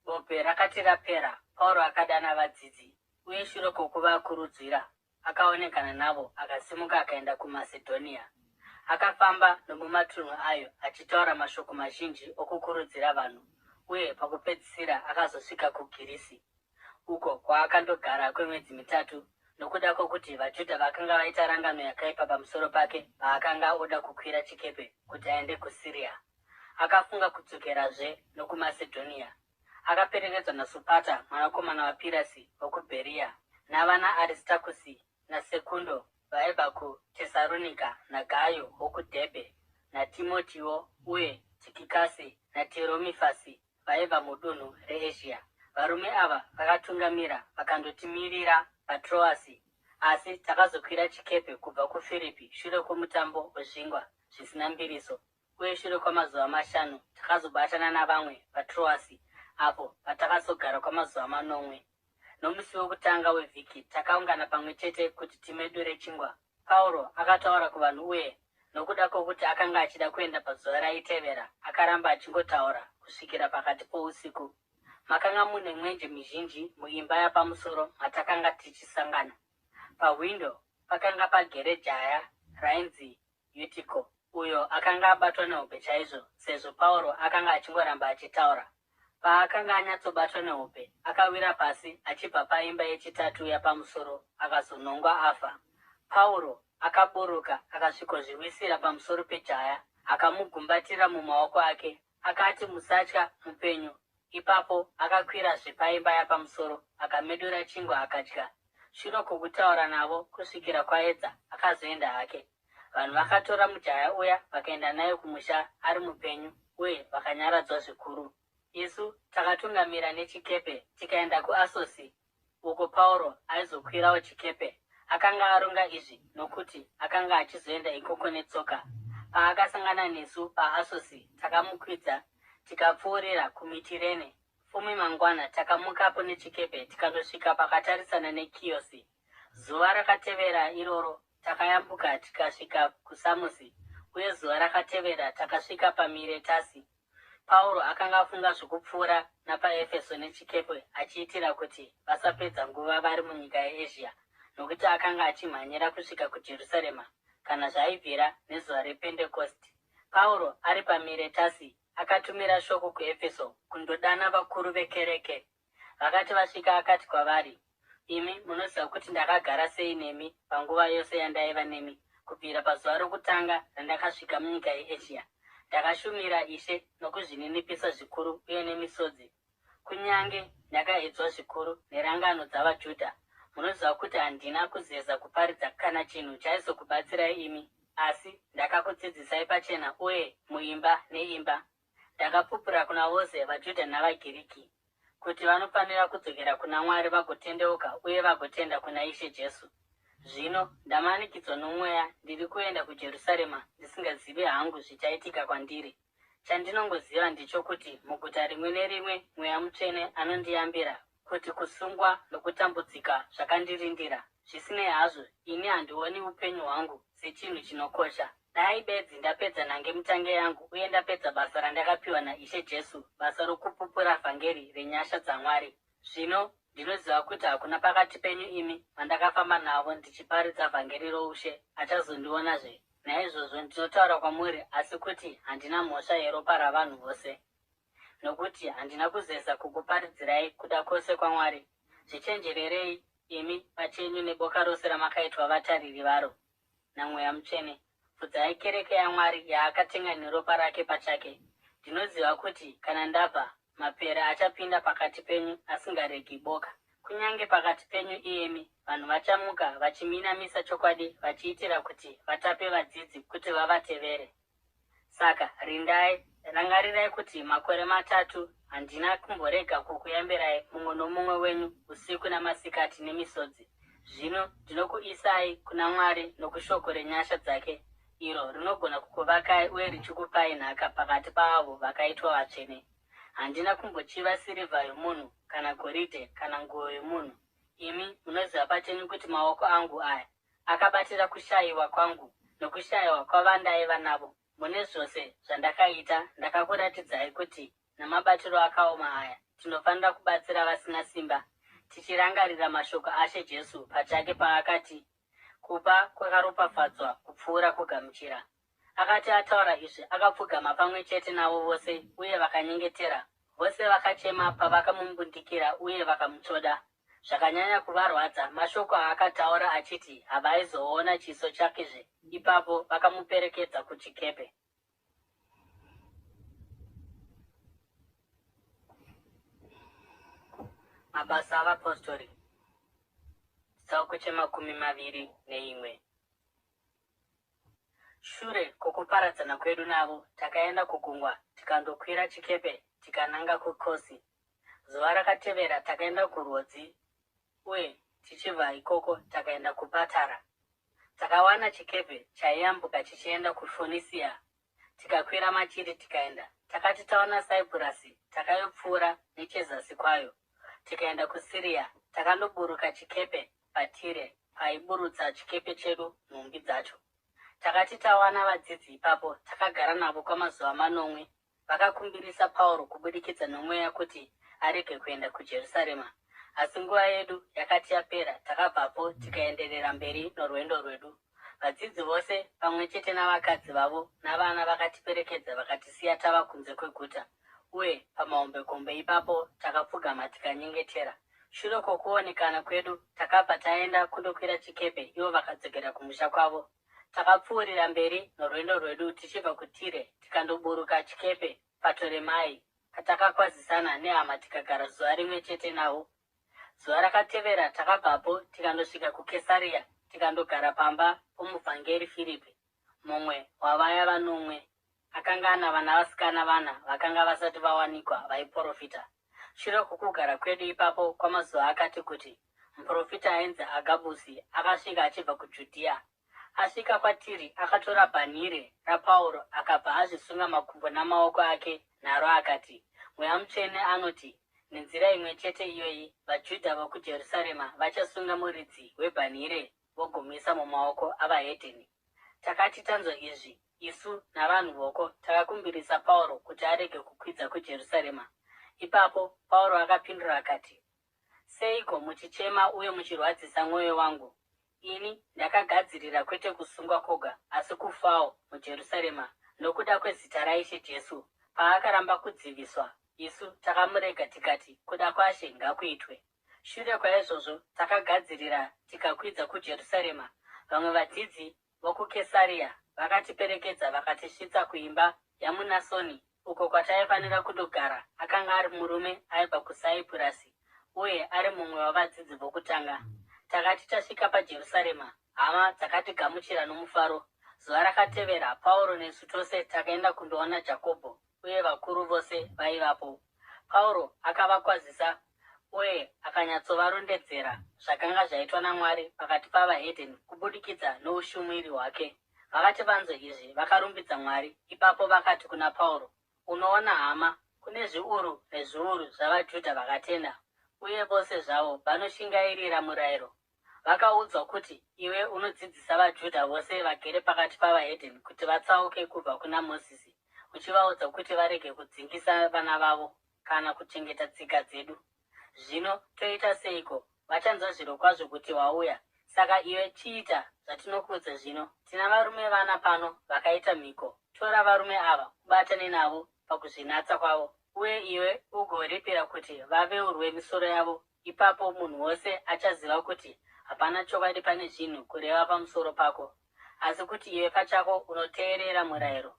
Bope rakati rapera, Pauro akadana vadzidzi, uye shure kwokuvakurudzira, akaonekana navo akasimuka akaenda kuMasedhonia. Akafamba nomumatunhu ayo achitaura mashoko mazhinji okukurudzira vanhu, uye pakupedzisira akazosvika kuGirisi, uko kwaakandogara kwemwedzi mitatu, nokuda kwokuti vaJudha vakanga vaita rangano yakaipa pamusoro pake paakanga oda kukwira chikepe kuti aende kuSiria. Akafunga kudzokerazve nokuMasedhonia. Akaperekedzwa naSopata mwanakomana waPirasi wokuBheria, navanaAristakusi naSekundo vaibva kuTesaronika, naGayo wokuDhebhe, naTimotiwo, uye Tikikasi naTiromifasi vaibva mudunhu reEzhia. Varume ava vakatungamira vakandotimirira paTroasi. Asi takazokwira chikepe kubva kuFiripi shure kwoMutambo weZvingwa Zvisina Mbiriso, uye shure kwamazuva mashanu takazobatana navamwe paTroasi, apo patakazogara kwamazuva manomwe. Nomusi wokutanga wevhiki takaungana pamwe chete kuti timedure chingwa. Pauro akataura kuvanhu uye, nokuda kwokuti akanga achida kuenda pazuva raitevera, akaramba achingotaura kusvikira pakati pousiku. Makanga mune mwenje mizhinji muimba yapamusoro matakanga tichisangana. Pahwindo pakanga pagere jaya rainzi Yutiko, uyo akanga abatwa nehope chaizvo sezvo Pauro akanga achingoramba achitaura. Paakanga anyatsobatwa nehope, akawira pasi achibva paimba yechitatu yapamusoro akazonongwa afa. Pauro akaburuka akasvikozviwisira pamusoro pejaya, akamugumbatira mumaoko ake, akati, Musatya, mupenyu. Ipapo akakwirazve paimba yapamusoro, akamedura chingwa akadya. Shure kwokutaura navo kusvikira kwaedza, akazoenda hake. Vanhu vakatora mujaya uya vakaenda naye kumusha ari mupenyu uye vakanyaradzwa zvikuru. Isu takatungamira nechikepe tikaenda kuAsosi, uko Pauro aizokwirawo chikepe. Akanga aronga izvi nokuti akanga achizoenda ikoko netsoka. Paakasangana nesu paAsosi, takamukwidza tikapfuurira kuMitirene. Fume mangwana takamukapo nechikepe tikandosvika pakatarisana neKiyosi. Zuva rakatevera iroro takayambuka tikasvika kuSamosi, uye zuva rakatevera takasvika paMiretasi. Pauro akanga afunga zvokupfuura napaEfeso nechikepe achiitira kuti vasapedza nguva vari munyika yeEzhia, nokuti akanga achimhanyira kusvika kuJerusarema, kana zvaibvira, nezuva rePendekosti. Pauro ari paMiretasi akatumira shoko kuEfeso kundodana vakuru vekereke. Vakati vasvika akati kwavari, Imi munoziva kuti ndakagara sei nemi panguva yose yandaiva nemi, kubvira pazuva rokutanga randakasvika munyika yeEzhia. Ndakashumira Ishe nokuzvininipisa zvikuru uye nemisodzi, kunyange ndakaedzwa zvikuru nerangano dzavaJudha. Munoziva kuti handina kuzeza kuparidza kana chinhu chaizokubatsirai imi, asi ndakakudzidzisai pachena uye muimba neimba. Ndakapupura kuna vose, vaJudha navaGiriki, kuti vanofanira kudzokera kuna Mwari vagotendeuka uye vagotenda kuna Ishe Jesu. Zvino, ndamanikidzwa noMweya, ndiri kuenda kuJerusarema, ndisingazivi hangu zvichaitika kwandiri. Chandinongoziva ndechokuti muguta rimwe nerimwe Mweya Mutsvene anondiyambira kuti kusungwa nokutambudzika zvakandirindira. Zvisinei hazvo, ini handioni upenyu hwangu sechinhu chinokosha. Dai bedzi ndapedza nhangemutange yangu uye ndapedza basa randakapiwa naIshe Jesu, basa rokupupura vhangeri renyasha dzaMwari. Zvino ndinoziva kuti hakuna pakati penyu imi vandakafamba navo ndichiparidza vhangeri roushe achazondionazve. Naizvozvo ndinotaura kwamuri asi kuti handina mhosva yeropa ravanhu vose. Nokuti handina kuzeza kukuparidzirai kuda kwose kwaMwari. Zvichenjererei imi pachenyu neboka rose ramakaitwa vatariri varo naMweya Mutsvene. Fudzai kereke yaMwari yaakatenga neropa rake pachake. Ndinoziva kuti kana ndabva, mapere achapinda pakati penyu asingaregi boka. Kunyange pakati penyu iyemi, vanhu vachamuka vachiminamisa chokwadi vachiitira kuti vatape vadzidzi kuti vavatevere. Saka rindai, rangarirai kuti makore matatu handina kumborega kukuyambirai mumwe nomumwe wenyu usiku namasikati nemisodzi. Zvino ndinokuisai kuna Mwari nokushoko renyasha dzake, iro rinogona kukuvakai uye richikupai nhaka pakati paavo vakaitwa vatsvene. Handina kumbochiva sirivha yomunhu, kana goridhe, kana nguo yomunhu. Imi munoziva pachenyu kuti maoko angu aya Akabatira kushayiwa kwangu nokushayiwa kwavandaiva navo. Mune zvose zvandakaita ndakakuratidzai kuti namabatiro akaoma aya tinofanira kubatsira vasina simba, tichirangarira mashoko aShe Jesu pachake paakati, Kupa kwakaropafadzwa kupfuura kugamuchira. Akati ataura izvi, akapfugama pamwe chete navo vose, uye vakanyengetera. Vose vakachema pavakamumbundikira uye vakamutsvoda. Zvakanyanya kuvarwadza mashoko aakataura achiti havaizoona chiso chakezve. Ipapo vakamuperekedza kuchikepe. Mabasa avaPostori, chitsauko chemakumi maviri neimwe. Shure kwokuparadzana kwedu navo, takaenda kugungwa tikandokwira chikepe tikananga kuKosi. Zuva rakatevera takaenda kuRhodzi, uye Tichibva ikoko takaenda kuPatara. Takawana chikepe chaiyambuka chichienda kuFonisia, tikakwira machiri tikaenda. Takati taona Saipurasi, takayopfuura nechezasi kwayo, tikaenda kuSiria. Takandoburuka chikepe paTire, paiburutsa chikepe chedu nhumbi dzacho. Takati tawana vadzidzi ipapo, takagara navo kwamazuva manomwe. Vakakumbirisa Pauro kubudikidza noMweya kuti arege kuenda kuJerusarema. Asi nguva yedu yakati yapera, takabvapo tikaenderera mberi norwendo rwedu. Vadzidzi vose, pamwe chete navakadzi vavo navana vakatiperekedza vakatisiya tava kunze kweguta, uye pamahombekombe ipapo takapfugama tikanyengetera. Shure kwokuonekana kwedu, takabva taenda kundokwira chikepe, ivo vakadzokera kumusha kwavo. Takapfuurira mberi norwendo rwedu tichibva kuTire tikandoburuka chikepe paToremai, patakakwazisana nehama tikagara zuva rimwe chete navo. Zuva rakatevera takabvapo tikandosvika kuKesaria tikandogara pamba pomuvhangeri Firipi, mumwe wavaya vanomwe. Akanga ana vanavasikana vana vakanga vasati vawanikwa vaiporofita. Shure kwokugara kwedu ipapo kwamazuva akati kuti, muprofita ainzi Agabhusi akasvika achibva kuJudhea. Asvika kwatiri, akatora bhanhire raPauro akabva azvisunga makumbo namaoko ake naro akati, Mweya Mutsvene anoti, Nenzira imwe chete iyoyi vaJudha vokuJerusarema vachasunga muridzi webhanhire vogomisa mumaoko avahedheni. Takati tanzwa izvi, isu navanhu voko takakumbirisa Pauro kuti arege kukwidza kuJerusarema. Ipapo Pauro akapindura akati, Seiko muchichema uye muchirwadzisa mwoyo wangu? Ini ndakagadzirira kwete kusungwa kwoga asi kufawo muJerusarema nokuda kwezita raIshe Jesu. Paakaramba kudziviswa, isu takamurega tikati, Kuda kwaShe ngakuitwe. Shure kwaizvozvo takagadzirira tikakwidza kuJerusarema. Vamwe vadzidzi vokuKesaria vakatiperekedza vakatisvitsa kuimba yaMunasoni uko kwataifanira kundogara. Akanga ari murume aibva kuSaipurasi uye ari mumwe wavadzidzi vokutanga. Takati tasvika paJerusarema, hama dzakatigamuchira nomufaro. Zuva rakatevera, Pauro nesu tose takaenda kundoona Jakobho, uye vakuru vose vaivapo. Pauro akavakwazisa uye akanyatsovarondedzera zvakanga zvaitwa naMwari pakati pavahedheni kubudikidza noushumiri hwake. Vakati vanzwa izvi, vakarumbidza Mwari. Ipapo vakati kuna Pauro, Unoona hama, kune zviuru nezviuru zvavaJudha vakatenda, uye vose zvavo vanoshingairira murayiro. Vakaudzwa kuti iwe unodzidzisa vaJudha vose vagere pakati pavahedheni kuti vatsauke kubva kuna Mozisi, uchivaudza kuti varege kudzingisa vana vavo kana kuchengeta tsika dzedu. Zvino toita seiko? Vachanzwa zvirokwazvo kuti wauya. Saka iwe chiita zvatinokuudza zvino. Tina varume vana pano vakaita mhiko. Tora varume ava ubatane navo pakuzvinatsa kwavo, uye iwe ugoripira kuti vaveurwe misoro yavo. Ipapo munhu wose achaziva kuti hapana chokwadi pane zvinhu kureva pamusoro pako, asi kuti iwe pachako unoteerera murayiro.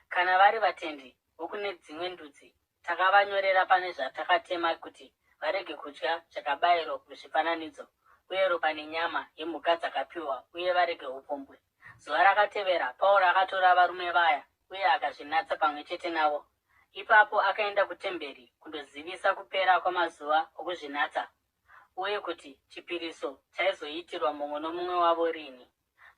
Kana vari vatendi vokune dzimwe ndudzi, takavanyorera pane zvatakatema kuti varege kudya zvakabayirwa kuzvifananidzo, uye ropa nenyama yemhuka dzakapiwa, uye varege upombwe. Zuva rakatevera, Pauro akatora varume vaya uye akazvinatsa pamwe chete navo. Ipapo akaenda kutemberi kundozivisa kupera kwamazuva okuzvinatsa uye kuti chipiriso chaizoitirwa mumwe nomumwe wavo rini.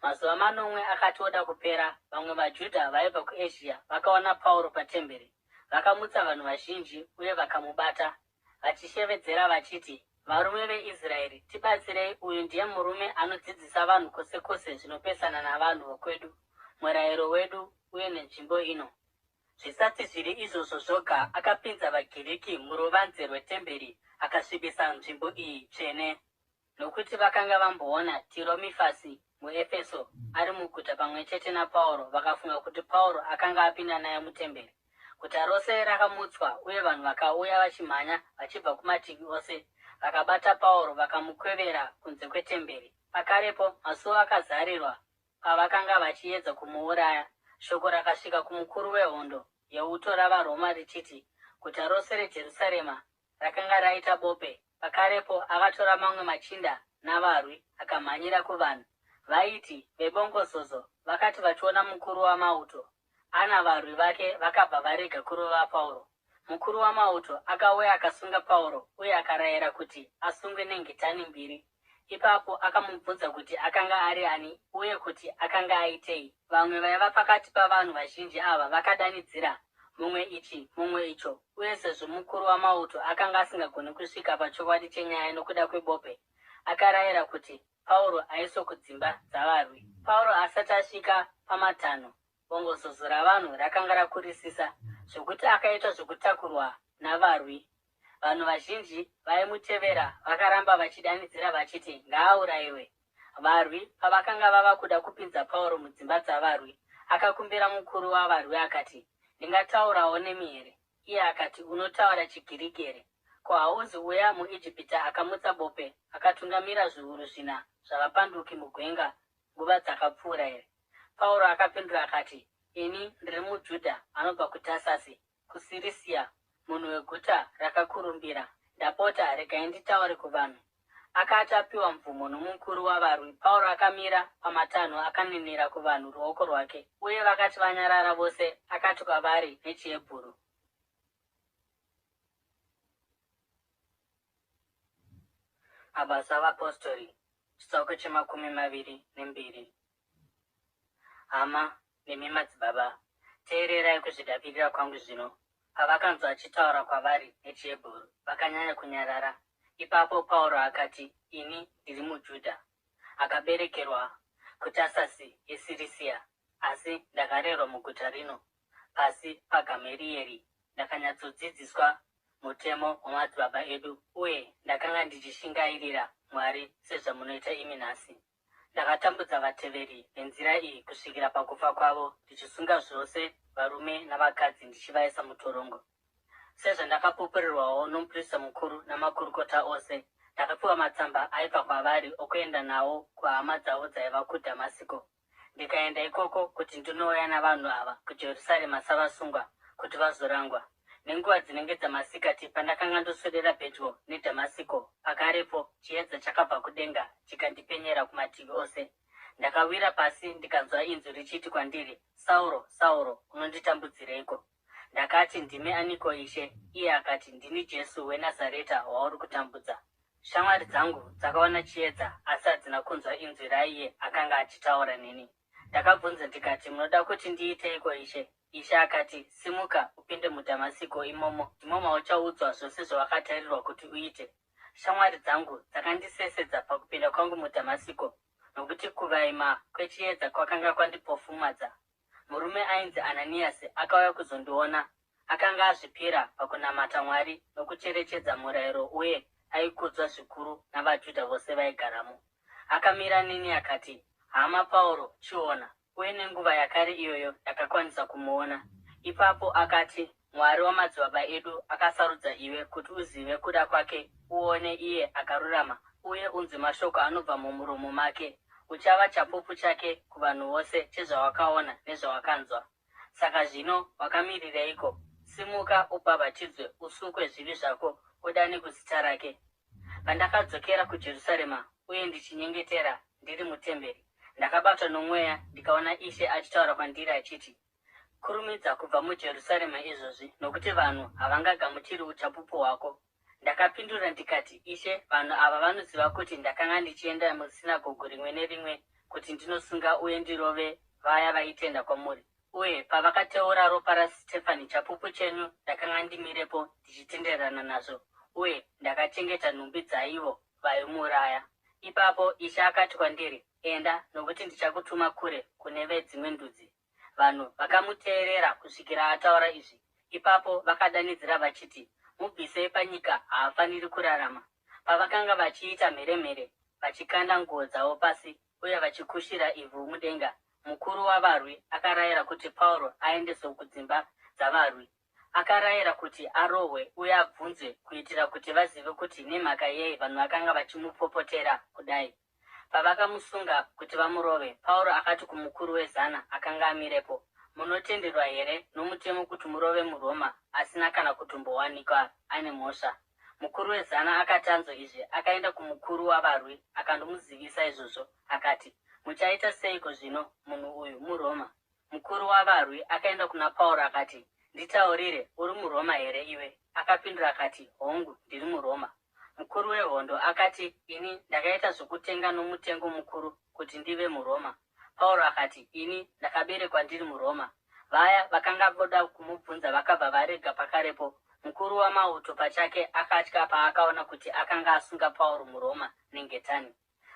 Mazuva manomwe akati oda kupera, vamwe vaJudha vaibva kuEzhia vakaona Pauro patemberi. Vakamutsa vanhu vazhinji uye vakamubata, vachishevedzera vachiti, Varume veIsraeri, tibatsirei! Uyu ndiye murume anodzidzisa vanhu kwose kwose zvinopesana navanhu vokwedu, murayiro wedu uye nenzvimbo ino. Zvisati zviri izvozvo zvoga, akapinza vaGiriki muruvanze rwetemberi akasvibisa nzvimbo iyi tsvene. Nokuti vakanga vamboona Tiromifasi muEfeso ari muguta pamwe chete naPauro, vakafunga kuti Pauro akanga apinda naye mutemberi. Guta rose rakamutswa, uye vanhu vakauya vachimhanya vachibva kumativi ose, vakabata Pauro vakamukwevera kunze kwetemberi. Pakarepo masuo akazarirwa pavakanga vachiedza kumuuraya. Shoko rakasvika kumukuru wehondo yeuto ravaRoma richiti guta rose reJerusarema rakanga raita bope. Pakarepo akatora mamwe machinda navarwi akamhanyira kuvanhu. Vaiti vebongozozo vakati vachiona mukuru wamauto ana varwi vake vakabva varega kurova Pauro. Mukuru wamauto akauya akasunga Pauro uye akarayira kuti asungwe nengetani mbiri. Ipapo akamubvunza kuti akanga ari ani uye kuti akanga aitei. Vamwe vaiva pakati pavanhu vazhinji ava vakadanidzira, mumwe ichi, mumwe icho, uye sezvo mukuru wamauto akanga asingagoni kusvika pachokwadi chenyaya nokuda kwebope, akarayira kuti Pauro aiswe kudzimba dzavarwi. Pauro asati asvika pamatanho, bongozozo ravanhu rakanga rakurisisa zvokuti akaitwa zvokutakurwa navarwi. Vanhu vazhinji vaimutevera vakaramba vachidanidzira vachiti, Ngaaurayiwe! Varwi pavakanga vava kuda kupinza Pauro mudzimba dzavarwi, akakumbira mukuru wavarwi akati, Ndingataurawo nemi here? Iye akati, Unotaura chiGiriki here? Ko hauzi uya muIjipita akamutsa bope akatungamira zviuru zvina zvavapanduki mugwenga nguva dzakapfuura here? Pauro akapindura akati, Ini ndiri muJudha anobva kuTasasi, kuSirisia, munhu weguta rakakurumbira. Ndapota, regai nditaure kuvanhu. Akati apiwa mvumo nomukuru wavarwi, Pauro akamira pamatanho akaninira kuvanhu ruoko rwake, uye vakati vanyarara vose, akati kwavari nechiHebhuru. Mabasa aVapostori, chitsauko chemakumi maviri nembiri. Hama, nemi madzibaba, teererai kuzvidavirira kwangu zvino. Pavakanzwa achitaura kwavari nechiHebheru, vakanyanya kunyarara. Ipapo Pauro akati, Ini ndiri muJudha, akaberekerwa kuTasasi yeSirisia, asi ndakarerwa muguta rino, pasi paGamerieri, ndakanyatsodzidziswa mutemo wamadzibaba edu, uye ndakanga ndichishingairira Mwari sezvamunoita imi nhasi. Ndakatambudza vateveri veNzira iyi kusvikira pakufa kwavo, ndichisunga zvose varume navakadzi ndichivaisa mutorongo. Sezvandakapupurirwawo nomuprista mukuru namakurukota ose, ndakapiwa matsamba aibva kwavari okuenda nawo kuhama dzavo dzaiva kuDhamasiko. Ndikaenda ikoko kuti ndinouya navanhu ava kuJerusarema savasungwa kuti vazorangwa. Nenguva dzinenge dzamasikati pandakanga ndoswedera pedyo neDhamasiko, pakarepo chiedza chakabva kudenga chikandipenyera kumativi ose. Ndakawira pasi ndikanzwa inzwi richiti kwandiri, Sauro, Sauro, unonditambudzireiko? Ndakati, Ndimi aniko, Ishe? Iye akati, Ndini Jesu weNazareta wauri kutambudza. Shamwari dzangu dzakaona chiedza asi hadzina kunzwa inzwi raiye akanga achitaura neni. Ndakabvunza ndikati, Munoda kuti ndiiteiko, Ishe? Ishe akati, Simuka upinde muDhamasiko, imomo ndimo mauchaudzwa zvose zvawakatarirwa kuti uite. Shamwari dzangu dzakandisesedza pakupinda kwangu muDhamasiko, nokuti kuvaima kwechiedza kwakanga kwandipofumadza. Murume ainzi Ananiasi akauya kuzondiona. Akanga azvipira pakunamata Mwari nokucherechedza murayiro uye aikudzwa zvikuru navaJudha vose vaigaramo. Akamira neni akati, Hama Pauro, chiona! Uye nenguva yakare iyoyo ndakakwanisa kumuona. Ipapo akati, Mwari wamadzibaba edu akasarudza iwe kuti uzive kuda kwake, uone iye akarurama, uye unzwe mashoko anobva mumuromo make. Uchava chapupu chake kuvanhu vose chezvawakaona nezvawakanzwa. Saka zvino wakamirireiko? Simuka, ubhabhatidzwe, usukwe zvivi zvako, udane kuzita rake. Pandakadzokera kuJerusarema uye ndichinyengetera ndiri mutemberi, ndakabatwa nomweya ndikaona Ishe achitaura kwandiri achiti, Kurumidza kubva muJerusarema izvozvi, nokuti vanhu havangagamuchiri uchapupu hwako. Ndakapindura ndikati, Ishe, vanhu ava vanoziva kuti ndakanga ndichienda musinagogu rimwe nerimwe kuti ndinosunga uye ndirove vaya vaitenda kwamuri. Uye pavakateura ropa raSitefani chapupu chenyu, ndakanga ndimirepo ndichitenderana nazvo, uye ndakachengeta nhumbi dzaivo vaimuuraya. Ipapo Ishe akati kwandiri, Enda, nokuti ndichakutuma kure kune vedzimwe ndudzi. Vanhu vakamuteerera kusvikira ataura izvi. Ipapo vakadanidzira vachiti, Mubvisei panyika, haafaniri kurarama! Pavakanga vachiita mheremhere, vachikanda nguo dzavo pasi uye vachikushira ivhu mudenga, mukuru wavarwi akarayira kuti Pauro aendeswe kudzimba dzavarwi. Akarayira kuti arohwe uye abvunzwe kuitira kuti vazive kuti nemhaka yei vanhu vakanga vachimupopotera kudai. Pavakamusunga kuti vamurove, Pauro akati kumukuru wezana akanga amirepo, Munotenderwa here nomutemo kuti murove muRoma asina kana kutombowanikwa ane mhosva? Mukuru wezana akati anzwa izvi, akaenda kumukuru wavarwi akandomuzivisa izvozvo, akati, Muchaita seiko zvino? Munhu uyu muRoma. Mukuru wavarwi akaenda kuna Pauro akati, Nditaurire, uri muRoma here iwe? Akapindura akati, Hongu, ndiri muRoma. Mukuru wehondo akati, Ini ndakaita zvokutenga nomutengo mukuru kuti ndive muRoma. Pauro akati, Ini ndakaberekwa ndiri muRoma. Vaya vakanga voda kumubvunza vakabva varega pakarepo. Mukuru wamauto pachake akatya paakaona kuti akanga asunga Pauro muRoma nengetani.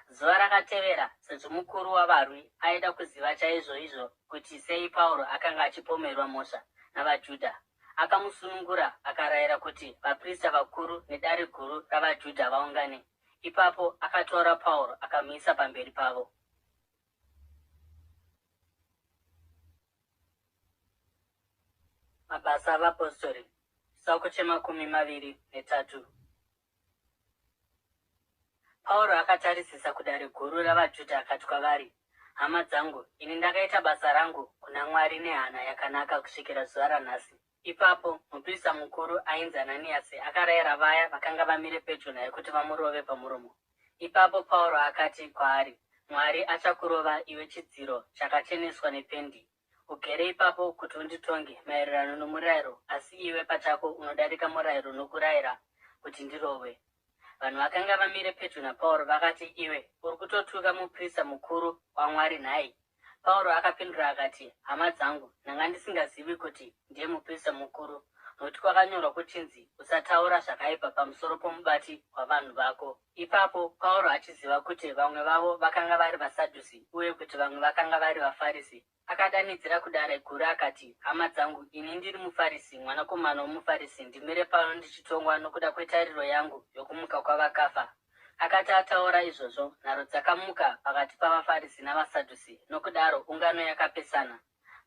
Zuva rakatevera, sezvo mukuru wavarwi aida kuziva chaizvoizvo kuti sei Pauro akanga achipomerwa mhosva navaJudha, akamusunungura akarayira kuti vaprista vakuru nedare guru ravaJudha vaungane. Ipapo akatora Pauro akamuisa pamberi pavo. Mabasa aVapostori, chitsauko chemakumi maviri netatu. Pauro akatarisisa kudare guru ravaJudha akati kwavari, Hama dzangu, ini ndakaita basa rangu kuna Mwari nehana yakanaka kusvikira zuva ranhasi. Ipapo muprista mukuru ainzi Ananiasi akarayira vaya vakanga vamire pedyo naye kuti vamurove pamuromo. Ipapo Pauro akati kwaari, Mwari achakurova iwe chidziro chakacheneswa nependi. Ugere ipapo kuti unditonge maererano nomurayiro, asi iwe pachako unodarika murayiro nokurayira kuti ndirohwe. Vanhu vakanga vamire pedyo naPauro vakati, Iwe uri kutotuka muprista mukuru waMwari nhai? Pauro akapindura akati, Hama dzangu, ndanga ndisingazivi kuti ndiye muprista mukuru, nokuti kwakanyorwa kuchinzi, Usataura zvakaipa pamusoro pomubati wavanhu vako. Ipapo Pauro achiziva kuti vamwe vavo vakanga vari vaSadhusi uye kuti vamwe vakanga vari vaFarisi, akadanidzira kudare guru akati, Hama dzangu, ini ndiri muFarisi, mwanakomana womuFarisi, ndimire pano ndichitongwa nokuda kwetariro yangu yokumuka kwavakafa. Akati ataura izvozvo, nharo dzakamuka pakati pavaFarisi navaSadhusi, nokudaro ungano yakapesana.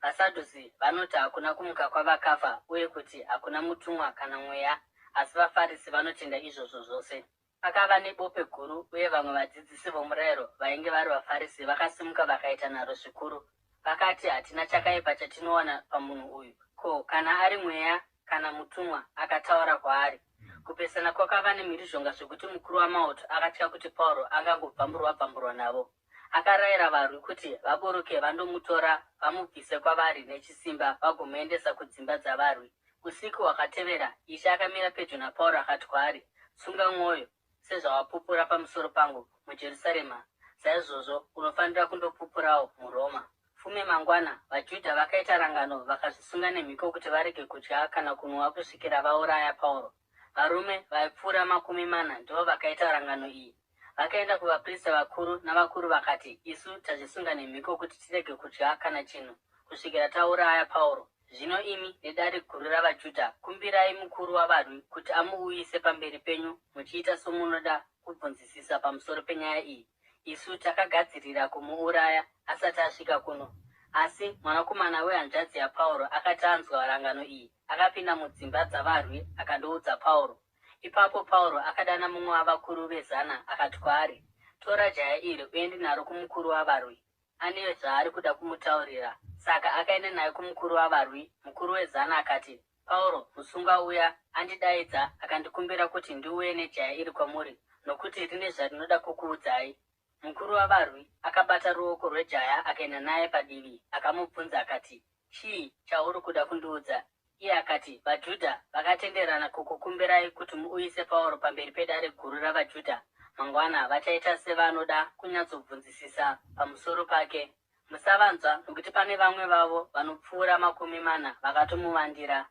VaSadhusi vanoti hakuna kumuka kwavakafa uye kuti hakuna mutumwa kana mweya, asi vaFarisi vanotenda izvozvo zvose. Pakava nebope guru uye vamwe vadzidzisi vomurayiro vainge vari vaFarisi vakasimuka vakaita nharo zvikuru. Vakati, Hatina chakaipa chatinowana pamunhu uyu. Ko, kana ari mweya kana mutumwa akataura kwaari? Kupesana kwakava nemhirizhonga zvekuti mukuru wamauto akatya kuti Pauro angangobvamburwa-bvamburwa navo. Akarayira varwi kuti vaburuke vandomutora vamubvise kwavari nechisimba vagomuendesa kudzimba dzavarwi. Usiku hwakatevera, Ishe akamira pedyo naPauro akati kwaari, Tsunga mwoyo, sezvawapupura pamusoro pangu muJerusarema, saizvozvo unofanira kundopupurawo muRoma. Fume mangwana, vaJudha vakaita rangano vakazvisunga nemhiko kuti varege kudya kana kunwa kusvikira vauraya Pauro. Varume vaipfuura 40 ndivo vakaita rangano iyi. Vakaenda kuvaprista vakuru navakuru vakati, Isu tazvisunga nemhiko kuti tirege kudya kana chinhu kusvikira tauraya Pauro. Zvino imi nedare guru ravaJudha, kumbirai mukuru wavarwi kuti amuuyise pamberi penyu muchiita somunoda kubvunzisisa pamusoro penyaya iyi. Isu takagadzirira kumuuraya asati asvika kuno. Asi mwanakomana wehanzvadzi yaPauro akati anzwa rangano iyi, akapinda mudzimba dzavarwi akandoudza Pauro. Ipapo Pauro akadana mumwe wavakuru vezana akati kwaari, Tora jaya iri uende naro kumukuru wavarwi. Ane zvaari kuda kumutaurira. Saka akaenda naye kumukuru wavarwi. Mukuru wezana akati, Pauro, musungwa uya, andidaidza akandikumbira kuti ndiuye nejaya iri kwamuri, nokuti rine zvarinoda kukuudzai. Mukuru wavarwi akabata ruoko rwejaya akaenda naye padivi akamubvunza akati, Chii chauri kuda kundiudza? Iye akati, VaJudha vakatenderana kukukumbirai kuti muuyise Pauro pamberi pedare guru ravaJudha mangwana vachaita sevanoda kunyatsobvunzisisa pamusoro pake. Musavanzwa nokuti pane vamwe vavo vanopfuura 40 vakatomuvandira.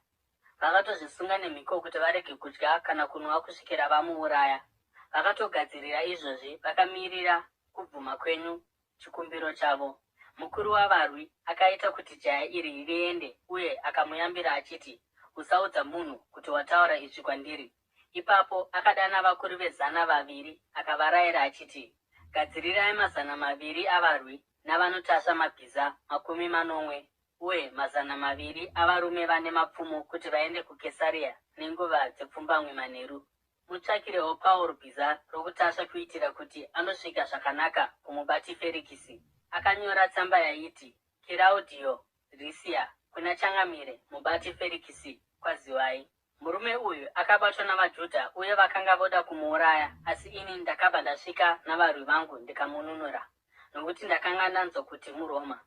Vakatozvisunga nemhiko kuti varege kudya kana kunwa kusvikira vamuuraya. Vakatogadzirira izvozvi vakamirira kubvuma kwenyu chikumbiro chavo. Mukuru wavarwi akaita kuti jaya iri riende uye akamuyambira achiti, Usaudza munhu kuti wataura izvi kwandiri. Ipapo akadana vakuru vezana vaviri akavarayira achiti, Gadzirirai 200 avarwi navanotasva mabhiza 70 uye 200 avarume vane mapfumo kuti vaende kuKesaria nenguva dzepfumbamwe manheru. Mutsvakirewo Pauro bhiza rokutasva kuitira kuti anosvika zvakanaka kumubati Ferikisi. Akanyora tsamba yaiti, Kiraudhiyo Risia kuna Changamire Mubati Ferikisi, kwaziwai. Murume uyu akabatwa navaJudha uye vakanga voda kumuuraya, asi ini ndakabva ndasvika navarwi vangu ndikamununura, nokuti ndakanga ndanzwa kuti muRoma.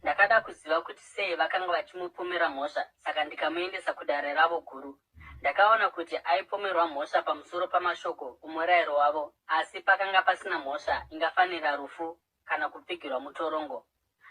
Ndakada kuziva kuti sei vakanga vachimupomera mhosva, saka ndikamuendesa kudare ravo guru. Ndakaona kuti aipomerwa mhosva pamusoro pamashoko omurayiro wavo, asi pakanga pasina mhosva ingafanira rufu kana kupfigirwa mutorongo.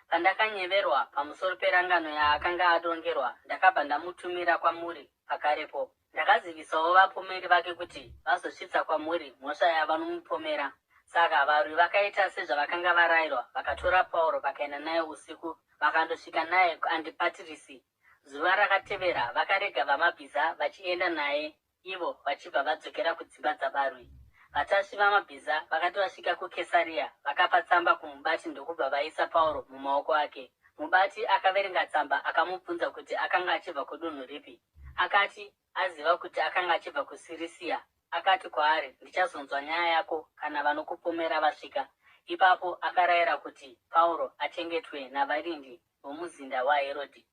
Pandakanyeverwa pamusoro perangano yaakanga atongerwa, ndakabva ndamutumira kwamuri pakarepo. Ndakazivisawo vapomeri vake kuti vazosvitsa kwamuri mhosva yavanomupomera. Saka varwi vakaita sezvavakanga varayirwa, vakatora Pauro vakaenda naye usiku, vakandosvika naye kuAndipatirisi. Zuva rakatevera vakarega vamabhiza vachienda naye ivo vachibva vadzokera kudzimba dzavarwi. Vatasvi vamabhiza vakati vasvika kuKesaria, vakapa tsamba kumubati ndokubva vaisa Pauro mumaoko ake. Mubati akaverenga tsamba akamubvunza kuti akanga achibva kudunhu ripi. Akati aziva kuti akanga achibva kuSirisia, akati kwaari, Ndichazonzwa nyaya yako kana vanokupomera vasvika. Ipapo akarayira kuti Pauro achengetwe navarindi vomuzinda waHerodhi.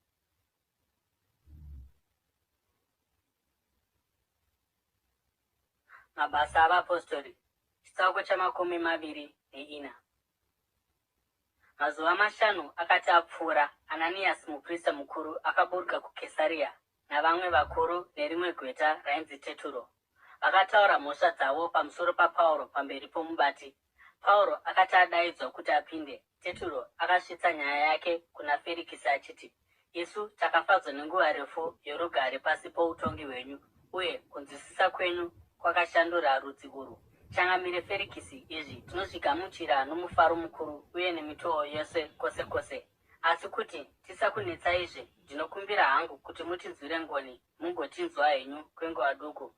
Mabasa aVapostori, chitsauko cha24. Mazuva mashanu akati apfuura, Ananiasi muprista mukuru akaburuka kuKesaria navamwe vakuru nerimwe gweta rainzi Teturo. Vakataura mhosva dzavo pamusoro paPauro pamberi pomubati. Pauro akati adaidzwa kuti apinde, Teturo akasvitsa nyaya yake kuna Ferikisi achiti, Isu takafadzwa nenguva refu yorugare pasi poutongi hwenyu, uye kunzwisisa kwenyu kwakashandura rudzi urwu. Changamire Ferikisi, izvi tinozvigamuchira nomufaro mukuru uye nemitoo yose kwose kwose. Asi kuti tisakunetsaizve, ndinokumbira hangu kuti mutinzwire ngoni mugotinzwa henyu kwenguva duku.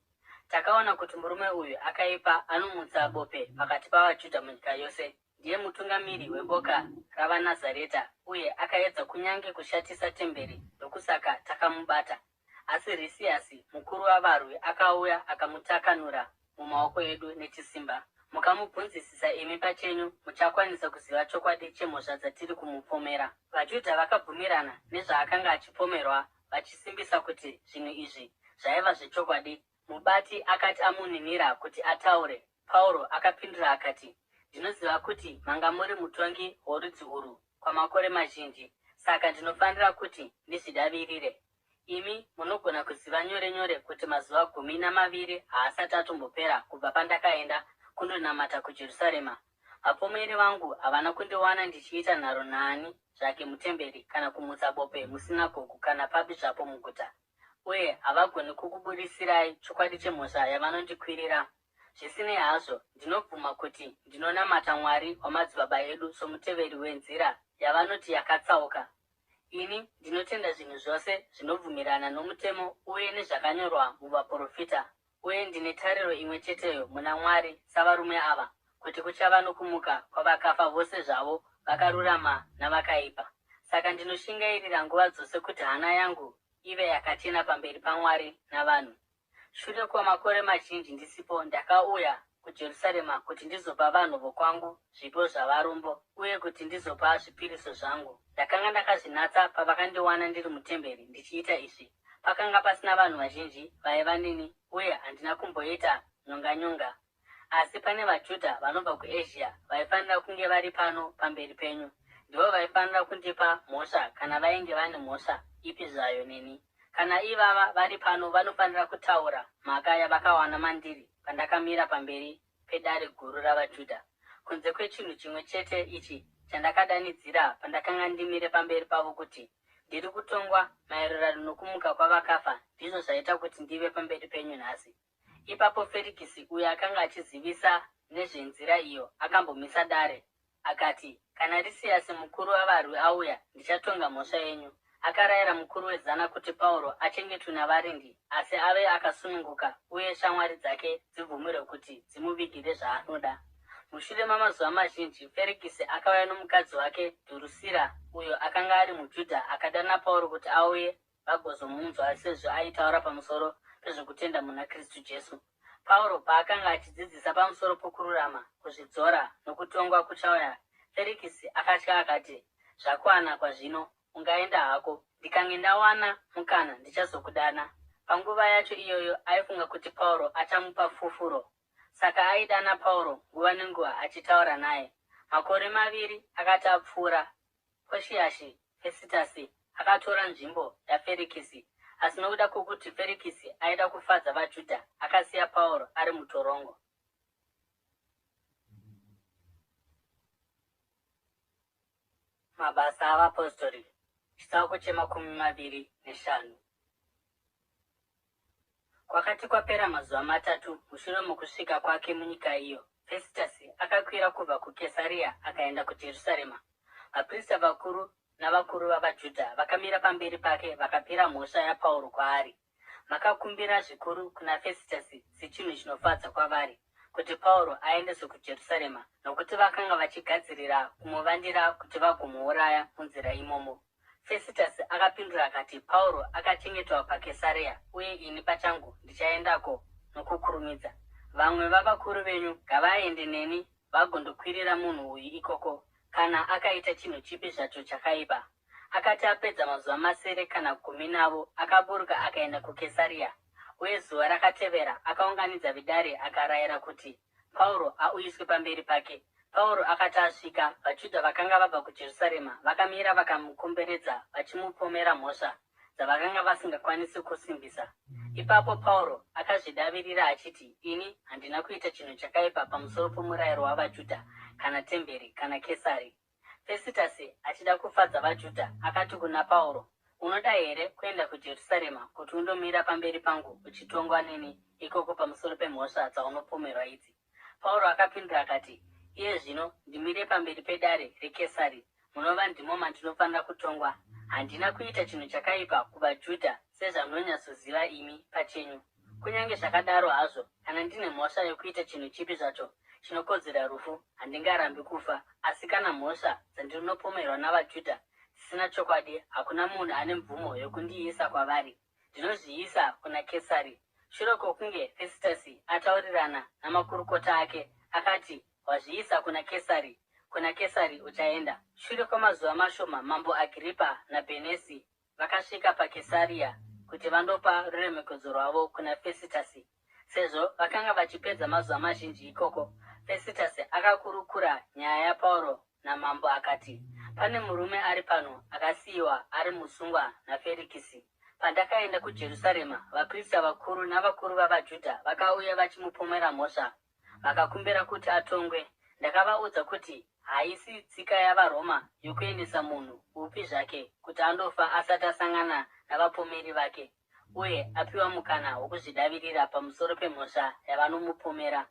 Takaona kuti murume uyu akaipa anomutsa bope pakati pavaJudha munyika yose. Ndiye mutungamiri weboka ravaNazareta uye akaedza kunyange kushatisa temberi ndokusaka takamubata. Asi Risiasi mukuru wavarwi akauya akamutakanura mumaoko edu nechisimba. Mukamubvunzisisa imi pachenyu muchakwanisa kuziva chokwadi chemhosva dzatiri kumupomera. VaJudha vakabvumirana nezvaakanga achipomerwa vachisimbisa kuti zvinhu izvi zvaiva zvechokwadi. Mubati akati amuninira kuti ataure, Pauro akapindura akati, Ndinoziva kuti manga muri mutongi worudzi urwu kwamakore mazhinji, saka ndinofanira kuti ndizvidavirire. Imi munogona kuziva nyore nyore kuti mazuva 12 haasati atombopera kubva pandakaenda kundonamata kuJerusarema. Vapomeri vangu havana kundiwana ndichiita nharo naani zvake mutemberi kana kumutsa bope musinagogu kana papi zvapo muguta. Uye havagoni kukuburisirai chokwadi chemhosva yavanondikwirira. Zvisinei hazvo, ndinobvuma kuti ndinonamata Mwari wamadzibaba edu somuteveri weNzira yavanoti yakatsauka. Ini ndinotenda zvinhu zvose zvinobvumirana nomutemo uye nezvakanyorwa muvaporofita, uye ndine tariro imwe cheteyo muna Mwari savarume ava, kuti kuchava nokumuka kwavakafa vose zvavo vakarurama navakaipa. Saka ndinoshingairira nguva dzose kuti hana yangu ive yakachena pamberi paMwari navanhu. Shure kwamakore mazhinji ndisipo, ndakauya kuJerusarema kuti ndizopa vanhu vokwangu zvipo zvavarombo uye kuti ndizopa zvipiriso zvangu. Ndakanga ndakazvinatsa pavakandiwana ndiri mutemberi ndichiita izvi. Pakanga pasina vanhu vazhinji vaiva neni uye handina kumboita nyonganyonga. Asi pane vaJudha vanobva kuEzhia vaifanira kunge vari pano pamberi penyu. Ndivo vaifanira kundipa mhosva kana vainge vane mhosva ipi zvayo neni. Kana ivava vari pano vanofanira kutaura mhaka yavakawana mandiri pandakamira pamberi pedare guru ravaJudha. Kunze kwechinhu chimwe chete ichi chandakadanidzira pandakanga ndimire pamberi pavo kuti, Ndiri kutongwa maererano nokumuka kwavakafa, ndizvo zvaita kuti ndive pamberi penyu nhasi. Ipapo Ferikisi, uyo akanga achizivisa nezveNzira iyo, akambomisa dare, akati, Kana Risiasi mukuru wavarwi auya, ndichatonga mhosva yenyu. Akarayira mukuru wezana kuti Pauro achengetwe navarindi, asi ave akasununguka uye shamwari dzake dzibvumirwe kuti dzimuvigire zvaanoda. Mushure mamazuva mazhinji, Ferikisi akauya nomukadzi wake Dhurusira, uyo akanga ari muJudha, akadana Pauro kuti auye vagozomunzwa sezvo aitaura pamusoro pezvokutenda muna Kristu Jesu. Pauro paakanga achidzidzisa pamusoro pokururama, kuzvidzora, nokutongwa kuchauya, Ferikisi akatya akati, Zvakwana kwazvino, ungaenda hako. Ndikange ndawana mukana ndichazokudana. Panguva yacho iyoyo aifunga kuti Pauro achamupa fufuro. Saka aidana Pauro nguva nenguva achitaura naye. Makore maviri akati apfuura, Poshiasi Fesitasi akatora nzvimbo yaFerikisi. Asi nokuda kwokuti Ferikisi aida kufadza vaJudha, akasiya Pauro ari mutorongo. Mabasa aVapostori, chitsauko che25. Kwakati kwapera mazuva matatu mushure mokusvika kwake munyika iyo, Fesitasi akakwira kubva kuKesaria akaenda kuJerusarema. Vaprista vakuru navakuru vavaJudha vakamira pamberi pake vakapira mhosva yaPauro kwaari. Vakakumbira zvikuru kuna Fesitasi sechinhu chinofadza kwavari, kuti Pauro aendeswe kuJerusarema, nokuti vakanga vachigadzirira kumuvandira kuti vagomuuraya munzira imomo. Fesitasi akapindura akati, Pauro akachengetwa paKesaria, uye ini pachangu ndichaendako nokukurumidza. Vamwe vavakuru venyu ngavaende neni vagondokwirira munhu uyu ikoko, kana akaita chinhu chipi zvacho chakaipa. Akati apedza mazuva masere kana gumi navo, akaburuka akaenda kuKesaria. Uye zuva rakatevera akaunganidza vedare akarayira kuti Pauro auyiswe pamberi pake. Pauro akati asvika, vaJudha vakanga vabva kuJerusarema vakamira vakamukomberedza vachimupomera mhosva dzavakanga vasingakwanisi kusimbisa. Ipapo Pauro akazvidavirira achiti, Ini handina kuita chinhu chakaipa pamusoro pomurayiro wavaJudha kana temberi kana Kesari. Fesitasi achida kufadza vaJudha akati kuna Pauro, Unoda here kuenda kuJerusarema kuti undomira pamberi pangu uchitongwa neni ikoko pamusoro pemhosva dzaunopomerwa idzi? Pauro akapindura akati, Iye zvino ndimire pamberi pedare reKesari, munova ndimo mandinofanira kutongwa. Handina kuita chinhu chakaipa kuvaJudha sezvamunonyatsoziva imi pachenyu. Kunyange zvakadaro hazvo, kana ndine mhosva yokuita chinhu chipi zvacho chinokodzera rufu, handingarambi kufa. Asi kana mhosva dzandinopomerwa navaJudha dzisina chokwadi, hakuna munhu ane mvumo yokundiisa kwavari. Ndinozviisa kuna Kesari. Shure kwokunge Fesitasi ataurirana namakurukota ake, akati, Wazviisa kuna Kesari, kuna Kesari uchaenda. Shure kwamazuva mashoma, mambo Agiripa naBhenesi vakasvika paKesaria kuti vandopa ruremekedzo rwavo kuna Fesitasi. Sezvo vakanga vachipedza mazuva mazhinji ikoko, Fesitasi akakurukura nyaya yaPauro namambo akati, Pane murume ari pano akasiyiwa ari musungwa naFerikisi. Pandakaenda kuJerusarema, vaprista vakuru navakuru vavaJudha vakauya vachimupomera mhosva vakakumbira kuti atongwe. Ndakavaudza kuti haisi tsika yavaRoma yokuendesa munhu upi zvake kuti andofa asati asangana navapomeri vake uye apiwa mukana wokuzvidavirira pamusoro pemhosva yavanomupomera.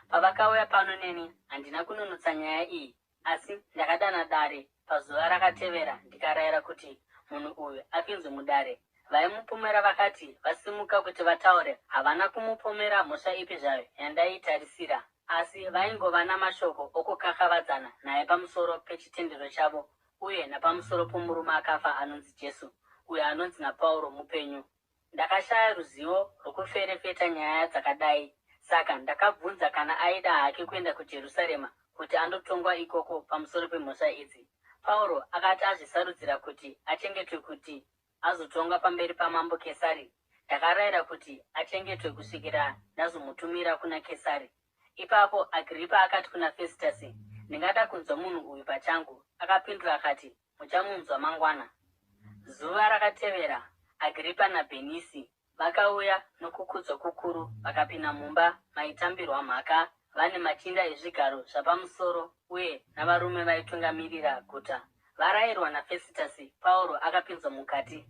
Pavakauya pano neni, handina kunonotsa nyaya iyi Asi ndakadana dare pazuva rakatevera ndikarayira kuti munhu uyu apinzwe mudare. Vaimupomera vakati vasimuka kuti vataure, havana kumupomera mhosva ipi zvayo yandaitarisira, asi vaingova namashoko okukakavadzana naye pamusoro pechitendero chavo uye napamusoro pomurume akafa anonzi Jesu, uyo anonzi naPauro mupenyu. Ndakashaya ruzivo rwokuferefeta nyaya dzakadai, saka ndakabvunza kana aida hake kuenda kuJerusarema kuti andotongwa ikoko pamusoro pemhosva idzi. Pauro akati azvisarudzira kuti achengetwe kuti azotongwa pamberi pamambo Kesari, ndakarayira kuti achengetwe kusvikira ndazomutumira kuna Kesari. Ipapo Agiripa akati kuna Fesitasi, Ndingada kunzwa munhu uyu pachangu. Akapindura akati, Muchamunzwa mangwana. Zuva rakatevera, Agiripa naBhenisi vakauya nokukudzwa kukuru vakapinda mumba maitambirwa mhaka vane machinda ezvigaro zvapamusoro uye navarume vaitungamirira guta. Varayirwa naFesitasi, Pauro akapinzwa mukati.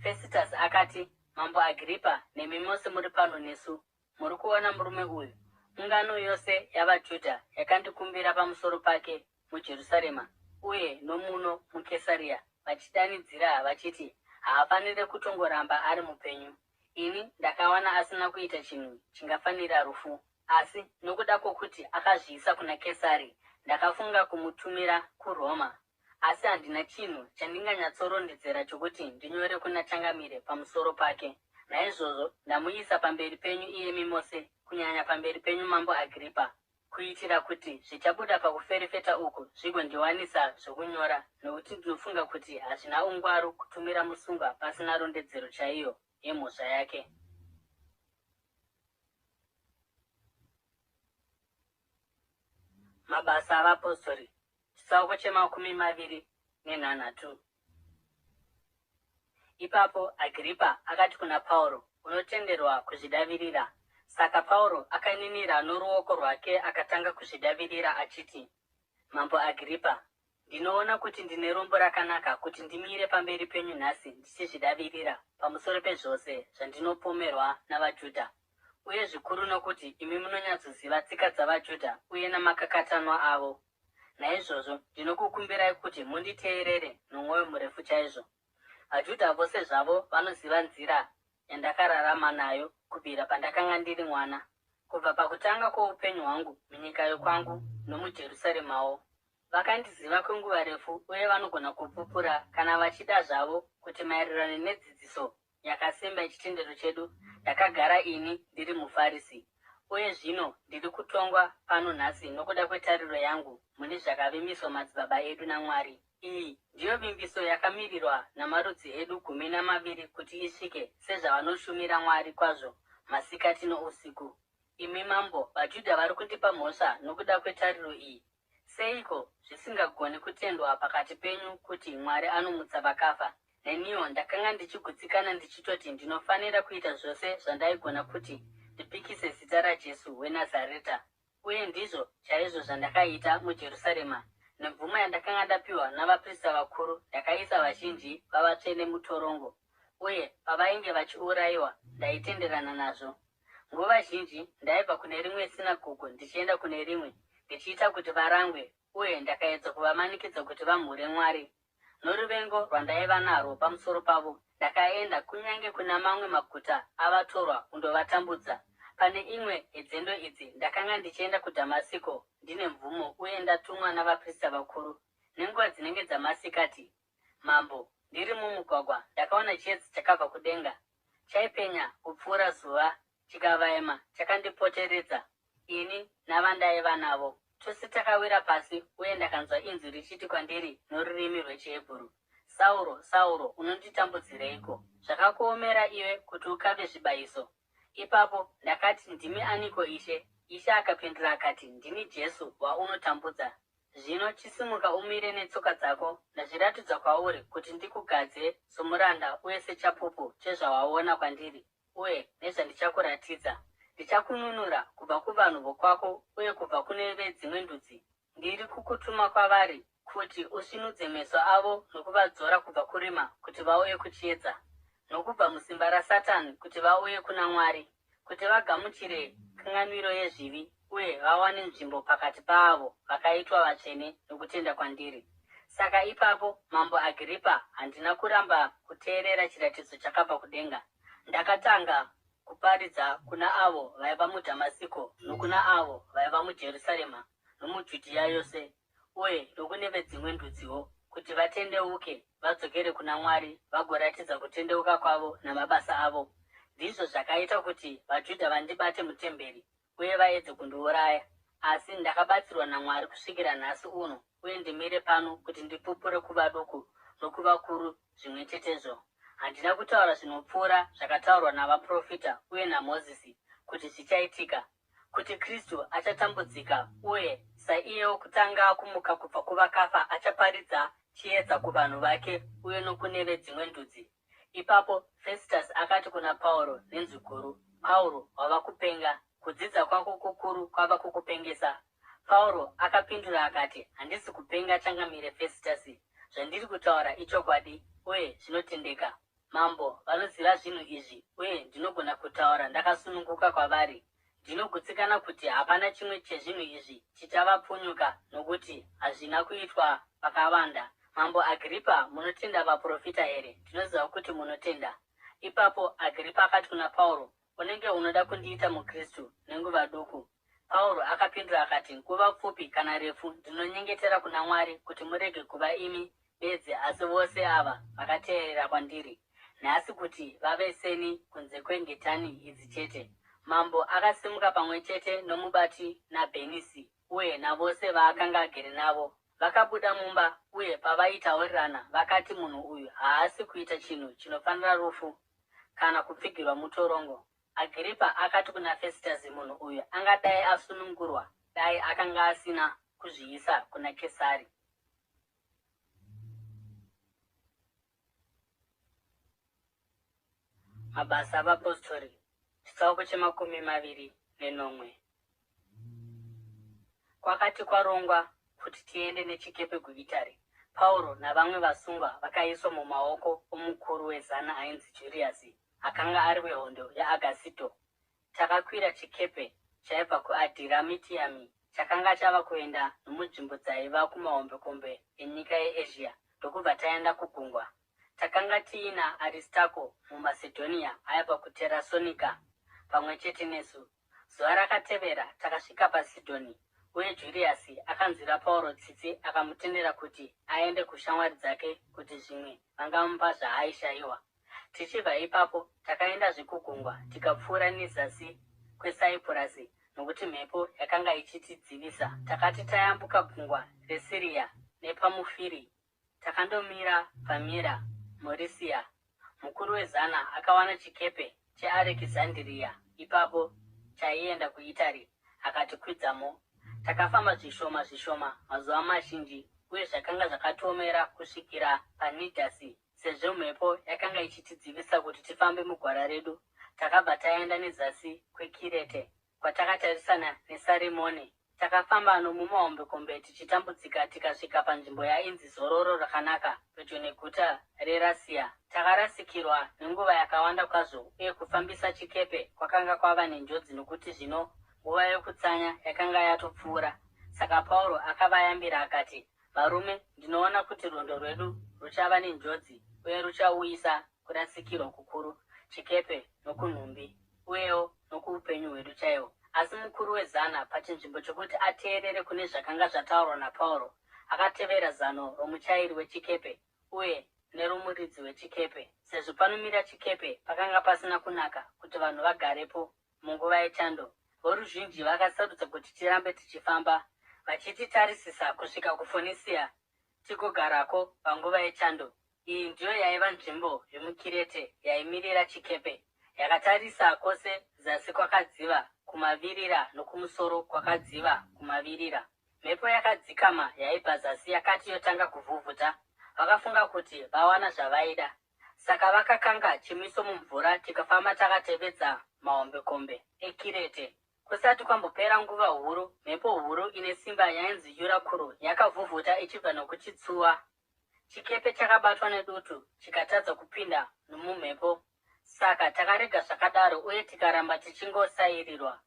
Fesitasi akati, Mambo Agiripa, nemi mose muri pano nesu, Muri kuona murume uyu? Ungano yose yavaJudha yakandikumbira pamusoro pake muJerusarema uye nomuno muKesaria vachidanidzira vachiti haafanire kutongoramba ari mupenyu. Ini ndakawana asina kuita chinhu chingafanira rufu. Asi nokuda kwokuti akazviisa kuna Kesari, ndakafunga kumutumira kuRoma. Asi handina chinhu chandinganyatsorondedzera chokuti ndinyore kuna changamire pamusoro pake. Naizvozvo ndamuisa pamberi penyu iyemi mose, kunyanya pamberi penyu Mambo Agiripa, kuitira kuti zvichabuda pakuferefeta uku zvigondiwanisa zvokunyora, nokuti ndinofunga kuti hazvina ungwaru kutumira musungwa pasina rondedzero chaiyo yemhosva yake. Mabasa aVapostori Chitsauko chemakumi maviri nenhanhatu. Ipapo Agiripa akati kuna Pauro, Unotenderwa kuzvidavirira. Saka Pauro akaninira noruoko rwake akatanga kuzvidavirira achiti, Mambo Agiripa, ndinoona kuti ndine rombo rakanaka kuti ndimire pamberi penyu nhasi ndichizvidavirira pamusoro pezvose zvandinopomerwa navaJudha, uye zvikuru nokuti imi munonyatsoziva tsika dzavaJudha uye namakakatanwa avo. Naizvozvo ndinokukumbirai kuti munditeerere nomwoyo murefu chaizvo. VaJudha vose zvavo vanoziva nzira yandakararama nayo kubvira pandakanga ndiri mwana, kubva pakutanga kwoupenyu hwangu munyika yokwangu nomuJerusaremawo. Vakandiziva kwenguva refu uye vanogona kupupura, kana vachida zvavo, kuti maererano nedzidziso yakasimba yechitendero chedu, ndakagara ini ndiri muFarisi. Uye zvino ndiri kutongwa pano nhasi nokuda kwetariro yangu mune zvakavimbiswa madzibaba edu naMwari. Iyi ndiyo vimbiso yakamirirwa namarudzi edu 12 kuti isvike, sezvavanoshumira Mwari kwazvo masikati nousiku. Imi mambo, vaJudha vari kundipa mhosva nokuda kwetariro iyi. Seiko zvisingagoni kutendwa pakati penyu kuti Mwari anomutsa vakafa? Neniwo ndakanga ndichigutsikana ndichitoti ndinofanira kuita zvose zvandaigona kuti ndipikise zita raJesu weNazareta. Uye ndizvo chaizvo zvandakaita muJerusarema. Nemvumo yandakanga ndapiwa navaprista vakuru, ndakaisa vazhinji vavatsvene mutorongo, uye pavainge vachiurayiwa, ndaitenderana nazvo. Nguva zhinji ndaibva kune rimwe sinagogo ndichienda kune rimwe, ndichiita kuti varangwe, uye ndakaedza kuvamanikidza kuti vamhure Mwari. Noruvengo rwandaiva narwo pamusoro pavo, ndakaenda kunyange kuna mamwe maguta avatorwa kundovatambudza. Pane imwe yedzendo idzi ndakanga ndichienda kuDhamasiko ndine mvumo uye ndatumwa navaprista vakuru. Nenguva dzinenge dzamasikati, mambo, ndiri mumugwagwa, ndakaona chiedza chakabva kudenga. Chaipenya kupfuura zuva, chikavaima chakandipoteredza, ini navandaiva navo. Tose takawira pasi, uye ndakanzwa inzwi richiti kwandiri norurimi rwechiHebhuru, Sauro, Sauro, unonditambudzireiko? Zvakakuomera iwe kuti ukave zvibayiso. Ipapo ndakati, Ndimi aniko, Ishe? Ishe akapindura akati, Ndini Jesu, waunotambudza. Zvino chisimuka umire netsoka dzako, ndazviratidza kwauri kuti ndikugadze somuranda uye sechapupu chezvawaona kwandiri uye nezvandichakuratidza. Ndichakununura kubva kuvanhu vokwako uye kubva kune vedzimwe ndudzi. Ndiri kukutuma kwavari kuti usvinudze meso avo nokuvadzora kubva kurima kuti vauye kuchiedza, nokubva musimba raSatani kuti vauye kuna Mwari, kuti vagamuchire kanganwiro yezvivi uye vawane nzvimbo pakati paavo vakaitwa vatsvene nokutenda kwandiri. Saka ipapo, Mambo Agiripa, handina kuramba kuteerera chiratidzo chakabva kudenga. Ndakatanga kuparidza kuna avo vaiva muDhamasiko nokuna avo vaiva muJerusarema nomuJudhiya yose, uye nokune vedzimwe ndudziwo, kuti vatendeuke vadzokere kuna Mwari vagoratidza kutendeuka kwavo namabasa avo. Ndizvo zvakaita kuti vaJudha vandibate mutemberi uye vaedze kundiuraya. Asi ndakabatsirwa naMwari kusvikira nhasi uno, uye ndimire pano kuti ndipupure kuvaduku nokuvakuru zvimwe chetezvo. Handina kutaura zvinopfuura zvakataurwa navaprofita uye naMozisi kuti zvichaitika, kuti Kristu achatambudzika uye saiye wokutanga kumuka kubva kuvakafa achaparidza chiedza kuvanhu vake uye nokune vedzimwe ndudzi. Ipapo Fesitasi akati kuna Pauro nenzwi guru, Pauro, wava kupenga! Kudzidza kwako kukuru kwava kukupengesa. Pauro akapindura akati, Handisi kupenga Changamire Fesitasi. Zvandiri kutaura ichokwadi uye zvinotendeka. Mambo vanoziva zvinhu izvi uye ndinogona kutaura ndakasununguka kwavari. Ndinogutsikana kuti hapana chimwe chezvinhu izvi chichavapunyuka nokuti hazvina kuitwa pakavanda. Mambo Agiripa, munotenda vaprofita here? Ndinoziva kuti munotenda. Ipapo Agiripa akati kuna Pauro, Unenge unoda kundiita muKristu nenguva duku. Pauro akapindura akati, Nguva pfupi kana refu, ndinonyengetera kuna Mwari kuti murege kuva imi bedzi asi vose ava vakateerera kwandiri nhasi kuti vave seni kunze kwengetani idzi chete. Mambo akasimuka pamwe chete nomubati naBhenisi uye navose vaakanga agere navo. Vakabuda mumba, uye pavaitaurirana vakati, Munhu uyu haasi kuita chinhu chinofanira rufu kana kupfigirwa mutorongo. Agiripa akati kuna Fesitasi, Munhu uyu angadai asunungurwa dai akanga asina kuzviisa kuna Kesari. Mabasa aVapostori, chitsauko chemakumi maviri nenomwe. Kwakati kwarongwa kuti tiende nechikepe kuItari, Pauro navamwe vasungwa vakaiswa mumaoko omukuru wezana ainzi Juriasi, akanga ari wehondo yaAgasito. Takakwira chikepe chaibva kuAdhiramitiami chakanga chava kuenda nomunzvimbo dzaiva kumahombekombe enyika yeEzhia ndokubva taenda kugungwa. Takanga tiina Aristako muMasedhonia aibva kuTerasonika pamwe chete nesu. Zuva rakatevera takasvika paSidhoni, uye Juriasi akanzwira Pauro tsitsi akamutendera kuti aende kushamwari dzake kuti zvimwe vangamupa zvaaishayiwa. Tichibva ipapo takaendazve kugungwa tikapfuura nezasi kweSaipurasi nokuti mhepo yakanga ichitidzivisa. Takati tayambuka gungwa reSiria nepaMufiri, Takandomira paMira muRisia. Mukuru wezana akawana chikepe cheArekizandiriya ipapo chaienda kuItari akatikwidzamo. Takafamba zvishoma zvishoma mazuva mazhinji uye zvakanga zvakatiomera kusvikira paNidhasi. Sezvo mhepo yakanga ichitidzivisa kuti tifambe mugwara redu, takabva taenda nezasi kweKirete kwatakatarisana neSarimone. Takafamba nomumahombekombe tichitambudzika tikasvika panzvimbo yainzi Zororo Rakanaka pedyo neguta reRasia. Takarasikirwa nenguva yakawanda kwazvo uye kufambisa chikepe kwakanga kwava nenjodzi nokuti zvino nguva yokutsanya yakanga yatopfuura. Saka Pauro akavayambira akati, Varume, ndinoona kuti rwendo rwedu ruchava nenjodzi uye ruchauyisa kurasikirwa kukuru chikepe nokunhumbi uyewo nokuupenyu hwedu chaihwo. Asi mukuru wezana, pachinzvimbo chokuti ateerere kune zvakanga zvataurwa naPauro, akatevera zano romuchairi wechikepe uye neromuridzi wechikepe. Sezvo panomira chikepe pakanga pasina kunaka kuti vanhu vagarepo munguva yechando, voruzhinji vakasarudza kuti tirambe tichifamba, vachititarisisa kusvika kuFonisia tigogarako panguva yechando. Iyi ndiyo yaiva nzvimbo yomuKirete yaimirira chikepe, yakatarisa kwose zasi kwakadziva kumavirira nokumusoro kwakadziva kumavirira. Mhepo yakadzikama yaibva zasi yakati yotanga kuvhuvhuta, vakafunga kuti vawana zvavaida. Saka vakakanga chimiso mumvura tikafamba takatevedza mahombekombe eKirete. Kusati kwambopera nguva huru, mhepo huru ine simba yainzi Yurakuro yakavhuvhuta ichibva nokuchitsuwa. Chikepe chakabatwa nedutu chikatadza kupinda nomumhepo. Saka takarega zvakadaro uye tikaramba tichingosairirwa.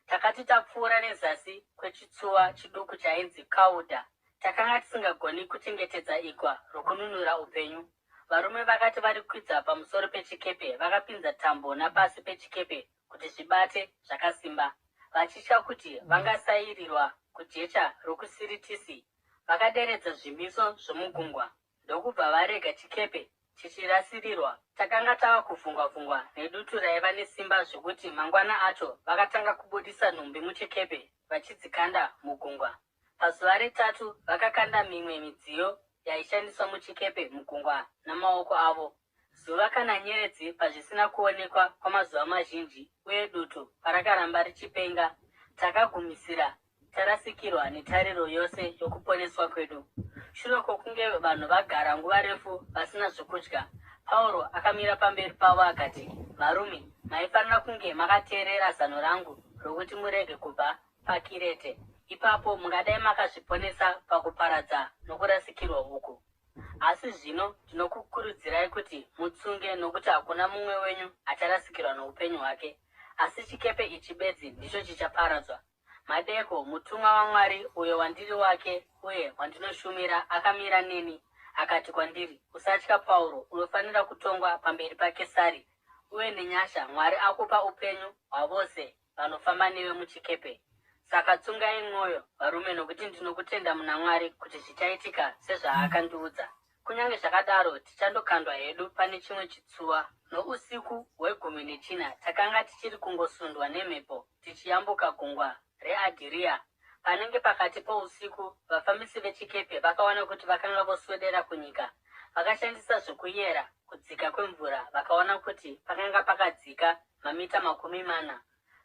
Takati tapfuura nezasi kwechitsuwa chiduku chainzi Kaudha, takanga tisingagoni kuchengetedza igwa rokununura upenyu. Varume vakati varikwidza pamusoro pechikepe vakapinza tambo napasi pechikepe kuti zvibate zvakasimba, vachitya kuti vangasairirwa kujecha rokuSiritisi. Vakaderedza zvimiso zvomugungwa ndokubva varega chikepe chichirasirirwa. Takanga tava kuvhungwa-vhungwa nedutu raiva nesimba zvokuti mangwana acho vakatanga kubudisa nhumbi muchikepe vachidzikanda mugungwa. Pazuva retatu vakakanda mimwe midziyo yaishandiswa muchikepe mugungwa namaoko avo. Zuva kana nyeredzi pazvisina kuonekwa kwamazuva mazhinji uye dutu parakaramba richipenga, takagumisira tarasikirwa netariro yose yokuponeswa kwedu. Shure kwokunge vanhu vagara nguva refu vasina zvokudya, Pauro akamira pamberi pavo akati, Varume, maifanira kunge makateerera zano rangu rokuti murege kubva paKirete. Ipapo mungadai makazviponesa pakuparadza nokurasikirwa uku. Asi zvino ndinokukurudzirai kuti mutsunge, nokuti hakuna mumwe wenyu acharasikirwa noupenyu hwake, asi chikepe ichi bedzi ndicho chichaparadzwa. Madeko, mutumwa waMwari, uyo wandiri wake uye wandinoshumira, akamira neni, akati kwandiri, Usatya, Pauro, unofanira kutongwa pamberi paKesari, uye nenyasha Mwari akupa upenyu hwavose vanofamba newe muchikepe. Saka tsungai mwoyo, varume, nokuti ndinokutenda muna Mwari kuti zvichaitika sezvaakandiudza. Kunyange zvakadaro, tichandokandwa hedu pane chimwe chitsuwa. Nousiku hwegumi nechina takanga tichiri kungosundwa nemhepo tichiyambuka gungwa reAdhiria. Panenge pakati pousiku, vafambisi vechikepe vakaona kuti vakanga voswedera kunyika. Vakashandisa zvokuyera kudzika kwemvura vakaona kuti pakanga pakadzika mamita 40.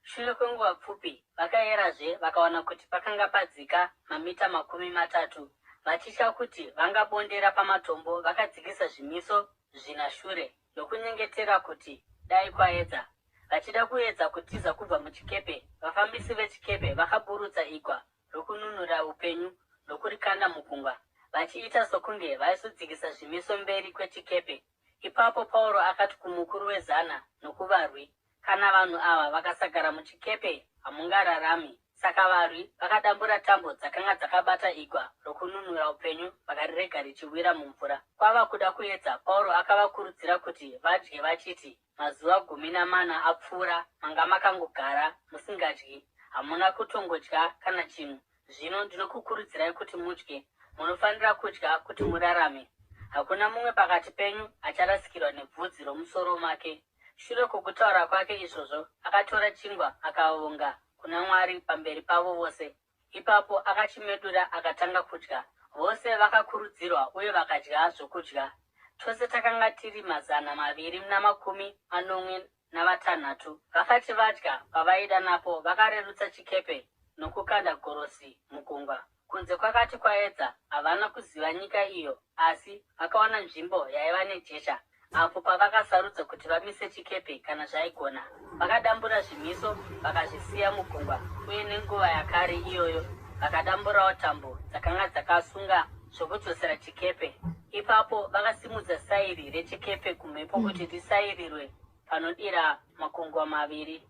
Shure kwenguva pfupi, vakayerazve vakawana kuti pakanga padzika mamita 30. Vachitya kuti vangabondera pamatombo, vakadzikisa zvimiso zvina shure nokunyengetera kuti Dai kwaedza. Vachida kuedza kutiza kubva muchikepe, vafambisi vechikepe vakaburutsa igwa rokununura upenyu ndokurikanda mugungwa, vachiita sokunge vaizodzikisa zvimiso mberi kwechikepe. Ipapo Pauro akati kumukuru wezana nokuvarwi, Kana vanhu ava vakasagara muchikepe, hamungararami. Saka varwi vakadambura tambo dzakanga dzakabata igwa rokununura upenyu vakarirega richiwira mumvura. Kwava kuda kuedza, Pauro akavakurudzira kuti vadye vachiti, Mazuva 14 apfuura manga makangogara musingadyi, hamuna kutongodya kana chinhu. Zvino ndinokukurudzirai kuti mudye. Munofanira kudya kuti murarame. Hakuna mumwe pakati penyu acharasikirwa nebvudzi romusoro make. Shure kwokutaura kwake izvozvo, akatora chingwa akavonga kuna Mwari pamberi pavo vose. Ipapo akachimedura akatanga kudya. Vose vakakurudzirwa uye vakadya zvokudya. Tose takanga tiri 276. Vakati vadya pavaida napo, vakarerutsa chikepe nokukanda gorosi mugungwa. Kunze kwakati kwaedza, havana kuziva nyika iyo, asi vakawana nzvimbo yaiva nejecha, apo pavakasarudza kuti vamise chikepe kana zvaigona. Vakadambura zvimiso vakazvisiya mugungwa, uye nenguva yakare iyoyo vakadamburawo tambo dzakanga dzakasunga zvokudzosera chikepe. Ipapo vakasimudza sairi rechikepe kumhepo kuti risairirwe panodira makungwa maviri.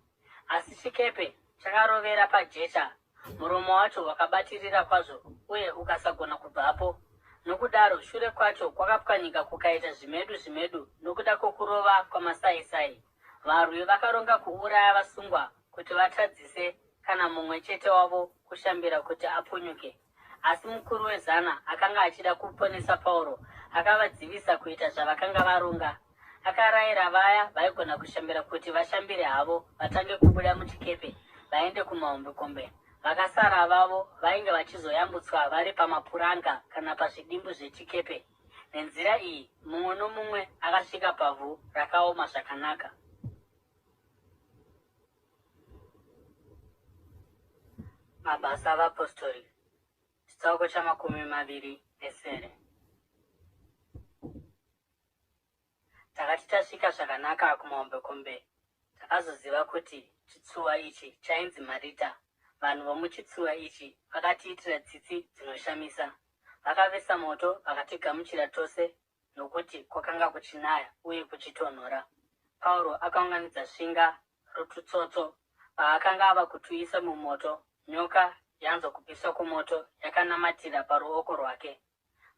Asi chikepe chakarovera pajecha, muromo wacho wakabatirira kwazvo uye ukasagona kubvapo. Nokudaro shure kwacho kwakapwanyika kukaita zvimedu zvimedu nokuda kwokurova kwamasaisai. Varwi vakaronga kuuraya vasungwa kuti vatadzise kana mumwe chete wavo kushambira kuti apunyuke. Asi mukuru wezana akanga achida kuponesa Pauro akavadzivisa kuita zvavakanga varonga. Akarayira vaya vaigona kushambira kuti vashambire havo vatange kubuda muchikepe vaende kumahombekombe. Vakasara vavo vainge vachizoyambutswa vari pamapuranga kana pazvidimbu zvechikepe. Nenzira iyi, mumwe nomumwe akasvika pavhu rakaoma zvakanaka. Mabasa aVapostori, chitsauko cha27. Takati tasvika zvakanaka kumahombekombe, takazoziva kuti chitsuwa ichi chainzi Marita. Vanhu vomuchitsuwa ichi vakatiitira tsitsi dzinoshamisa. Vakavesa moto vakatigamuchira tose nokuti kwakanga kuchinaya uye kuchitonhora. Pauro akaunganidza svinga rotutsotso. Paakanga ava kutuisa mumoto, nyoka yanzwa kupisa kwomoto yakanamatira paruoko rwake.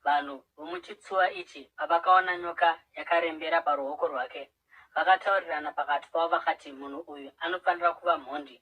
Vanhu vomuchitsuwa ichi pavakaona nyoka yakarembera paruoko rwake, vakataurirana pakati pavo vakati, Munhu uyu anofanira kuva mhondi,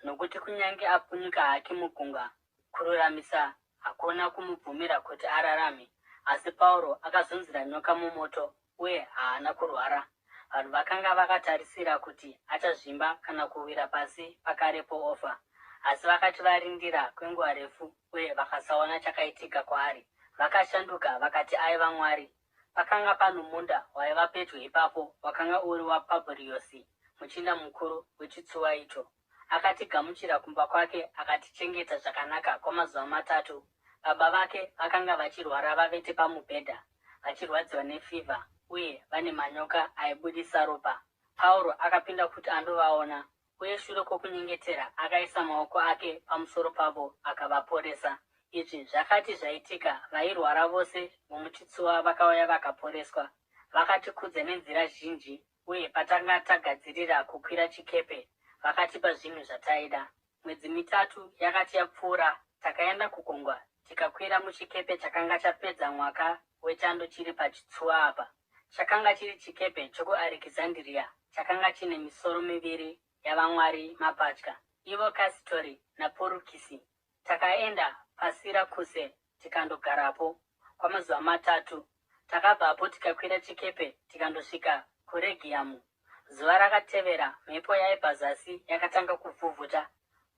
nokuti kunyange apunyuka hake mugungwa, kururamisa hakuna kumubvumira kuti ararame. Asi Pauro akazunzira nyoka mumoto uye haana kurwara. Vanhu vakanga vakatarisira kuti achazvimba kana kuwira pasi pakarepo ofa. Asi vakati varindira kwenguva refu uye vakasaona chakaitika kwaari, vakashanduka vakati aiva mwari. Pakanga pano munda waiva pedyo ipapo wakanga uri waPabhuriyosi, muchinda mukuru wechitsuwa icho. Akatigamuchira kumba kwake akatichengeta zvakanaka kwamazuva matatu. Baba vake vakanga vachirwara vavete pamubhedha, vachirwadziwa nefivha uye vane manyoka aibudisa ropa. Pauro akapinda kuti andovaona, uye shure kwokunyengetera akaisa maoko ake pamusoro pavo akavaporesa. Izvi zvakati zvaitika, vairwara vose vomuchitsuwa vakauya vakaporeswa. Vakatikudza nenzira zhinji uye patanga tagadzirira kukwira chikepe, vakatipa zvinhu zvataida. Mwedzi mitatu yakati yapfuura, takaenda kugungwa tikakwira muchikepe chakanga chapedza mwaka wechando chiri pachitsuwa apa. Chakanga chiri chikepe chokuArekizandiria chakanga chine misoro miviri yavamwari mapatya, ivo Kasitori naPorukisi. Takaenda paSirakuse tikandogarapo kwamazuva matatu. Takabvapo tikakwira chikepe tikandosvika kuRegiyamu. Zuva rakatevera mhepo yaibva zasi yakatanga kuvhuvhuta,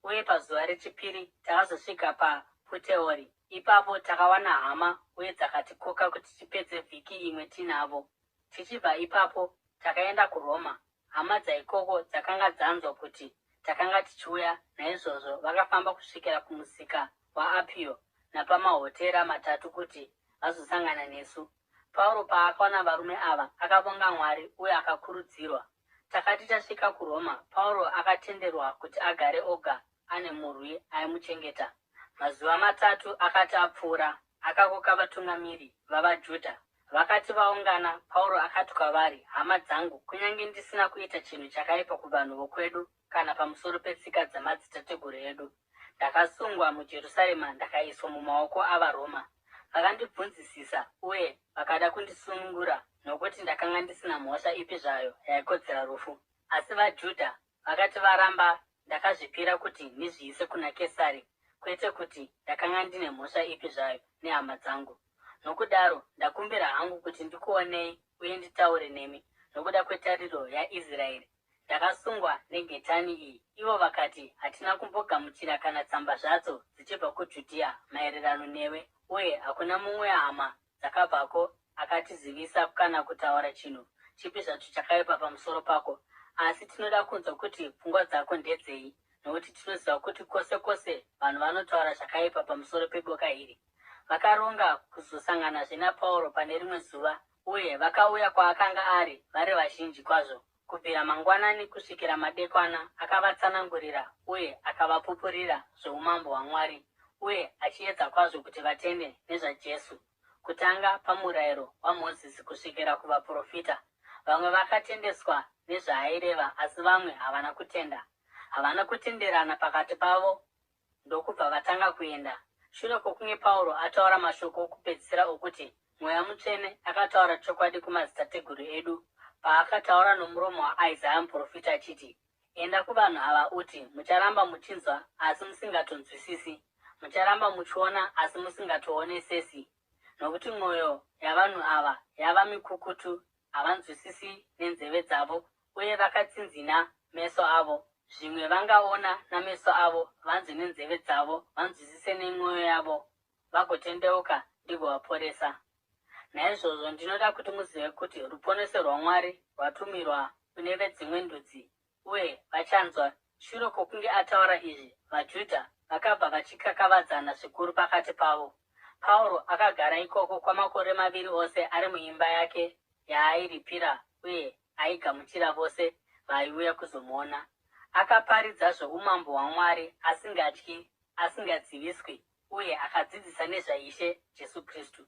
uye pazuva rechipiri takazosvika paPuteori. Ipapo takawana hama uye dzakatikoka kuti tipedze vhiki imwe tinavo. Tichibva ipapo takaenda kuRoma. Hama dzaikoko dzakanga dzanzwa kuti takanga tichiuya, naizvozvo vakafamba kusvikira kuMusika waApio napaMahotera Matatu kuti vazosangana nesu. Pauro paakaona varume ava, akavonga Mwari uye akakurudzirwa. Takati tasvika kuRoma, Pauro akatenderwa kuti agare oga ane murwi aimuchengeta. Mazuva matatu akati apfuura, akakoka vatungamiri vavaJudha. Vakati vaungana, Pauro akati kwavari, Hama dzangu, kunyange ndisina kuita chinhu chakaipa kuvanhu vokwedu kana pamusoro petsika dzamadzitateguru edu, ndakasungwa muJerusarema ndakaiswa mumaoko avaRoma. Vakandibvunzisisa uye vakada kundisunungura nokuti ndakanga ndisina mhosva ipi zvayo yaikodzera rufu. Asi vaJudha vakati varamba, ndakazvipira kuti ndizviise kuna Kesari, kwete kuti ndakanga ndine mhosva ipi zvayo nehama dzangu. Nokudaro ndakumbira hangu kuti ndikuonei uye nditaure nemi nokuda kwetariro yaIsraeri. Ndakasungwa nengetani iyi. Ivo vakati, Hatina kumbogamuchira kana tsamba zvadzo dzichibva kuJudhiya maererano newe, uye hakuna mumwe wehama dzakabvako akatizivisa kana kutaura chinhu chipi zvacho chakaipa pamusoro pako. Asi tinoda kunzwa kuti pfungwa dzako ndedzei, nokuti tinoziva kuti kwose kwose vanhu vanotaura zvakaipa pamusoro peboka iri. Vakaronga kuzosanganazve naPauro pane rimwe zuva, uye vakauya kwaakanga ari vari vazhinji kwazvo. Kubvira mangwanani kusvikira madekwana akavatsanangurira uye akavapupurira zvoumambo hwaMwari, uye achiedza kwazvo kuti vatende nezvaJesu, kutanga pamurayiro waMozisi kusvikira kuvaprofita. Vamwe vakatendeswa nezvaaireva asi vamwe havana kutenda. Havana kutenderana pakati pavo ndokubva vatanga kuenda. Shure kwokunge Pauro ataura mashoko okupedzisira okuti Mweya Mutsvene akataura chokwadi kumadzitateguru edu paakataura nomuromo waIsaya muprofita achiti, Enda kuvanhu ava uti, Mucharamba muchinzwa asi musingatonzwisisi, mucharamba muchiona asi musingatoonesesi, nokuti mwoyo yavanhu ava yava mikukutu, havanzwisisi nenzeve dzavo uye vakatsinzina meso avo, zvimwe vangaona nameso avo, vanzwe nenzeve dzavo, vanzwisise nemwoyo yavo, vagotendeuka ndigovaporesa. Naizvozvo ndinoda kuti muzive kuti ruponeso rwaMwari rwatumirwa kune vedzimwe ndudzi, uye vachanzwa. Shure kwokunge ataura izvi, vaJudha vakabva vachikakavadzana zvikuru pakati pavo. Pauro akagara ikoko kwamakore maviri ose ari muimba yake yaairipira uye aigamuchira vose vaiuya kuzomuona. Akaparidza zvoUmambo hwaMwari asingatyi, asingadziviswi uye akadzidzisa nezvaIshe Jesu Kristu.